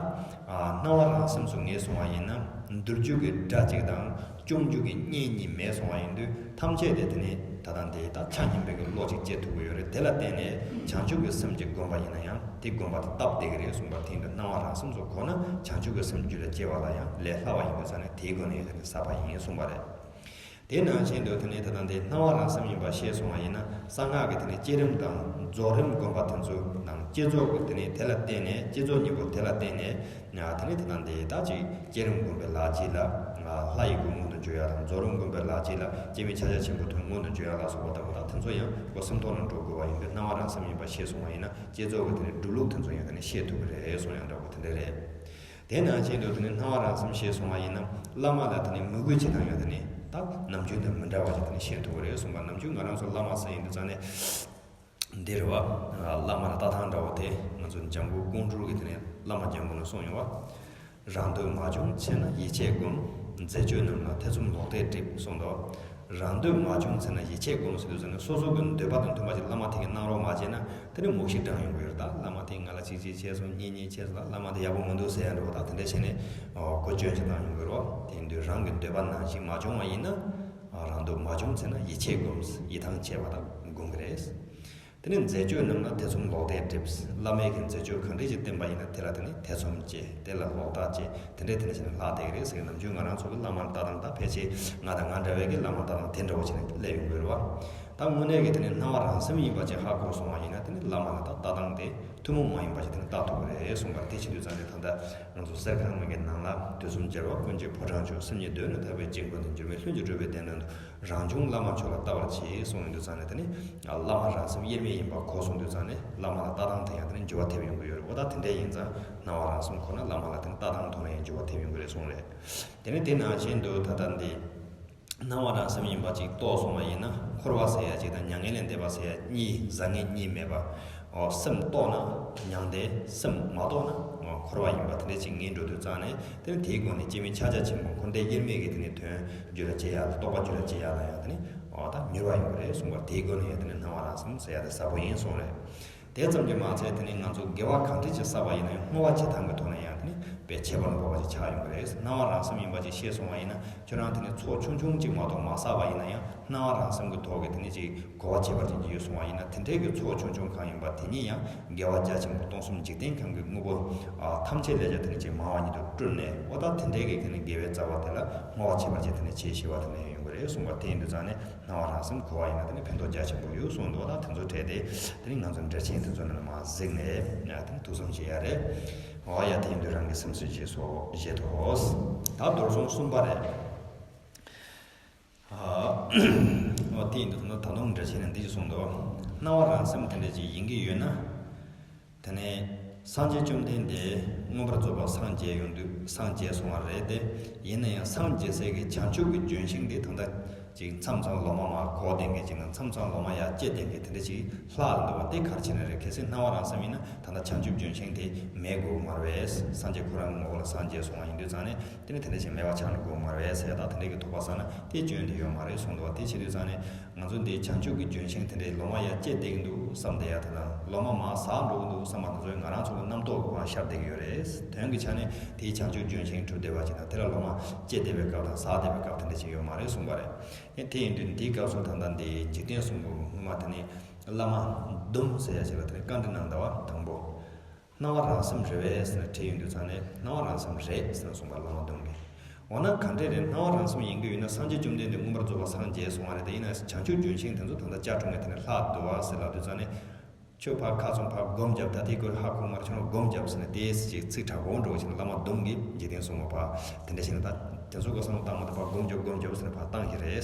ཨ། སྣང་བ་རང་སེམས་སུ་ངེས་སོང་བ་ཡིན་ན། འདུལ་རྒྱུ་གི་དགྲ་གཅིག་དང་སྐྱོང་རྒྱུ་གི་གཉེན་གཉིས་མེད་སོང་བ་ཡིན་དུས། ཐམས་ཅད་དེ་དེ་ནས་ ད་ལྟ་འདི་ད་ཆ་མཉམ་པའི་གི་བློ་ཅིག་སྐྱེ་ཐུབ་ཀྱི་ཡོད་རེད། དེ་ལ་བརྟེན་ནས་བྱང་ཆུབ་ཀྱི་སེམས་ཅིག་བསྒོམ་པ་ཡིན་ན་ཡང་དེ་བསྒོམ་པ་དེ་སྟབས་བདེ་གི་རེད་གསུངས་པ། དེ་ཡིན་དུས་སྣང་བ་རང་སེམས་སུ་གོ་ན་བྱང་ཆུབ་ཀྱི་སེམས་རྒྱུད་ལ་སྐྱེ་བ་ལ་ཡང་ལས་སླ་བ་ཡིན་དུས་ཙང་ནས་དེའི་སྒོ་ནས་ཡང་དེ་ནི་ཟབ་པ་ཡིན་གསུངས་པ་རེད། དེ་ནང་བཞིན་དུ་དེ་ནས་ད་ལྟ་འདི་སྣང་བ་རང་སེམས་ཡིན་པ་ཤེས་སོང་བ་ཡིན་ན། གསང་སྔགས་ཀྱི་དེ་ནས་བསྐྱེད་རིམ་དང་རྫོགས་རིམ་བསྒོམ་པ་དེ་ཚོ་དང་བསྐྱེད་རྫོགས་ཀྱི་དེ་ནས་དེ་ལ་བརྟེན་ནས་བསྐྱེད་རྫོགས་གཉིས་པོ་དེ་ལ་བརྟེན་ནས། ཡང་དེ་ནས་དེ་དང་དེ་ད་ཅིག་བསྐྱེད་རིམ་བསྒོམ་པའི་ལག་རྗེས་ལ་ལྷ་ཡི་སྐུ་མངོན་དུ་གྱུར་ཡ་དང་། རྫོགས་རིམ་བསྒོམ་པའི་ལག་རྗེས་ལ་སྐྱེ་མེད་ཕྱག་རྒྱ་ཆེན་པོ་ཐོན་མངོན་དུ་གྱུར་ཡ་ལ་སོགས་པ་དང་། ད་དེ་ཚོ་ཡང་སྒོ་སེམས་ཐོག་ལ་འགྲོ་དགོས་པ་ཡིན་པས་སྣང་བ་རང་སེམས་ཡིན་པ་ཤེས་སོང་བ་ཡིན་ན་བསྐྱེད་རྫོགས་ཀྱི་དེ་ནས་སྒྲུབ་ལུགས་དེ་ཚོ་ཡང་དེ་ནས་ཤེས་ཐུབ་ཀྱི་རེད་གསུངས་ཡང་འདྲ་པོ་དེ་འདྲ་རེད། དེ་ནང་བཞིན་དུ་དེ་ནས་སྣང་བ་རང་སེམས་ཤེས་སོང་བ་ཡིན་ན་བླ་མ་ལ་དེ་ནས་མོས་གུས་བྱེད་སྟངས་ཡང་དེ་ནས་ད་ནམ་རྒྱུན་དང་མི་འདྲ་བ་ཞིག་དེ་ནས་ཤེས་ཐུབ་ཀྱི་རེད་གསུངས་པ། ནམ་རྒྱུན་ང་རང་ཚོ་བླ་མ་ཟེར་ཡིན་དུས་ཙང་ནས། འདི་རེད་བ། བླ་མ་ལ་ལྟ་སྟངས་འདྲ་བོ་དེ་ང་ཚོ་འཇམ་མགོན་ཀོང་སྤྲུལ་གྱིས་དེ་ནས་བླ་མ་འཇམ་མགོན་ལ་གསུངས་ཡོང་བ། རང་འདོད་མ་བྱུང་ཚེ་ན་ཡིད་ཆེས་བསྒོམ། མཛད་སྤྱོད་རྣམས་ལ་ཐེ་ཚོམ་ལོག་ལྟས་སྒྲིབ་གསུངས་འདུག། རང་འདོད་མ་བྱུང་ཚེ་ན་ཡིད་ཆེས་བསྒོམ་ཟེར་དུས་ཙང་ནས་སོ་སོ་གི་འདོད་པ་དང་མཐུན་པ་ཅིག་བླ་མ་དེ་གིས་གནང་རོགས་མ་བྱས་ན་དེ་ནས་མོག་ཤི་འགྲངས་ཡོང་གི་ཡོད་རེད། ད་བླ་མ་དེས་ང་ལ་གཅིག་གཅིག་བྱས་སོང་། གཉིས་གཉིས་བྱས་སོང་། ད་བླ་མ་དེ་ཡག་པོ་མི་འདུག་ཟེར་ཡ་འདྲ་བོ་ད་དེ་འདྲ་བྱས་ནས་གོ་སྐྱོན་ཞིག་བཏང་ཡོང་གི་རེད་བ། དེ་ཡིན་དུས་རང་གི་འདོད་པ་ནང་བཞིན་མ་བྱུང་བ་ཡིན་ན། རང་འདོད་མ་བྱུང་ཚེ་ན་ཡིད་ཆེས་བསྒོམ། ཡིད་ཐང་ཆད་པ་དང་བསྒོམ་གི་རེད། དེ་ནས་མཛད་སྤྱོད་རྣམས་ལ་ཐེ་ཚོམ་ལོག་ལྟས་སྒྲིབ། བླ་མའི་གི་མཛད་སྤྱོད་གང་འདྲ་ཞིག་བསྟན་པ་ཡིན་ན་དེ་ལ་དེ་ནས་ཐེ་ཚོམ་སྐྱེ། དེ་ལ་ལོག་ལྟ་སྐྱེ། དེ་འདྲས་དེ་འདྲ་བྱས་ནས་ལྷག་བསྡད་ཀྱི་རེད་ཟེར་གི། ནམ་རྒྱུན་ང་རང་ཚོ་གི་བླ་མར་ལྟ་སྟངས་ད་ཕལ་ཆེར་ང་དང་ང་འདྲ་བའི་གི་བླ་མར་ལྟ་སྟངས་དེ་འདྲ་བོ་བྱས་ནས་སླེབས་ཡོང་གི་རེད་བ། ད་དངོས་གནས་ཀྱི་དེ་ནས་སྣང་བ་རང་སེམས་ཡིན་པ་ཅིག་ཧ་གོ་སོང་བ་ཡིན་ན་དེ་ནས་བླ་མ་ལ་ད་ལྟ་སྟངས་དེ་ཐུན་མོང་མ་ཡིན་པ་ཞིག་དེ་ནས་ལྟ་ཐུབ་ཀྱི་རེད་གསུངས་པ་རེད། དེ་བྱེད་དུས་ཙང་ནས་ད་ལྟ་ང་ཚོ་གསེར་ཁང་མའི་གི་ནང་ལ་དུས་གསུམ་རྒྱལ་བ་ཀུན་གྱི་ཕོ་བྲང་མཆོག། སེམས་ཉིད་གདོད་ནས་དག་པའི་འཇིགས་མགོན་དང་། འགྱུར་མེད་ལྷུན་གྱིས་གྲུབ་པའི་བདེན་དོན་དུ། རང་བྱུང་བླ་མ་མཆོག་ལ་བལྟ་བར་བྱེད་གསུངས་ཡོང་དུས་ཙང་ནས་དེ་ནི་བླ་མ་རང་སེམས་དབྱེར་མེད་ཡིན་པ་གོ་སོང་དུས་ཙང་ནས་བླ་མ་ལ་ལྟ་སྟངས་དེ་ཡང་དེ་ནི་འགྱུར་བ་ཐེབས་ཡོང་གི་ཡོད་རེད། འོ་ད་དེ་འདྲ་ཡིན་ཙང་སྣང་བ་རང་སེམས་ཁོ་ན་བླ་མ་ལ་དེ་ནི་ལྟ་སྟངས་ཐོག་ནས་ཡང་འགྱུར་བ་ཐེབས་ཡོང་གི་རེད་གསུངས་རེད། དེ་ནི་དེ་ནང་བཞིན་དུ་ད་ལྟ་འདི་སྣང་བ་རང་སེམས་ཡིན་པ་ཅིག་རྟོགས་སོང་བ་ཡིན་ན་འཁོར་བ་ཟེར་ཡ་ཅིག་དང་མྱ་ངན་ལས་འདས་པ་ཟེར་ཡ་གཉིས་བཟང་ངན་གཉིས་མེད་པ། འོ་སེམས་རྟོགས་ན་མྱང་འདས། སེམས་མ་རྟོགས་ན་འཁོར་བ་ཡིན་པ་དེ་འདྲ་ཅིག་ངེས་འགྲོ་དུས་ཙང་ནས་དེ་ནི་དེའི་སྒོ་ནས་སྐྱེ་མེད་ཕྱག་རྒྱ་ཆེན་པོ་འཁོར་འདས་དབྱེར་མེད་ཀྱི་དེ་ནི་དོན་རྒྱུད་ལ་སྐྱེ་ཡག་ལ་རྟོགས་པ་རྒྱུད་ལ་སྐྱེ་ཡག་ལ་ཡང་དེ་ནི་འོ་ད་མྱུར་བ་ཡོང་གི་རེད་གསུངས་པར། དེའི་སྒོ་ནས་ཡང་དེ་ནི་སྣང་བ་རང་སེམས་ཟེར་ཡག་དེ་ཟབ་པོ་ཡིན་གསུངས་རེད། དེ་ཙམ་གྱིས་མ་ཚད་དེ་ནི་ང་ཚོ་དགེ་བ་གང་འདྲ་ཅིག་བསགས་པ་ཡིན་ན་ཡང་བསྔོ་བ་བྱེད་སྟངས་ཀྱི་ཐོག་ནས་ཡང་དེ་ནི་དཔེ་ཁྱད་པར་འཕགས་པ་ཅིག་ཆགས་ཡོང་གི་རེད། སྣང་བ་རང་སེམས་ཡིན་པ་ཅིག་ཤེས་སོང་བ་ཡིན་ན་ཁྱོད་རང་དེ་ནི་ཚོགས་ཆུང་ཆུང་ཅིག་མ་གཏོགས་མ་བསགས་པ་ཡིན་ན་ཡང་སྣང་བ་རང་སེམས་ཀྱི་ཐོག་གི་དེ་ནི་ཅིག་གོ་བ་ཁྱད་པར་ཅན་ཅིག་ཡོད་སོང་བ་ཡིན་ན་དེ་འདྲའི་གི་ཚོགས་ཆུང་ཆུང་གང་ཡིན་པ་དེ་ཉིད་ཡང་དགེ་བ་རྒྱ་ཆེན་པོ་སྟོང་གསུམ་འཇིག་རྟེན་ཁམས་ཀྱི་དངོས་པོ་ཨ་ཐམས་ཅད་ལས་ཀྱང་དེ་ནི་ཅིག་མང་བ་ཉིད་དུ་སྤྲུལ་ནས། འོ་ད་དེ་འདྲའི་གི་དེ་ནི་དགེ་བའི་རྩ་བ་དེ་ལ་བསྔོ་བ་ཁྱད་པར་ཅན་དེ་ནི་བྱེད་ཤེས་པ་དེ་ནི་ཡོང་གི་རེད་གསུངས་པ། དེ་ཡིན་དུས་ཙང་ནས་སྣང་བ་རང་སེམས་གོ་བ་ཡིན་ན་དེ་ནི་ཕན་ཐོགས་རྒྱ་ཆེན་པོ་ཡོད་གསུངས་འདུག། ད་དེ་ཚོ་གྲས་དེ་དེ་ནི་ང་ཚོ་འགྲེལ་ཆེན་དེ་ཚོ་ནང་ལ་མར་གཟིགས་ནས་ཡང་དེ་ནི་ཐུགས་བསམ་བཞེས་ཡ་རེད། འོ་ཡ་དེ་ཡིན་དུས་རང་གི་སེམས་གསོ་བྱེད་སོ་བཞེས་ཐོག། ད་མདོར་སོང་གསུམ་པ་རེད། ཨ། འོ་དེ་ཡིན་དུས་ད་ད་དུང་འགྲེལ་ཆེན་ནས་འདི་ཞིག་གསུངས་འདུག། སྣང་བ་རང་སེམས་དེ་འདྲ་ཅིག་ཡིན་གྱི་ཡོད་ན། དེ་ནས་སངས་རྒྱས་བཅོམ་ལྡན་འདས་མངོན་པར་རྫོགས་པར་སངས་རྒྱས་ཡོང་དུས་སངས་རྒྱས་སོང་བ་རེད་དེ། ཡིན་ན་ཡང་སངས་རྒྱས་སའི་གི་བྱང་ཆུབ་ཀྱི་ལྗོན་ཤིང་དེ་ད་ལྟ་ཅིག་མཚམས་མཚམས་ལོ་མ་མར་གོག་བསྡད་མཁན་ཅིག་དང་མཚམས་མཚམས་ལོ་མ་ཡར་སྐྱེས་བསྡད་མཁན་དེ་འདྲ་ཅིག་ལྷག་འདུག་བ། དེ་ག་རེ་བྱས་ནས་རེད། གལ་སྲིད་སྣང་བ་རང་སེམས་ཡིན་ན་ད་ལྟ་བྱང་ཆུབ་ལྗོན་ཤིང་དེ་མེད་དགོས་མ་རེད། སངས་རྒྱས་ཁོ་རང་གི་ངོ་བོ་ལ་སངས་རྒྱས་སོང་བ་ཡིན་དུས་ཙང་ནས་དེ་ནི་དེ་འདྲ་ཅིག་མེད་པ་ཆགས་འགྲོ་དགོས་མ་རེད་ཟེར། ད་དེ་འདྲ་གི་དོགས་པ་ཟ་ན་དེ་སྐྱོན་དེ་ཡོད་མ་རེད་གསུངས་འདུག་བ། དེ་བྱེད་དུས་ཙང་ནས་ང་ཚོ་འདིའི་བྱང་ཆུབ་ཀྱི་ལྗོན་ཤིང་དེ་འདྲའི་ལོ་མ་ཡར་སྐྱེས་བསྡད་ཀྱི་འདུག་བསམ་བསྡད་ཡ་དེ་དང་ལོ་མ་མར་ཟག་འགྲོ་གི་འདུག་བསམ་པ་དེ་ཚོ་ང་རང་ཚོ་གི་རྣམ་རྟོག་གི་སྒང་ཤར་བསྡད་ཀྱི་ཡོད་རེད། དོན་གྱི་ཆ་ནས་དེའི་བྱང་ཆུབ་ལྗོན་ཤིང་གྲུབ་བསྡད་པ་ཅིག་དང་དེ་ལ་ལོ་མ་སྐྱེས་བསྡད་པའི་སྐབས་དང་ཟག་བསྡད་པའི་སྐབས་དེ་འདྲ་ཅིག་ཡོད་མ་རེད་གསུངས་པ་རེད། ཨེ་དེ་ཡིན་དུས་འདིའི་སྐབས་སུ་ད་ལྟ་འདི་འཇིག་རྟེན་གསུམ་པོ་སྔོན་མ་དེ་ནས་བླ་མ་བདུན་ཟེར་ཡ་ཞིག་ལ་དེ་ནས་བཀའ་འདྲི་གནང་འདུག་བ། དང་པོ། སྣང་བ་རང་སེམས་རེད་པས་ཟེར་ནས་དྲིས་ཡོང་དུས་ཙང་ནས་སྣང་བ་རང་སེམས་རེད་ཟེར་ནས་གསུངས་པ་བླ་མ་བདུན་གྱིས། འོ་ན་ག་འདྲས་རེད། སྣང་བ་རང་སེམས་ཡིན་གྱི་ཡོད་ན་སངས་རྒྱས་བཅོམ་ལྡན་འདས་མངོན་པར་རྫོགས་པར་སངས་རྒྱས་སོང་བ་རེད་དེ། ཡིན་ན་བྱང་ཆུབ་ལྗོན་ཤིང་དེ་ཚོ་ད་ལྟ་ལྕགས་གྲུང་ངེ་དེ་ནས་ལྷག་འདུག་བ་ཟེར་ལབ་དུས་ཙང་ནས། ཁྱོད་ཕར་ཁ་ཚོན་ཕར་སྒོམ་རྒྱབ། ད་དེའི་སྐོར་ཧ་གོ་མ་རེད། ཁྱོད་རང་སྒོམ་རྒྱབ་ཟེར་ནས་དེའི་ཅིག་ཚིག་དྲག་པོ་འགྲོ་བཞིན་བླ་མ་བདུན་གྱིས་འཇིག་རྟེན་གསུམ་པོ་ཕར་དེ་འདྲ་བྱས་ནས་ད་དེ་ཚོ་གི་བསམ་བློ་བཏང་མ་ཐུབ་པར་སྒོམ་རྒྱབ་སྒོམ་རྒྱབ་ཟེར་ནས་ཕར་བཏང་གི་རེད།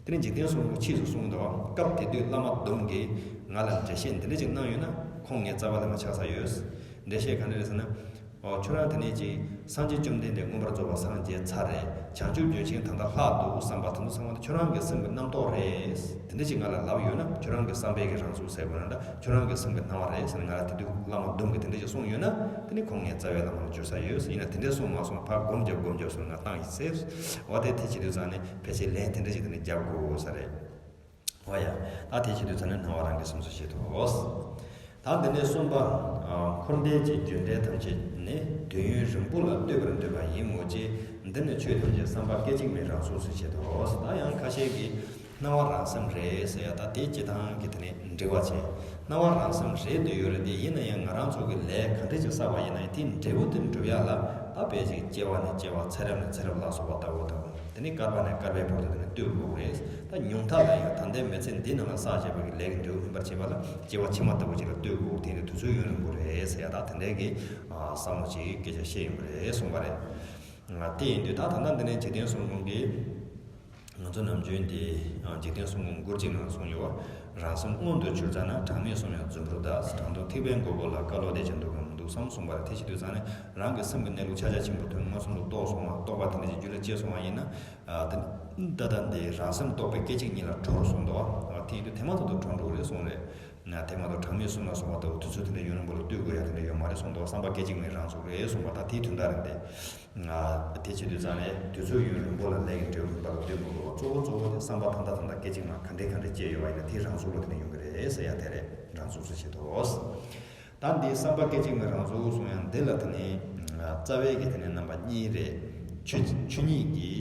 དེ་ནས་འཇིག་རྟེན་གསུམ་པོ་ཕྱིས་སུ་གསུངས་འདུག་བ། སྐབས་དེ་དུས་བླ་མ་བདུན་གྱིས་ང་ལ་འགྲེལ་བཤད་འདི་འདྲ་ཅིག་གནང་ཡོད་ན་ཁོང་ངའི་རྩ་བ་ལས་མ་ཆགས་ས་ཡོད། འགྲེལ་བཤད་ག་འདྲ་རེད་ཟེར་ན། ཨོ་ཁྱོད་རང་དེ་ནས་ཅིག་སངས་རྒྱས་བཅོམ་ལྡན་འདས་མངོན་པར་རྫོགས་པར་སངས་རྒྱས་ཚར་རེད། བྱང་ཆུབ་ལྗོན་ཤིང་ད་ལྟ་ལྷག་འདུག་བསམ་པ་དེ་ཚོ་ཚང་མ་དེ་ཁྱོད་རང་གི་སེམས་ཀྱི་རྣམ་རྟོག་རེད། དེ་འདྲ་ཅིག་ང་ལ་ལབ་ཡོད་ན་ཁྱོད་རང་གི་བསམ་པའི་གི་རང་གཟུགས་ཟེར་དགོས་ན་འདྲ། ཁྱོད་རང་གི་སེམས་ཀྱི་སྣང་བ་རེད་ཟེར་ནས་ང་ལ་དེ་དུས་བླ་མ་བདུན་གྱིས་དེ་འདྲ་ཅིག་གསུངས་ཡོད་ན་དེ་ནི་ཁོང་ངའི་རྩ་བའི་བླ་མ་ལ་འགྱུར་ས་ཡོད། ཡིན་ན་དེ་འདྲ་གསུངས་མ་སོང་ཕར་སྒོམ་རྒྱབ་སྒོམ་རྒྱབ་སོང་ང་བཏང་ཡིན་ཟེར། འོ་དེ་དེ་བྱེད་དུས་ཙང་ནས་ཕལ་ཆེར་ལན་དེ་འདྲ་ཅིག་དེ་ནས་རྒྱབ་དགོས་ས་རེད། འོ་ཡ། ད་དེ་བྱེད་དུས་ཙང་ནས་སྣང་བ་རང་གི་སེམས་སུ་བྱེད་དོ། ད་འདི་ནས་གསུམ་པ། ཨ། འཁོར་འདས་ཀྱི་རྒྱུ་འབྲས་ཐམས་ཅད་ནི་དུས་ཡུན་རིང་པོ་ལ་ལྟོས་པར་འདོད་པ་ཡིན་མོད་ཀྱི། འདི་ནི་ཆོས་ཐམས་ཅད་བསམ་པ་སྐད་ཅིག་མའི་རང་གཟུགས་སུ་བྱེད་དོ། ད་ཡང་ཁ་ཤས་ཀྱིས་སྣང་བ་རང་སེམས་རེད་ཟེར་ཡ། ད་དེ་སྤྱི་བཏང་གི་དེ་ནས་འགྲེལ་བ་བྱས། སྣང་བ་རང་སེམས་རེད་འདོད་ཡོད་རེད་དེ། ཡིན་ན་ཡང་ང་རང་ཚོ་གི་ལས་ག་འདྲ་ཅིག་བསགས་པ་ཡིན་ན་ཡང་དེའི་འབྲས་བུ་དེ་འགྲུབ་ཡ་ལ་ད་དཔེ་ཅིག་སྐྱེ་བ་ནས་སྐྱེ་བ། ཚེ་རབས་ནས་ཚེ་རབས་ལ་སོགས་པ་ལྟ་བུ་དང་། དེ་ནས་བསྐལ་པ་ནས་བསྐལ་པའི་བར་དུ་དེ་ནས་ལྟོས་དགོས་རེད། ད་ཉུང་མཐའ་ལ་ཡང་ད་ལྟའི་མི་ཚེ་འདི་ནང་ལ་བསགས་བྱས་པ་གི་ལས་ཀྱི་འབྲས་བུ་སྨིན་པར་བྱེད་པ་ལ་སྐྱེ་བ་ཕྱི་མ་ལྟ་བུ་ཅིག་ལ་ལྟོས་དགོས། དེ་ནི་དུས་ཚོད་ཡུན་རིང་པོ་རེད་ཟེར་ཡ། ད་དེ་འདྲའི་གི་བསམ་བློ་ཅིག་སྐད་ཆ་བཤད་ཡོང་གི་རེད་གསུངས་པ་རེད། དེ་ཡིན་དུས་ད་ད་ལྟ་འདི་ནས་འཇིག་རྟེན་གསུམ་མགོན་གྱིས་ང་ཚོ་ནམ་རྒྱུན་འདི་འཇིག་རྟེན་གསུམ་མགོན་མགུར་གཅིག་ནང་གསུངས་ཡོད་པ། རང་སེམས་མངོན་དུ་གྱུར་ཙ་ན། གྲངས་མེད་གསུམ་ཡང་རྫུན་པོར་གདའ། དྲང་དོན་ཐེག་པའི་མགོན་པོ་ལ། བཀའ་ལོག་འདེབས་ཀྱང་འདུག་གམ་མི་འདུག་བསམ་གསུངས་པ་རེད། དེ་བྱེད་དུས་ཙང་ནས་རང་གི་སེམས་ཀྱི་གནས་ལུགས་ཕྱག་རྒྱ་ཆེན་པོ་དོན་མངོན་སུམ་དུ་རྟོགས་སོང་བ། རྟོགས་པ་དེ་འདྲ་ཞིག་རྒྱུད་ལ་སྐྱེས་སོང་བ་ཡིན་ན། ཨ། དེ་ད་ལྟ་འདི་རང་སེམས་རྟོགས་པའི་སྐད་ཅིག་ཉིད་ལ་གྲོལ་སོང་འདུག་བ། དེ་ཡིན་དུས་དེ་མ་ཐག་ཏུ་གྲོལ་འགྲོ་གི་རེད་གསུངས་རེད། དེ་མ་གཏོགས་གྲངས་མེད་གསུམ་ལ་སོགས་པ་ལྟ་བུ་དུས་ཚོད་དེ་འདྲ་ཡུན་རིང་པོ་ལ་ལྟོས་དགོས་ཡ་དེ་འདྲ་ཡོད་མ་རེད་གསུངས་འདུག་བསམ་པ་སྐད་ཅིག་མའི་རང་གཟུགས་རེད་གསུངས་པ། ད་དེའི་དོན་དག་རེད་འདི། དེ་བྱེད་དུས་ཙང་ནས་དུས་ཚོད་ཡུན་རིང་པོ་ལ་ལས་ཀྱི་འབྲས་བུ་སྨིན་པ་ལ་ལྟོས་དགོས་འདུག་གཙོ་བོ་གཙོ་བོ་དེ་བསམ་པ་ད་ལྟ་ད་ལྟ་སྐད་ཅིག་མ་ག་འདྲའི་ག་འདྲའི་སྐྱེས་ཡོད་པ་ཡིན་ན་དེའི་རང་གཟུགས་ལ་དེ་འདྲ་ཡོང་གི་རེད་ཟེར་ཡ་དེ་རེད། རང་གཟུགས་སུ་བྱེད་དོ། ད་འདི་བསམ་པ་སྐད་ཅིག་མའི་རང་གཟུགས་གསུང་ཡང་འདི་ལ་དེ་ནི་རྩ་བའི་གི་དེ་ནི་རྣམ་པ་གཉིས་རེད། ཆོས་ཆོས་ཉིད་ཀྱི།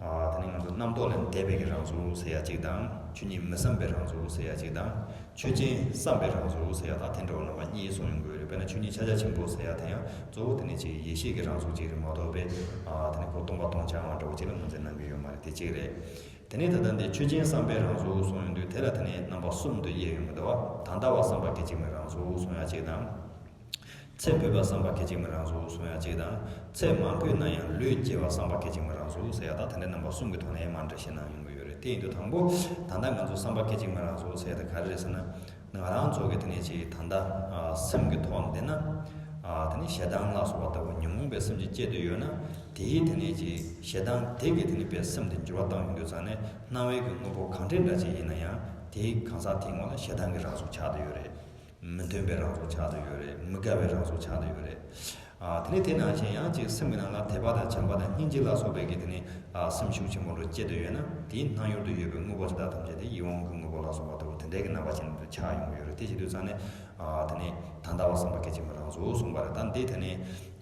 ཨ། དེ་ནི་ང་ཚོ་རྣམ་རྟོག་ལས་འདས་པའི་གི་རང་གཟུགས་ཟེར་ཡ་གཅིག་དང་། ཆོས་ཉིད་མི་བསམ་པའི་རང་གཟུགས་ཟེར་ཡ་གཅིག་དང་། ཆོས་ཅན་བསམ་པའི་རང་གཟུགས་ཟེར་ཡ། ད་དེ་འདྲ་བོ་རྣམ་པ་གཉིས་གསུངས་ཡོང་གི་ཡོད་རེད། དཔེར་ན་ཆོས་ཉིད་ཕྱག་རྒྱ་ཆེན་པོ་ཟེར་ཡ་དེ་ཡང་གཙོ་བོ་དེ་ནི་ཅིག་ཡེ་ཤེས་ཀྱི་རང་གཟུགས་ཅིག་རེད་མ་གཏོགས་པའི། ཨ། དེ་ནི་ཁོ་སྟོང་པ་སྟོང་རྐྱང་བ་འདྲ་བོ་ཅིག་ལ་ངོས་འཛིན་གནང་གི་ཡོད་མ་རེད། དེ་གཅིག་རེད། དེ་ནས་ད་ལྟ་འདི་ཆོས་ཅན་བསམ་པའི་རང་གཟུགས་གསུངས་ཡོང་དུས་དེ་ལ་དེ་ནས་རྣམ་པ་གསུམ་དུ་དབྱེ་ཡོང་གི་འདུག་བ། ད་ལྟ་བ་བསམ་པ་སྐད་ཅིག་མའི་རང་གཟུགས་གསུང་ཡ་གཅིག་དང་། ཚེ་འཕོས་པ་བསམ་པ་སྐད་ཅིག་མའི་རང་གཟུགས་གསུང་ཡ་གཅིག་དང་། ཚེ་མ་འཕོས་ན་ཡང་ལུས་སྐྱེ་བ་བསམ་པ་སྐད་ཅིག་མའི་རང་གཟུགས་ཟེར་ཡ། ད་དེ་འདྲའི་རྣམ་པ་གསུམ་གྱི་ཐོག་ནས་མར་འགྲེལ་བཤད་གནང་ཡོང་གི་ཡོད་རེད། དེ་ཡིན་དུས་དང་པོ་ད་ལྟ་ང་ཚོ་བསམ་པ་སྐད་ཅིག་མའི་རང་གཟུགས་ཟེར་ཡ་དེ་ག་རེ་རེད་ཟེར་ན། ང་རང་ཚོ་གི་དེ་ནས་ཅིག་ད་ལྟ་ཨ་སེམས་ཀྱི་ཐོག་འདི་ན་ཨ་དེ་ནས་ཞེ་སྡང་ལ་སོགས་པ་ལྟ་བུ་ཉོན་མོངས་པའི་སེམས་ཅིག་སྐྱེས་བསྡད་ཡོད་ན། དེའི་དེ་ནས་ཅིག་ཞེ་སྡང་དེ་གི་དེ་ནས་པའི་སེམས་དེ་འགྱུར་བ་བཏང་ཡོང་དུས་ཙང་ནས་སྣང་བའི་གི་དངོས་པོ་གང་འདྲ་འདྲ་ཅིག་ཡིན་ན་ཡང་དེའི་གང་ཟག་དེའི་ངོ་ལ་ཞེ་སྡང་གི་རང་གཟུགས་ཆགས་བསྡད་ཡོད་རེད། མི་མཐུན་པའི་རང་གཟུགས་ཆགས་བསྡད་ཡོད་རེད། མི་དགའ་བའི་རང་གཟུགས་ཆགས་བསྡད་ཡོད་རེད། ཨ་དེ་ནས་དེ་ནང་བཞིན་ཡང་ཅིག་སེམས་ཀྱི་ནང་ལ་དད་པ་དང་བྱམས་པ་དང་སྙིང་རྗེ་ལ་སོགས་པའི་གི་དེ་ནས་ཨ་སེམས་ཤུགས་ཆེན་པོ་འདྲ་སྐྱེས་བསྡད་ཡོད་ན། དེའི་སྣང་ཡུལ་དུ་ཡོད་པའི་དངོས་པོ་ཇི་ལྟ་ཐམས་ཅད་དེ་ཡིད་འོང་གི་དངོས་པོ་ལ་སོགས་པ་ལྟ་བུ་དེ་འདྲའི་གི་རྣམ་པ་ཅན་དུ་ཆགས་ཡོང་གི་ཡོད་རེད། དེ་བྱེད་དུས་ཙང་ནས་ཨ་དེ་ནས་ད་ལྟ་བ་བསམ་པ་སྐད་ཅིག་མའི་རང་གཟུགས་གསུངས་པ་རེད། ད་འདི་དེ་ནས་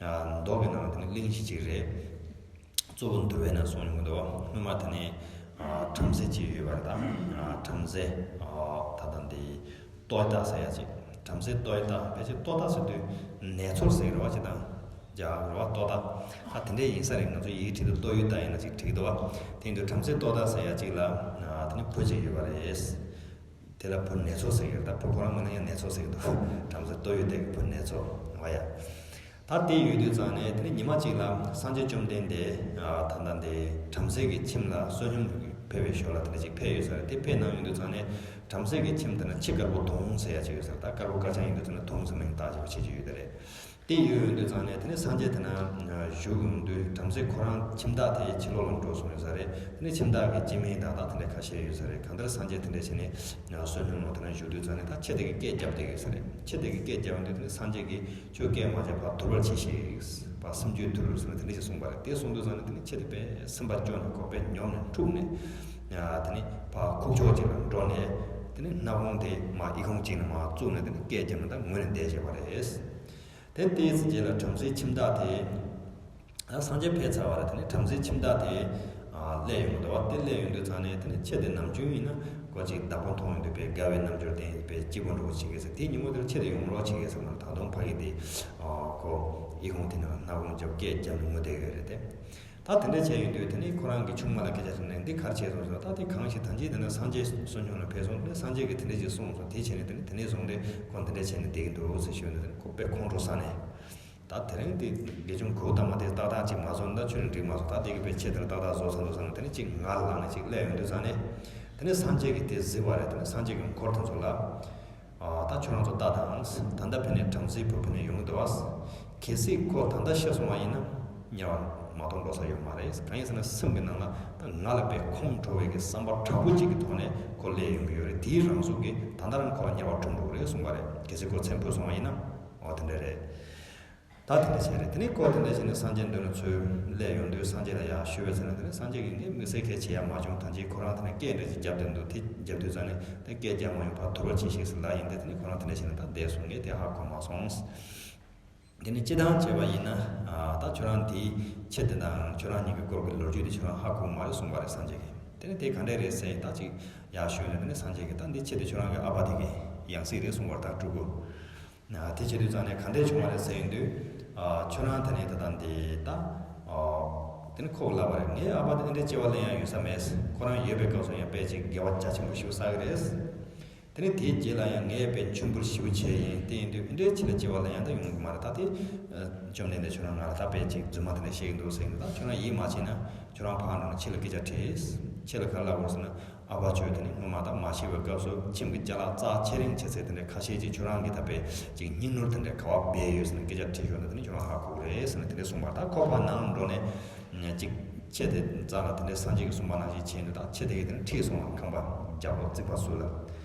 ཨ་མདོ་གི་ནང་ལ་དེ་ནས་གླེང་གཞི་ཅིག་རེད། གཙོ་བོ་འདུལ་བའི་ནང་གསུངས་ཡོང་གི་འདུག་བ། སྔོན་མ་དེ་ནས་ཨ་བྲམ་ཟེ་ཅིག་ཡོད་པ་རེད། ད་ཨ་བྲམ་ཟེ་ཨ་ད་ལྟ་འདི་ཏོ་ཏ་ཟེར་ཡ་ཅིག་བྲམ་ཟེ་ཏོ་ཏ། ཕལ་ཆེར་ཏོ་ཏ་ཟེར་དུས་ནེ་ཙོ་ཟེར་གི་རེད་བ། ཅིག་དང་རྒྱ་གར་རེད་བ། ཏོ་ཏ། ཨ་དེ་འདྲ་ཡིན་ས་རེད། ང་ཚོ་ཡིག་བྲིས་དུས་ཏོ་ཡུ་ཏ་ཡིན་ན་ཅིག་བྲིས་ཀྱི་འདུག་བ། དེ་ཡིན་དུས་བྲམ་ཟེ་ཏོ་ཏ་ཟེར་ཡ་ཅིག་ལ་ཨ་དེ་ནས་བུ་ཅིག་ཡོད་པ་རེད། དེ་ལ་བུ་ནེ་ཙོ་ཟེར་གྱི་རེད། ད་བུ་ཁོ་རང་མིན་ན་ཡང་ནེ་ཙོ་ཟེར་གྱི་འདུག་བྲམ་ཟེ་ཏོ་ཡུ་ཏའི་བུ་ནེ་ཙོ། འོ་ཡ། ད་དེ་ཡོད་དུས་ཙང་ནས་དེ་ནས་ཉི་མ་གཅིག་ལ་སངས་རྒྱས་བཅོམ་ལྡན་འདས་ཨ་ད་ལྟ་འདི་བྲམ་ཟེ་གི་ཁྱིམ་ལ་བསོད་སྙོམས་ཕེབས་པའི་ཞོར་ལ་དེ་འདྲ་ཅིག་ཕེབས་ཡོད་ས་རེད། དེ་ཕེབས་གནང་ཡོང་དུས་ཙང་ནས་བྲམ་ཟེ་གི་ཁྱིམ་དེ་ན་ཁྱི་དཀར་པོ་དུང་ཟེར་ཡ་ཅིག་ཡོད་ས་རེད། ད་དཀར་པོ་དཀར་རྐྱང་ཡིན་དུས་ཙང་ནས་དུང་ཟེར་མིང་བཏགས་བྱས་པ་བྱེད་ཀྱི་ཡོད་དེ་རེད། དེ་ཡོད་ཡོང་དུས་ཙང་ནས་དེ་ནས་སངས་རྒྱས་དེ་ན་བཞུགས་ཡོང་དུས་བྲམ་ཟེ་ཁོ་རང་ཁྱིམ་བདག་དེ་ཕྱི་ལོགས་ལ་འགྲོ་སོང་ཡོད་ས་རེད། དེ་ནས་ཁྱིམ་བདག་གི་སྐྱེ་དམན་དང་ད་དེ་འདྲ་ཁ་ཤས་ཡོད་ས་རེད། གང་ལྟར་སངས་རྒྱས་དེ་འདྲ་བྱས་ནས་བསོད་སྙོམས་ལ་དེ་ན་བཞུགས་དུས་ཙང་ནས་ད་ཁྱི་དེ་གིས་སྐད་བརྒྱབ་བསྡད་ཡོད་ས་རེད། ཁྱི་དེ་གིས་སྐད་བརྒྱབ་ཡོང་དུས་དེ་ནས་སངས་རྒྱས་ཀྱིས་ཁྱོད་སྐད་མ་བརྒྱབ་པར་དུར་བར་གྱིས་ཤིག་བ་སེམས་རྒྱུད་དུར་ཟེར་ནས་དེ་འདྲ་ཞིག་གསུངས་པ་རེད། དེ་གསུངས་དུས་ཙང་ནས་དེ་ནས་ཁྱི་དེ་དཔེ་སེམས་པ་སྐྱོ་ནས་ཁོ་དཔེ་ཉོབ་ནས་འཁྲུགས་ནས་དེ་ནས་ཕར་ཁུག་ཀྱོག་ཅིག་ལ་འགྲོ་ནས་དེ་ནས་སྣ་ཁུང་དེ་མར་ཨི་ཁུང་གཅིག་ནས་མར་བཙུགས་ནས་དེ་ནས་སྐད་བརྒྱབ་ནས་ད་ངུས་ནས་བསྡད་བྱས་པ་རེད། དེ་དེའི་རྗེས་ལ་བྲམ་ཟེའི་ཁྱིམ་བདག་དེ་ད་སངས་རྒྱས་ཕེབས་ཚར་བ་རེད། དེ་ནས་བྲམ་ཟེའི་ཁྱིམ་བདག་དེ་ཨ་སླེབས་ཡོང་གི་འདུག་བ། དེ་སླེབས་ཡོང་དུས་ཙང་ནས་དེ་ནས་ཁྱི་དེ་ནམ་རྒྱུན་ཡིན་ན་ཁོ་ཅིག་བདག་པོ་མཐོང་ཡོང་དུས་དཔེ་དགའ་བའི་རྣམ་འགྱུར་བསྟན་དཔེ་སྐྱིད་པོ་འདྲ་བོ་བྱེད་ཀྱི་ཟེར། དེ་ཉིན་མོ་དེར་ཁྱི་དེ་ཡོང་རོགས་བྱེད་ཀྱི་ཟེར་མ་ད་དུང་ཕ་གི་དེ་ཨ་ཁོ་ཨི་ཁུང་དེ་ནང་སྣ་ཁུང་བརྒྱབ་སྐད་བརྒྱབ་ནས་ངུ་བསྡད་ཡོད་རེད་དེ། ད་དེ་འདྲ་བྱས་ཡོང་དུས་དེ་ནས་ཁོ་རང་གི་ཆུང་མ་ལ་སྐད་ཆ་དྲིས་ནས་འདི་ག་རེ་བྱས་སོང་ཟེར། ད་དེ་གང་ཞིག་ད་ཅི་དེ་ན་སངས་རྒྱས་བསོད་སྙོམས་ལ་ཕེབས་སོང་། དེ་ནས་སངས་རྒྱས་ཀྱིས་དེ་འདྲ་ཅིག་གསུངས་སོང་། དེ་བྱས་ནས་དེ་ནས་དེ་ནས་བཟུང་སྟེ་ཁོ་འདི་འདྲ་བྱས་ནས་བསྡད་ཀྱི་འདུག་ཟེར་ཞུས་ནས་དེ་ནས་ཁོ་དཔེ་ཁོང་ཁྲོ་ཟ་ནས། ད་དེ་རིང་དེ་དགེ་སྦྱོང་གོའུ་ཏ་མ་དེ་ཏག་ཏག་ཅིག་མ་བཟོ་ན་ད་ཁྱོད་ནི་འགྲིག་མ་སོང་། ད་དེ་གི་དཔེ་ཆེད་དུ་ཏག་ཏག་བཟོ་ཚར་འདུག་ཟེར་ནས་དེ་ནས་ཅིག་ངར་ལངས་ནས་ཅིག་སླེབས་ཡོང་དུས་ཙང་ནས་དེ་ནས་སངས་རྒྱས་ཀྱིས་དེ་གཟིགས་པ་རེད། དེ་ནས་སངས་རྒྱས་ཀྱིས་འཁོར་དེ་ཚོ་ལ། ཨ་ད་ཁྱོད་རང་ཚོ་ལྟ་དང་། ད་ལྟ་ཕེབས་ནས་བྲམ་ཟེའི་བུ་ཕེབས་ནས་ཡོང་གི་འདུག་བ། གལ་སྲིད་ཁོ་ད་ལྟ་ཤི་སོང་བ་ཡིན་ན་དམྱལ་བ་མ་གཏོགས་འགྲོ་ས་ཡོད་མ་རེད། གང་ཡིན་ཟེར་ན་སེམས་ཀྱི་ནང་ལ་ད་ང་ལ་དཔེ་ཁོང་ཁྲོ་བའི་གི་བསམ་པ་དྲག་པོ་ཅིག་གི་ཐོག་ནས་ཁོ་སླེབས་ཡོང་གི་ཡོད་རེད། དེའི་རང་གཟུགས་ཀྱིས་ད་ལྟ་རང་ཁོ་ལ་དམྱལ་བ་འགྲོ་འགྲོ་གི་རེད་གསུངས་པ་རེད། གལ་སྲིད་ཁོ་མཚན་ཕུད་སོང་བ་ཡིན་ན། འོ་དེ་འདྲ་རེད། ད་དེ་འདྲ་བྱས་རེད། དེ་ནས་ཁོ་དེ་འདྲ་བྱས་ནས་སངས་རྒྱས་མདུན་ལ་ཚུར་སླེབས་ཡོང་དུས་སངས་རྒྱས་ལ་ཡར་ཞུས་པའི་ཚེ་ན་དེ་ནས་སངས་རྒྱས་ཀྱིས་ངས་དམིགས་བསལ་གལ་ཆེ་ཡ་མ་བྱུང་། ད་ཅི་ཁོ་རང་དེ་ནས་སྐད་འདྲ་ཅིག་བརྒྱབ་བསྡད་འདུག་དེ་བརྒྱབ་དུས་ཙང་ནས་དེ་སྐད་རྒྱག་མ་ཡོང་བར་དུར་བར་གྱིས་ཤིག་ཟེར་ལབ་ཡིན་ཏེ། དེ་ནས་ཁོ་རང་དེ་འདྲ་བྱས་ནས་ད་བསྡད་སོང་། ངས་དེ་ཧ་གོ་མ་སོང་། དེ་ནི་སྤྱི་བཏང་བྱས་པ་ཡིན་ན། ཨ་ད་ཁྱོད་རང་དེའི་ཆེད་དེ་དང་ཁྱོད་རང་གཉིས་ཀྱི་སྐོར་གྱི་ལོ་རྒྱུས་དེ་ཁྱོད་རང་ཧ་གོ་མ་རེད་གསུངས་པ་རེད་སངས་རྒྱས་ཀྱིས། དེ་ནི་དེ་ག་འདྲས་རེད་ཟེར་ཡིན་ད་ཅིག་ཡར་ཞུས་ནས། དེ་ནི་སངས་རྒྱས་ཀྱིས་ད་འདི་ཆེད་དུ་ཁྱོད་རང་གི་ཨ་ཕ་དེ་གི་ཡང་སྲིད་རེད་གསུངས་པ་རེད། ད་སྤྲུལ་སྐུ། ཨ་དེ་བྱེད་དུས་ཙང་ནས་ག་འདྲས་བྱུང་བ་རེད་ཟེར་ཡིན་དུས། ཨ་ཁྱོད་རང་དེ་ནས་ད་ལྟ་འདི་ད། ཨ་དེ་ནི་ཁོ་ལབ་པ་རེད། ངའི་ཨ་ཕ་དེ་འདི་འདྲས་སྐྱེ་བ་ལེན་ཡ་ཡོད་ས་མེད། ཁོ་རང་ཡོད་པའི་སྐབས་སུ་ཡང་དཔེ་ཅིག་དགེ་བ་རྒྱ་ཆེན་པོ་ཞིག་བསགས་ཀྱི་རེད། དེ་ནས་དེའི་རྗེས་ལ་ཡང་ངས་དཔེ་མཆོད་འབུལ་ཞིབ་བྱས་ཡིན། དེ་ཡིན་དུས་འདི་འདྲའི་ཆེད་ལ་སྐྱེ་བ་ལེན་ཡ་ད་ཡོང་གི་མ་རེད། ད་དེ་བཅོམ་ལྡན་འདས་ཁྱོད་རང་ང་ལ་ད་དཔེ་ཅིག་རྫུན་མ་དེ་འདྲ་བཤད་ཀྱི་འདུག་ཟེར་གྱི་འདུག་ད་ཁྱོད་རང་ཡིད་མ་ཆེས་ན་ཁྱོད་རང་ཕར་འགྲོ་ནས་ཁྱེད་ལ་སྐད་ཆ་དྲིས། ཁྱེད་ལ་ག་རེ་ལབ་དགོས་ཟེར་ན། ཨ་ཕ་ཁྱོད་དེ་ནི་སྔོན་མ་དང་མ་ཤི་བའི་སྐབས་སུ་ཁྱིམ་གྱི་ཅ་ལག་རྩ་ཆེ་རིང་ཆེ་ཚད་དེ་འདྲ་ཁ་ཤས་ཅིག་ཁྱོད་རང་གིས་ད་དཔེ་ཅིག་སྙིང་ནོར་དེ་འདྲ་ག་བ་སྦས་ཡོད་ཟེར་ནས་སྐད་ཆ་དྲིས་ཞོར་ནས་དེ་ནི་ཁྱོད་རང་ཧ་གོ་གི་རེད་ཟེར་ནས་དེ་འདྲ་གསུངས་པ། ད་ཁོ་ཕར་ནང་འགྲོ་ནས་ཅིག་ཁྱེད་དེ་རྩ་ལ་དེ་འདྲའི་སངས་རྒྱས་ཀྱིས་གསུངས་པ་ནང་བཞིན་བྱས་འདུག་ད་ཁྱེད་དེ་གིས་དེ་ནི་ཁྲིད་སོང་བ། ཁང་པ་རྒྱབ་ལོགས་རྩིག་པ་ཟུར་ལ།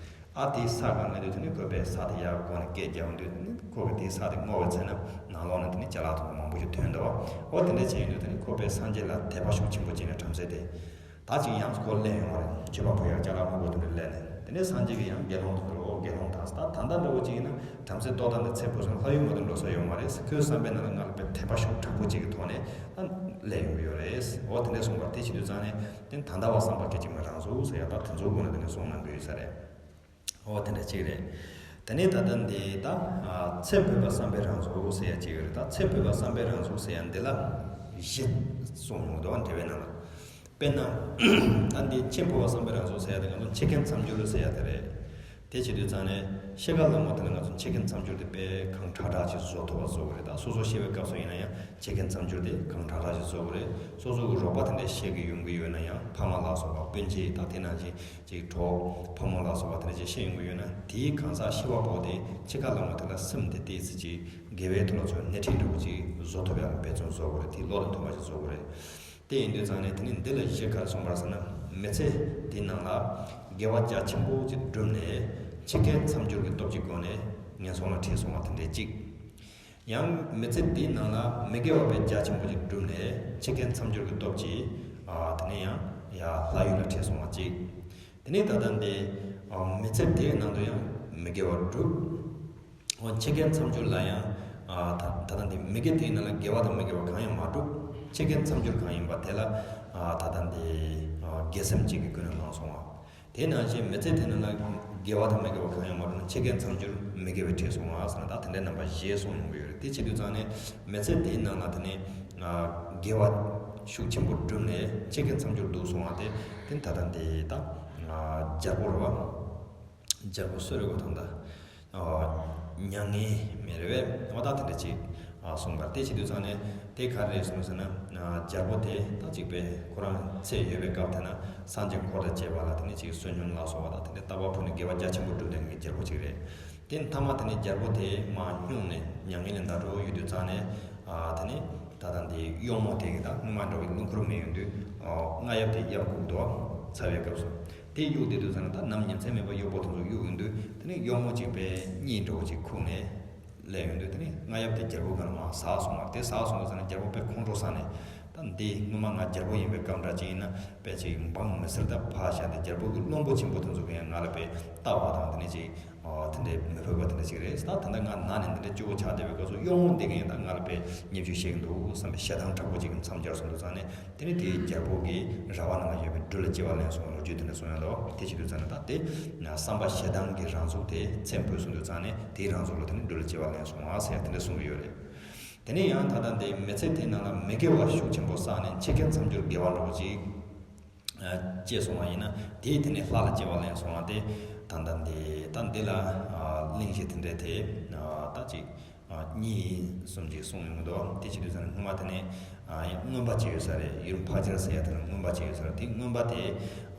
ཨ་དེའི་ས་གང་ངས་དུས་དེ་ནི་ཁོས་པའི་ས་དེ་ཡར་སྒོ་ནས་སྐད་རྒྱག་འོང་དུས་དེ་ནི་ཁོ་གིས་དེའི་ས་དེ་བསྔོ་བའི་ཚེ་ན་ནང་ལོགས་ནས་དེ་ནི་ཅ་ལག་དུ་མ་མང་པོ་ཞིག་ཐོན་འདུག་འོ་དེ་འདྲ་བྱས་ཡོང་དུས་དེ་ནི་ཁོ་པའི་སངས་རྒྱས་ལ་དད་པ་ཤུགས་ཆེན་པོ་བྱས་ནས་བྲམ་ཟེ་དེ། ད་ཅིག་ཡང་ཁོ་སླེབས་ཡོང་བ་རེད། མཆོད་པ་ཕུལ་ཡག་ཅ་ལག་མང་པོ་དེ་འདྲ་སླེབས་ནས། དེ་ནས་སངས་རྒྱས་ཀྱིས་ཡང་དགེ་སློང་དེ་ཚོར། འོ་དགེ་སློང་དག་ད་ད་ལྟ་འདྲ་བོ་ཅིག་ཡིན་ན་བྲམ་ཟེ་ཏོག་ཙམ་དེ་ཚེ་འཕོས་སོང་། ལྷ་ཡུལ་མ་གཏོགས་འགྲོ་ས་ཡོད་མ་རེད། ཁོའི་བསམ་པའི་ནང་ལ་ང་ལ་དཔེ་དད་པ་ཤུགས་དྲག་པོ་ཅིག་གི་ཐོག་ནས་ད་སླེབས་ཡོང་གི་ཡོད་རེད། འོ་དེ་འདྲ་གསུངས་པ་རེད། དེ་བྱེད་དུས་ཙང་ནས་དེ་ད་ལྟ་བ་བསམ་པ་སྐད་ཅིག་མ་རང་གཟུགས་ཟེར་ཡག་ད་དེ་ཚོའི་སྒོ་ནས་དེ་འདྲ་གསུངས་གནང་གི་ཡོད་ས་རེད། འོ་དེ་འདྲ་གཅིག་རེད། དེ་ནས་ད་ལྟ་འདི་ད་ཨ་ཚེ་འཕོས་པ་བསམ་པའི་རང་གཟུགས་ཟེར་ཡག་གཅིག་ཡོད་རེད། ད་ཚེ་འཕོས་པ་བསམ་པའི་རང་གཟུགས་ཟེར་ཡག་འདི་ལ་བཞི་གསུངས་ཡོང་གི་འདུག་འགྲེལ་པའི་ནང་ལ། དཔེར་ན། ད་འདི་ཚེ་འཕོས་པ་བསམ་པའི་རང་གཟུགས་ཟེར་ཡག་དེ་ང་ཚོ་འཆི་ཁའི་མཚམས་སྦྱོར་ཟེར་ཡག་དེ་རེད། དེ་བྱེད་དུས་ཙང་ནས་ཤི་ཁ་ལ་མོ་དེ་ལ་ང་ཚོ་འཆི་ཁའི་མཚམས་སྦྱོར་དེ་དཔེ་གང་དྲག་དྲག་ཅིག་བཟོ་ཐུབ་པ་བཟོ་དགོས་རེད། ད་སོ་སོ་ཤི་བའི་སྐབས་སུ་ཡིན་ན་ཡང་འཆི་ཁའི་མཚམས་སྦྱོར་དེ་གང་དྲག་དྲག་ཅིག་བཟོ་དགོས་རེད། སོ་སོ་གི་རོགས་པ་དེ་འདྲ་ཤི་གི་ཡོང་གི་ཡོད་ན་ཡང་ཕ་མ་ལ་སོགས་པ་སྤུན་མཆེད་ད་དེ་ནང་བཞིན་ཅིག་གྲོགས་ཕོ་མོ་ལ་སོགས་པ་དེ་འདྲ་ཅིག་ཤི་ཡོང་གི་ཡོད་ན། དེའི་གང་ཟག་ཤི་བ་པོ་དེ་འཆི་ཁ་ལ་མོ་དེ་ལ་སེམས་དེ་ཏོག་ཙམ་ཅིག་དགེ་བའི་ཐོག་ལ་ཚོར་སྣེ་ཁྲིད་འདྲ་བོ་ཅིག་བཟོ་ཐུབ་ཡག་ལ་འབད་བརྩོན་བཟོ་དགོས་རེད། དེ་བློ་ལ་འཐོམ་པ་ཅིག་བཟོ་དགོས་རེད། དེ་ཡིན་དུས་ཙང་ནས་དེ་ནི་འདི་ལ་གཞི་ག་རེ་གསུངས་པ་རེད་ཟེར་ན། མི་ཚེ་དེའི་ནང་ལ་དགེ་བ་རྒྱ་ཆེན་པོ་ཅིག་བསྒྲུབས་ནས་འཆི་ཁའི་མཚམས་སྦྱོར་གྱི་སྟོབས་ཀྱི་སྒོ་ནས་ངན་སོང་ལ་ཁྲིད་སོང་བ་དེ་འདྲའི་གཅིག་ཡང་མི་ཚེ་འདིའི་ནང་ལ་མི་དགེ་བ་དཔེ་རྒྱ་ཆེན་པོ་ཅིག་བསྒྲུབས་ནས་འཆི་ཁའི་མཚམས་སྦྱོར་གྱི་སྟོབས་ཀྱིས་ཨ་དེ་ནས་ཡང་ཡ་ལྷ་ཡུལ་ལ་ཁྲིད་སོང་བ་གཅིག་དེ་ནས་ད་ལྟ་འདི་ཨ་མི་ཚེ་དེའི་ནང་དུ་ཡང་མི་དགེ་བ་བསྒྲུབས། འོ་འཆི་ཁའི་མཚམས་སྦྱོར་ལ་ཡང་ཨ་ད་ད་ལྟ་འདི་མི་དགེ་དེའི་ནང་ལ་དགེ་བ་དང་མི་དགེ་བ་གང་ཡང་མ་བསྒྲུབས། འཆི་ཁའི་མཚམས་སྦྱོར་གང་ཡིན་པ་དེ་ལ་ཨ་ད་ལྟ་འདི་ཨ་དགེ་སེམས་གཅིག་གི་སྒོ་ནས་བླངས་སོང་བ། དེ་ནང་བཞིན་མི་ཚེ་དེ་ནང་ལ་དགེ་བ་དང་མི་དགེ་བ་གང་ཡང་མ་བསྒྲུབས་ན་འཆི་ཁའི་མཚམས་སྦྱོར་མི་དགེ་བའི་ཁྲིད་སོང་བ་ཟེར་ན། ད་དེ་འདྲའི་རྣམ་པ་བཞི་གསུངས་ཡོང་གི་ཡོད་རེད། དེ་བྱེད་དུས་ཙང་ནས་མི་ཚེ་དེའི་ནང་ལ་དེ་ནས་ཨ་དགེ་བ་ཤུགས་ཆེན་པོ་བསྒྲུབས་ནས་འཆི་ཁའི་མཚམས་སྦྱོར་སྡུག་སོང་བ་དེ་དེ་ད་ལྟ་འདི་ད་ཨ་རྒྱལ་པོ་རེད་བ། རྒྱལ་པོ་སུ་རེད་གོ་ད་ལྟ། ཨ་མྱ་ངན་མེད་རེད་པས། འོ་ད་དེ་འདྲ་ཅིག་ཨ་གསུངས་པ་དེ་བྱེད་དུས་ཙང་ནས་དེ་ག་རེ་གསུངས་ཟེར་ན། ཨ་རྒྱལ་པོ་དེ་ད་ཅིག་པས་ཁོ་རང་ཚེ་ཡོད་པའི་སྐབས་དེ་ན་སངས་རྒྱས་འཁོར་དང་བཅས་པ་ལ་དེ་ནས་ཅིག་བསོད་སྙོམས་ལ་སོགས་པ་དང་དེ་འདྲའི་བསྟོད་པ་ཕུལ་ནས་དགེ་བ་རྒྱ་ཆེན་པོ་བསྒྲུབས་བསྡད་མཁན་གྱི་རྒྱལ་པོ་ཅིག་རེད། དེ་མཐའ་མ་དེ་ནས་རྒྱལ་པོ་དེ་མར་སྙུང་ནས་མྱ་ངན་ལས་འདས་འགྲོ་ཡོང་དུས་ཙང་ནས། ཨ་དེ་ནས་ད་ལྟ་འདི་གཡོག་མོ་དེ་གིས་ད་སྔོན་མ་འདྲ་བའི་རླུང་འཁོར་མེད་ཡོང་དུས་ཨ་རྔ་ཡབ་དེ་གཡབ་བཀུག་འདུག་ཚ་བའི་སྐབས་སུ། དེ་གཡུག་བསྡད་དུས་ཙང་ནས་ད་ནམ་ཉིན་མཚན་མེད་པར་གཡོག་པོ་དེ་ཚོ་གཡུག་ཡོང་དུས་དེ་ནས་གཡོག་མོ་གཅིག་པས་གཉིད་འདྲ་བོ་ཅིག་ཁུག་ནས་སླེབས་ཡོང་དུས་དེ་ནས་རྔ་ཡབ་དེ་རྒྱལ་པོ་སྒང་ལ་མར་ཟགས་སོང་བ། དེ་ཟགས་སོང་དུས་ཙང་ནས་རྒྱལ་པོ་དཔེ་ཁོང་ཁྲོ་ཟ་ནས། ད་འདི་སྔོན་མ་ང་རྒྱལ་པོ་ཡིན་པའི་སྐབས་འདྲ་ཅིག་ཡིན་ན་དཔེ་ཅིག་འབངས་མི་སེར་དང་ཕར་བཞག་སྟེ་རྒྱལ་པོ་གི་བློན་པོ་ཆེན་པོ་དེ་ཚོ་གིས་ཡང་ང་ལ་དཔེ་བལྟ་བ་དང་དེ་ནས་ཅིག་ཨ་དེ་འདྲའི་མི་ཕོད་པ་དེ་འདྲ་ཅིག་རེད། ད་ད་ལྟ་ང་ན་ནས་འདི་འདྲའི་སྐྱོ་བོ་ཆགས་བསྡད་པའི་སྐབས་སུ་གཡོག་མོ་འདི་གིས་ཡང་ད་ང་ལ་དཔེ་བརྙས་བཅོས་བྱེད་ཀྱི་འདུག་བསམ་པའི་ཞེ་སྡང་དྲག་པོ་ཅིག་མཚམས་སྦྱར་སོང་དུས་ཙང་ནས། དེ་ནས་དེའི་རྒྱལ་པོ་གིས་ར་བ་ནང་ལ་ཡོད་པའི་སྦྲུལ་ལ་སྐྱེ་བ་ལེན་སོང་བའི་ལོ་རྒྱུས་དེ་འདྲ་གསུངས་ཡོད་འདུག་དེ་བྱེད་དུས་ཙང་ནས་ད་དེ་བསམ་པ་ཞེ་སྡང་གི་རང་གཟུགས་དེ་ཚེ་འཕོས་སོང་དུས་ཙང་ནས་དེའི་རང་གཟུགས་ལ་དེ་ནས་སྦྲུལ་ལ་སྐྱེ་བ་ལེན་སོང་བ་ཟེར་དེ་འདྲ་གསུངས་ཀྱི་ཡོད་རེད། དེ་ནས་ཡང་ད་ལྟ་འདི་མི་ཚེ་དེའི་ནང་ལ་མི་དགེ་བ་ཤུགས་ཆེན་པོ་བསགས་ནས་འཆི་ཁའི་མཚམས་སྦྱོར་དགེ་བ་འདྲ་བོ་ཅིག་ཨ་སྐྱེས་སོང་བ་ཡིན་ན། དེས་དེ་ནས་ལྷ་ལ་སྐྱེ་བ་ལེན་སོང་བ་དེ་ད་ལྟ་འདི་ད་འདི་ལ་ཨ་གླེང་གཞི་དེ་འདྲ་དེ་ཨ་ད་ཅིག་ཨ་གཉིས་གསུམ་ཅིག་གསུངས་ཡོང་གི་འདུག་དེ་བྱེད་དུས་ཙང་ནས་སྔོན་མ་དེ་ནས་ཨ་ཡང་རྔོན་པ་ཅིག་ཡོད་ས་རེད། ཡུལ་ཕ་ཇར་ཟེར་ཡ་དེ་ནས་རྔོན་པ་ཅིག་ཡོད་ས་རེད། དེ་རྔོན་པ་དེ་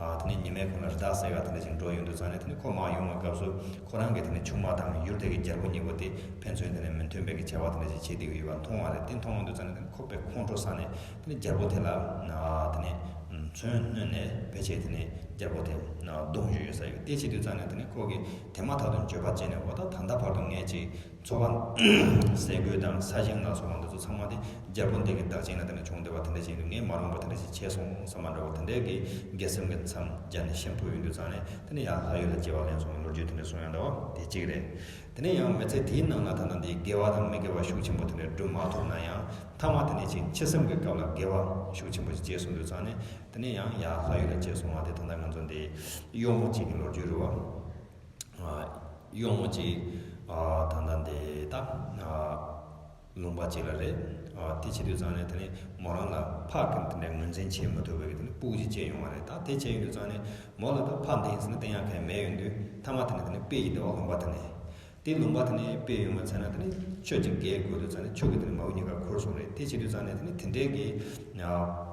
ཨ་དེ་ནས་ཉི་མའི་གུང་ལ་རི་དྭགས་བསད་ག་དེ་འདྲ་ཅིག་འགྲོ་ཡོང་དུས་ཙང་ནས། དེ་ནས་ཁོ་མར་ཡོང་བའི་སྐབས་སུ་ཁོ་རང་གིས་དེ་ནས་ཆུང་མ་དང་ཡུལ་དེ་གི་རྒྱལ་པོ་གཉིས་པོ་དེ་ཕན་ཚུན་དེ་ནས་མི་མཐུན་པའི་གི་བྱ་བ་དེ་འདྲ་ཅིག་བྱེད་བསྡད་ཀྱི་ཡོད་པ་མཐོང་བ་རེད། དེ་མཐོང་ཡོང་དུས་ཙང་ནས་དེ་ནས་ཁོ་དཔེ་ཁོང་ཁྲོ་ཟ་ནས། དེ་ནས་རྒྱལ་པོ་དེ་ལ་ཨ་དེ་ནས་མཚོན་བསྣུན་ནས་ཕལ་ཆེར་དེ་ནས་རྒྱལ་པོ་དེ་ཨ་བརྡུང་བཞིན་ཡོད་ས་ཡོད། དེ་བྱེད་དུས་ཙང་ནས་དེ་ནས་ཁོ་གིས་དེ་མ་ཐག་ཏུ་འགྱོད་པ་སྐྱེས་ནས། འོ་ད་ད་ལྟ་བར་དུ་ངས་ཅིག་འཚོ་བ་ཟས་གོས་དང་ས་ཞིང་ལ་སོགས་པ་འདི་ཚོ་ ཚང་མ་དེ་རྒྱལ་པོ་འདི་གི་བདག་ཅན་ལ་དེ་འདྲ་བྱུང་བསྡད་པ་དེ་འདྲ་ཅིག་ཡིན་དུས། ངས་མ་རུངས་པ་དེ་འདྲ་ཞིག་བྱས་སོང་བསམ་པ་འདྲ་བོ་དེ་འདྲའི་གི་དགེ་སེམས་ཀྱི་མཚམས་སྦྱར་ནས་ཤམ་ཕུ་ཡོང་དུས་ཙང་ནས། དེ་ནས་ཡར་ལྷ་ཡུལ་ལ་སྐྱེ་བ་ལེན་སོང་བའི་ལོ་རྒྱུས་དེ་འདྲ་གསུང་ཡོང་འདུག་བ། དེ་གཅིག་རེད། དེ་ནས་ཡང་མི་ཚེ་དེའི་ནང་ལ་ད་ལྟ་འདི་དགེ་བ་དང་མི་དགེ་བ་ཤུགས་ཆེན་པོ་དེ་འདྲ་སྒྲུབ་མ་ཐུབ་ན་ཡང་། མཐའ་མ་དེ་ནས་ཅིག་འཆི་བསམ་གྱི་སྐབས་ལ་དགེ་བ་ཤུགས་ཆེན་པོ་ཞིག་སྐྱེས་སོང་དུས་ཙང་ནས། དེ་ནས་ཡང་ཡར་ལྷ་ཡུལ་ལ་སྐྱེས་སོང་བ་དེ། ད་ལྟ་ང་ཚོ་འདི་གཡོག་མོ་གཅིག་གི་ལོ་རྒྱུས་རེད་བ། ཨ། གཡོག་མོ་གཅིག་ཨ། ད་ལྟ་འདི་ད་ཨ། ལུང་པ་གཅིག་ལ་རེད། ཨ། དེ་བྱེད་དུས་ཙང་ནས་དེ་ནས་མོ་རང་ལ་ཕ་གི་དེ་འདྲའི་ངོས་འཛིན་བྱེད་མི་ཐུབ་པའི་དེ་ནས་སྤུ་གུ་གཅིག་སྐྱེས་ཡོང་བ་རེད། ད་དེ་བྱས་ཡོང་དུས་ཙང་ནས་མོ་ལ་ད་ཕ་འདི་ཡིན་ཟེར་ནས་བསྟན་ཡག་གང་ཡང་མེད་ཡོང་དུས། མཐའ་མ་དེ་ནས་དེ་ནས་དཔེ་ཡི་དེ་བ་ལུང་པ་དེ་ནས། དེ་ལུང་པ་དེ་ནས་དཔེ་ཡོང་བ་ཚེ་ན་དེ་ནས་ཆོས་ཀྱི་འགན་དགོས་དུས་ཙང་ནས་ཆོས་ཀྱི་དེ་ནས་མ་བུ་གཉིས་ཀ་འཁོར་སོང་རེད། དེ་བྱེད་དུས་ཙང་ནས་དེ་ནས་དེ་འདྲའི་གི་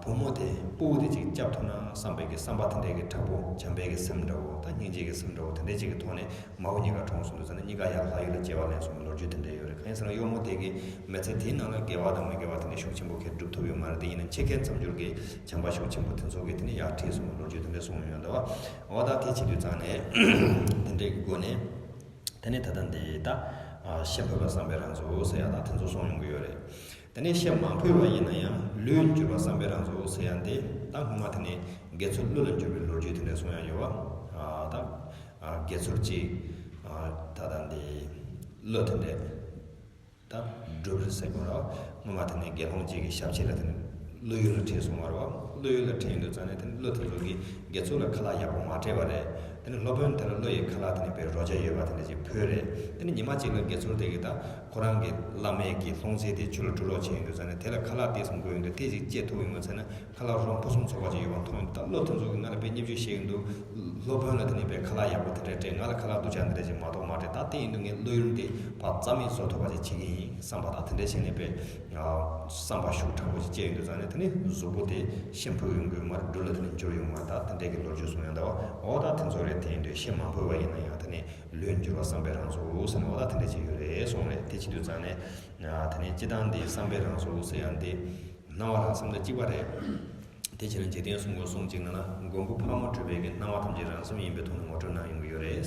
བུ་མོ་དེ་སྤུ་གུ་དེ་ཅིག་སྐྱབས་ཐུབ་ན་བསམ་པའི་གི་བསམ་པ་དེ་འདྲའི་གི་དྲག་པོ། བྱམས་པའི་གི་སེམས་འདྲ་བོ་དང་སྙིང་རྗེ་གི་སེམས་འདྲ་བོ་དེ་འདྲའི་ཅིག་གི་ཐོག་ནས་མ་བུ་གཉིས་ཀ་གྲོངས་སོང་དུས་ཙང་ནས། གཉིས་ཀ་ཡར་ལྷ་ཡུལ་ལ་སྐྱེ་བ་ལེན་སོང་བའི་ལོ་རྒྱུས་དེ་འདྲ་ཡོད་རེད། གང་ཡིན་ཟེར་ན་གཡོག་མོ་དེ་གི་མི་ཚེ་དེའི་ནང་ལ་དགེ་བ་དང་མི་དགེ་བ་དེ་འདྲ་ཤུགས་ཆེན་པོ་གས་སྒྲུབ་ཐུབ་ཡོད་མ་རེད། དེ་ཡིན་ན་འཆི་ཁའི་མཚམས་སྦྱོར་གི་བྱམས་པ་ཤུགས་ཆེན་པོ་དེ་ཚོ་གི་དེ་ནས་ཡར་ཁྲིད་སོང་བའི་ལོ་རྒྱུས་དེ་འདྲ་གསུངས་ཡོད་འདུག་བ། འོ། ད་དེ་བྱེད་དུས་ཙང་ནས་དེ་འདྲའི་གི་སྒོ་ནས། དེ་ནས་ད་ལྟ་འདི་ད་ཨ། ཤ་ཕོད་པ་བསམ་པས་རང་གཟུགས་ཟེར་ཡ་ད་དེ་ཚོ་གསུངས་ཡོང་གི་ཡོད་རེད། དེ་ནས་ཤ་མ་ཕོད་པ་ཡིན་ན་ཡང་ལུས་འགྱུར་བ་བསམ་པས་རང་གཟུགས་ཟེར་ཡ་འདི་ད་སྔོན་མ་དེ་ནས་དགེ་ཚུལ་ཀླུ་ལ་འགྱུར་བའི་ལོ་རྒྱུས་དེ་འདྲ་གསུངས་ཡ་ཡོད་བ། ཨ། ད་ཨ། དགེ་ཚུལ་གྱིས་ཨ། ད་ལྟ་འདི་ཀླུ་དེ་འདྲས་ད་སྒྲུབ་རེད་ཟེར་དགོས་ར། སྔོན་མ་དེ་ནས་དགེ་སློང་གཅིག་གི་ཞབས་ཕྱི་ལ་དེ་ནས་ཀླུ་ཡུལ་ལ་ཁྲིད་སོང་བ་རེད་བ། ཀླུ་ཡུལ་ལ་ཁྲིད་ཡོང་དུས་ཙང་ནས་དེ་ནས་ཀླུ་དེ་ཚོ་གིས་དགེ་ཚུལ་ལ་ཁ་ལག་ཡག་པོ་མ་སྤྲད་པ་རེད། དེ་ནས་སློབ་དཔོན་དེ་ལ་ཀླུ་ཡི་ཁ་ལག་དེ་ནས་དཔེ་རོ་བརྒྱ་ཡོད་པ་དེ་འདྲ་ཅིག་ཕུལ་རེད། དེ་ནས་ཉི་མ་གཅིག་ལ་དགེ་ཚུལ་དེ་གིས་ད་ཁོ་རང་གི་བླ་མའི་གི་ལྷུང་བཟེད་དེ་ཆུ་ལ་དཀྲོལ་ལོག་བྱས་ཡོང་དུས་ཙང་ནས། དེ་ལ་ཁ་ལག་དེ་ཙམ་དགོས་ཡོང་དུས། དེ་ཅིག་སྐྱེ་ཐུབ་ཡོང་བ་ཚེ་ན། ཁ་ལག་རོ་སྤུ་གསུམ་ཚོགས་པ་ཅིག་ཡོད་པ་མཐོང་ཡོང་དུས། ད་ཀླུ་དེ་ཚོ་གིས་ང་ལ་དཔེ་བརྙས་བཅོས་བྱེད་ཀྱི་འདུག་སློབ་དཔོན་ལ་དེ་ནས་དཔེ་ཁ་ལག་ཡག་པོ་དེ་འདྲ་སྤྲད། ང་ལ་ཁ་ལག་སྡུག་ཅག་འདི་འདྲ་ཅིག་མ་གཏོགས་མ་སྤྲད། ད་དེ་ཡིན་དུས་ངས་ཀླུ་ཡུལ་འདི་ཕར་རྩ་མེད་བཟོ་ཐུབ་པ་ཅིག་བྱེད་ཀྱི་ཡིན་བསམ་པ་དང་། དེ་འདྲ་བྱས་ནས་དཔེ་བསམ་པ་ཤུགས་དྲག་པོ་ཅིག་སྐྱེས་ཡོང་དུས་ཙང་ནས། དེ་ནས་གཟུགས་པོ་དེ་ཤ་ཕོད་ཡོང་གི་ཡོད་མ་རེད། སྦྲུལ་ལ་དེ་ནས་འགྱུར་ཡོང་བ། ད་དེ་འདྲའི་གི་ལོ་རྒྱུས་གསུངས་ཡོང་འདུག་བ། འོ། ད་དེ་ཚོ་རེད། དེ་ཡིན་དུས་ཤ་མ་ཕོད་པ་ཡིན་ན་ཡང་དེ་ནས་ལུས་འགྱུར་བ་བསམ་པས་རང་གཟུགས་ཟེར་ནས། འོ། ད་དེ་འདྲ་ཅིག་ཡོད་རེད་གསུངས་རེད། དེ་བྱེད་དུས་ཙང་ནས། ཨ། དེ་ནས་སྤྱིར་བཏང་འདི་བསམ་པས་རང་གཟུགས་ཟེར་ཡ་འདི་སྣང་བ་རང་སེམས་དང་གཅིག་པ་རེད། དེ་ཕྱིར་འཇིག་རྟེན་གསུམ་མགོན་གསུང་གཅིག་ནང་ལ། མགོན་པོ་ཕག་མོ་གྲུ་པའི་གི་སྣང་བ་ཐམས་ཅད་རང་སེམས་ཡིན་པའི་ཐོག་ནས་ངོ་སྤྲོད་གནང་ཡོང་གི་ཡོད་རེད།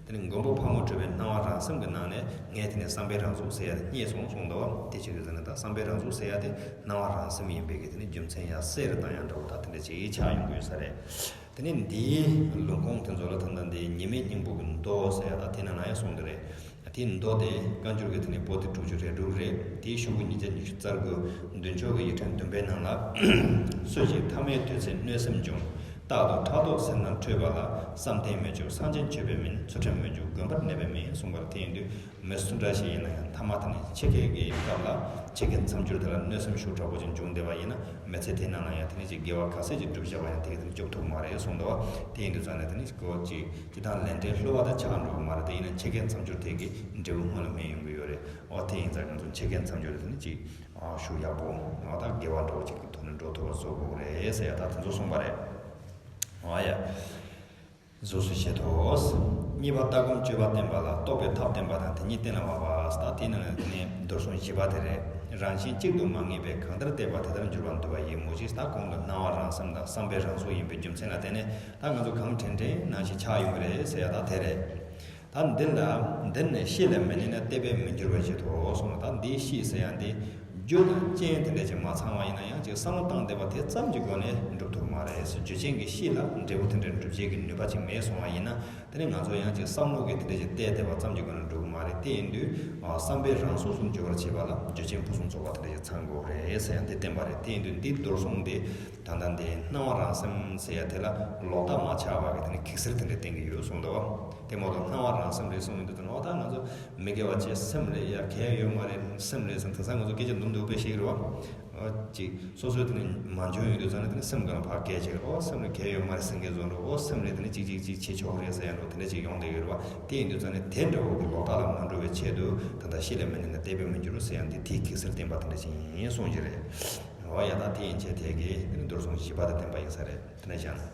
དེ་ནས་མགོན་པོ་ཕག་མོ་གྲུ་པའི་སྣང་བ་རང་སེམས་ཀྱི་ནང་ནས་ངས་དེ་ནས་བསམ་པས་རང་གཟུགས་ཟེར་ཡ་དེ་རྙེད་སོང་གསུངས་འདུག་བ། དེ་ཕྱིར་དུས་ཙང་ནས་ད་བསམ་པས་རང་གཟུགས་ཟེར་ཡ་དེ་སྣང་བ་རང་སེམས་ཡིན་པའི་གི་དེ་ནས་རྒྱུ་མཚན་ཡང་གསལ་རུ་བཏང་ཡ་འདྲ་བོ་ད་དེ་འདྲ་ཅིག་ཆགས་ཡོང་གི་ཡོད་ས་རེད། དེ་ནས་འདིའི་ལུང་ཁུངས་དེ་ཚོ་ལ་ད་ལྟ་འདི་ཉི་མའི་སྙིང་པོ་གི་མདོ་ཟེར་ཡ་ད་དེ་ནང་ན་ཡང་གསུངས་འདུག་རེད། དེའི་མདོ་དེ་བཀའ་འགྱུར་གྱི་དེ་ནས་པོ་ཏི་དྲུག་ཅུ་རེ་དྲུག་རེད། དེའི་ཤོག་གུ་ཉིས་བརྒྱ་ཉི་ཤུ་རྩ་དགུ། མདུན་ཕྱོགས་ཀྱི་ཡིག་ཕྲེང་བདུན་པའི་ནང་ལ། སུ་ཞིག་ཐ་མའི་དུས་ཚེ་གནོད་སེམས་འབྱུང་། རྟག་ཏུ་ཕྲག་དོག་སེམས་ནང་འཕྲོས་པ་ལ། བསམ་གཏན་མི་སྤྱོད་སངས་རྒྱས་མཆོད་པའི་སྨན། ཚུལ་ཁྲིམས་མི་འཇུག་དགོན་པར་གནས་པའི་སྨན། གསུངས་པ་རེད། དེ་ཡིན་དུས་མི་སུ་འདྲ་ཞིག་ཡིན་ན་ཡང་མཐའ་མ་དེ་ནས་འཆི་ཁའི་གི་སྐབས་ལ། འཆི་ཁའི་མཚམས་སྦྱོར་དེ་ལ་གནོད་སེམས་ཤུགས་དྲག་པོ་ཅིག་འབྱུང་བསྡད་པ་ཡིན་ན། མི་ཚེ་དེ་ནང་ལ་ཡང་དེ་ནས་ཅིག་དགེ་བ་ག་ཚད་ཅིག་བསྒྲུབས་བཞག་པ་ཡང་དེ་གི་དེ་ནས་སྐྱོབ་ཐུབ་མ་རེད་གསུངས་འདུག་བ། དེ་ཡིན་དུས་ཙང་ནས་དེ་ནས་ཁོ་ཅིག་སྤྱིར་བཏང་ལས་འབྲས་བསླུ་བ་དང་ཆགས་འགྲོ་གི་མ་རེད། དེ་ཡིན་ན་འཆི་ཁའི་མཚམས་སྦྱོར་དེ་གི་འབྲས་བུ་སྔོན་ལ་སྨིན་ཡོང་གི་ཡོད་རེད། འོ། དེ་ཡིན་ཙང་ང་ཚོ་འཆི་ཁའི་མཚམས་སྦྱོར་དེ་ནི་ཅིག་ཨ། ཤུགས་ཡག་པོ། འོ། ད་དགེ་བ་འདྲ་བོ་ཅིག་གི་ཐོག་ནས་འགྲོ་ཐུབ་པ་བཟོ་དགོས་རེད་ཟེར་ཡ་ད་དེ་ཚོ་གསུངས་པ་རེད། འོ་ཡ། གཟུགས་སུ་བྱེད་དོ། གཉིས་པ་ལྟ་སྒོམ་སྤྱོད་པ་བསྟེན་པ་ལ། རྟོགས་པའི་ཐབས་བསྟེན་པ་དང་། དེ་ཉིད་བསྟེན་ལ་བབ་པ། ད་དེ་ནི་དེ་ནི་རྡོར་སྲུང་བཞི་པ་དེ་རེད། རང་བཞིན་གཅིག་ཏུ་མ་ངེས་པས། གང་ལྟར་བལྟས་པ་དེ་ལྟར་འགྱུར་བར་འདུག་པ་ཡི་མུ་བཞི། ད་གོང་དུ་སྣང་བ་རང་སེམས་དང་བསམ་པའི་རང་གཟུགས་ཡིན་པའི་རྒྱུ་མཚན་ལ་བརྟེན་ནས། ད་ང་ཚོ་གང་དྲན་དྲན་ནང་བཞིན་ཆགས་ཡོང་གི་རེད་ཟེར་ཡ་ད་དེ་རེད། ད་འདི་ལ། འདིར་ནི་གཤིས་ལ་མི་གནས་ན། བལྟས་པས་མི་འགྱུར་བར་བཞེད་དོ་གསུངས། ད་འདིའི་གཤིས་ཟེར་ཡ་འདི་རྒྱུ་དང་རྐྱེན་དེ་འདྲ་ཅིག་མ་ཚང་བ་ཡིན་ན་ཡང་ཅིག་བསམ་བློ་བཏང་བསྡད་པ་དེ་ཙམ་གྱི་སྒོ་ནས་འགྲུབ་ཐུབ་མ་རེད། རྒྱུ་རྐྱེན་གྱི་གཤིས་ལ་འབྲས་བུ་དེ་འདྲ་འགྲུབ་བྱེད་ཀྱི་ནུས་པ་ཅིག་མེད་སོང་བ་ཡིན་ན། དེ་ནི་ང་ཚོ་ཡང་ཅིག་བསམ་བློ་གིས་དེ་འདྲ་ཅིག་བལྟས་བསྡད་པ་ཙམ་གྱི་སྒོ་ནས་འགྲུབ་ཀྱི་མ་རེད། དེ་ཡིན་དུས་བསམ་པས་རང་གཟུགས་སུ་འགྱུར་བར་བྱེད་པ་ལ་རྒྱུ་རྐྱེན་ཕུན་སུམ་ཚོགས་པ་དེ་འདྲ་ཅིག་ཚང་དགོས་རེད་ཟེར་ཡང་དེ་བསྟན་པ་རེད། དེ་ཡིན་དུས་འདི་རྡོར་སྲུང་དེ། ད་ལྟ་འདི་སྣང་བ་རང་སེམས་ཟེར་ཡ་དེ་ལ་ལོག་ལྟ་མ་ཆགས་པ་གི་དེ་ནི་གེགས་སེལ་དེ་འདྲ་བསྟན་གྱི་ཡོད་གསུངས་འདུག་བ། དེ་མ་གཏོགས་སྣང་བ་རང་སེམས་རེད་གསུངས་ཡོང་དུས། ད་ནི་འོ་ད་ང་ཚོ་མི་དགེ་བ་བྱས་སེམས་རེད་ཡ་གལ་ཡོད་མ་རེད། སེམས་རེད་ཟེར་དེང་སང་ང་ཚོ་སྐད་ཆ་འདུམ་འདུག་པས་བཤད་ཀྱི་རེད་བ། འོ་ཅིག་སོ་སོའི་དེ་ནི་མ་འཇོན་ཡོང་དུས་ཙང་ནས་དེ་ནི་སེམས་གང་ལ་ཕར་སྐད་ཆ་གི་འོ་སེམས་རེད་གལ་ཡོད་མ་རེད་ཟེར་མཁན་བཟོ་འདྲ། འོ་སེམས་རེད་དེ་ནི་ཅིག་ཅིག་ཅིག་བྱེད་ཆོག་རེད་ཟེར་ཡ་འདྲ་དེ་འདྲ་ཅིག་ཡོང་བསྡད་ཀྱི་རེད་བ། དེ་ཡིན་དུས་ཙང་ནས་དེ་འདྲ་བོ་གི་ལོག་ལྟ་ལ་མ་འགྲོ་བའི་ཆེད་དུ་ད་ལྟ་གཤིས་ལ་མི་གནས་ན་བལྟས་པས་མི་འགྱུར་ཟེར་ཡ་འདི་དེའི་གེགས་སེལ་བསྟན་པ་དེ་འདྲ་ཅིག་ཡིན་གསུངས་ཀྱི་རེད། འོ་ཡ། ད་དེ་ཡན་ཆད་དེ་གི་དེ་ནི་རྡོར་སྲུང་བཞི་པ་དང་ལྡན་པ་ཡིན་ས་རེད། དེ་ནས་ཀྱང་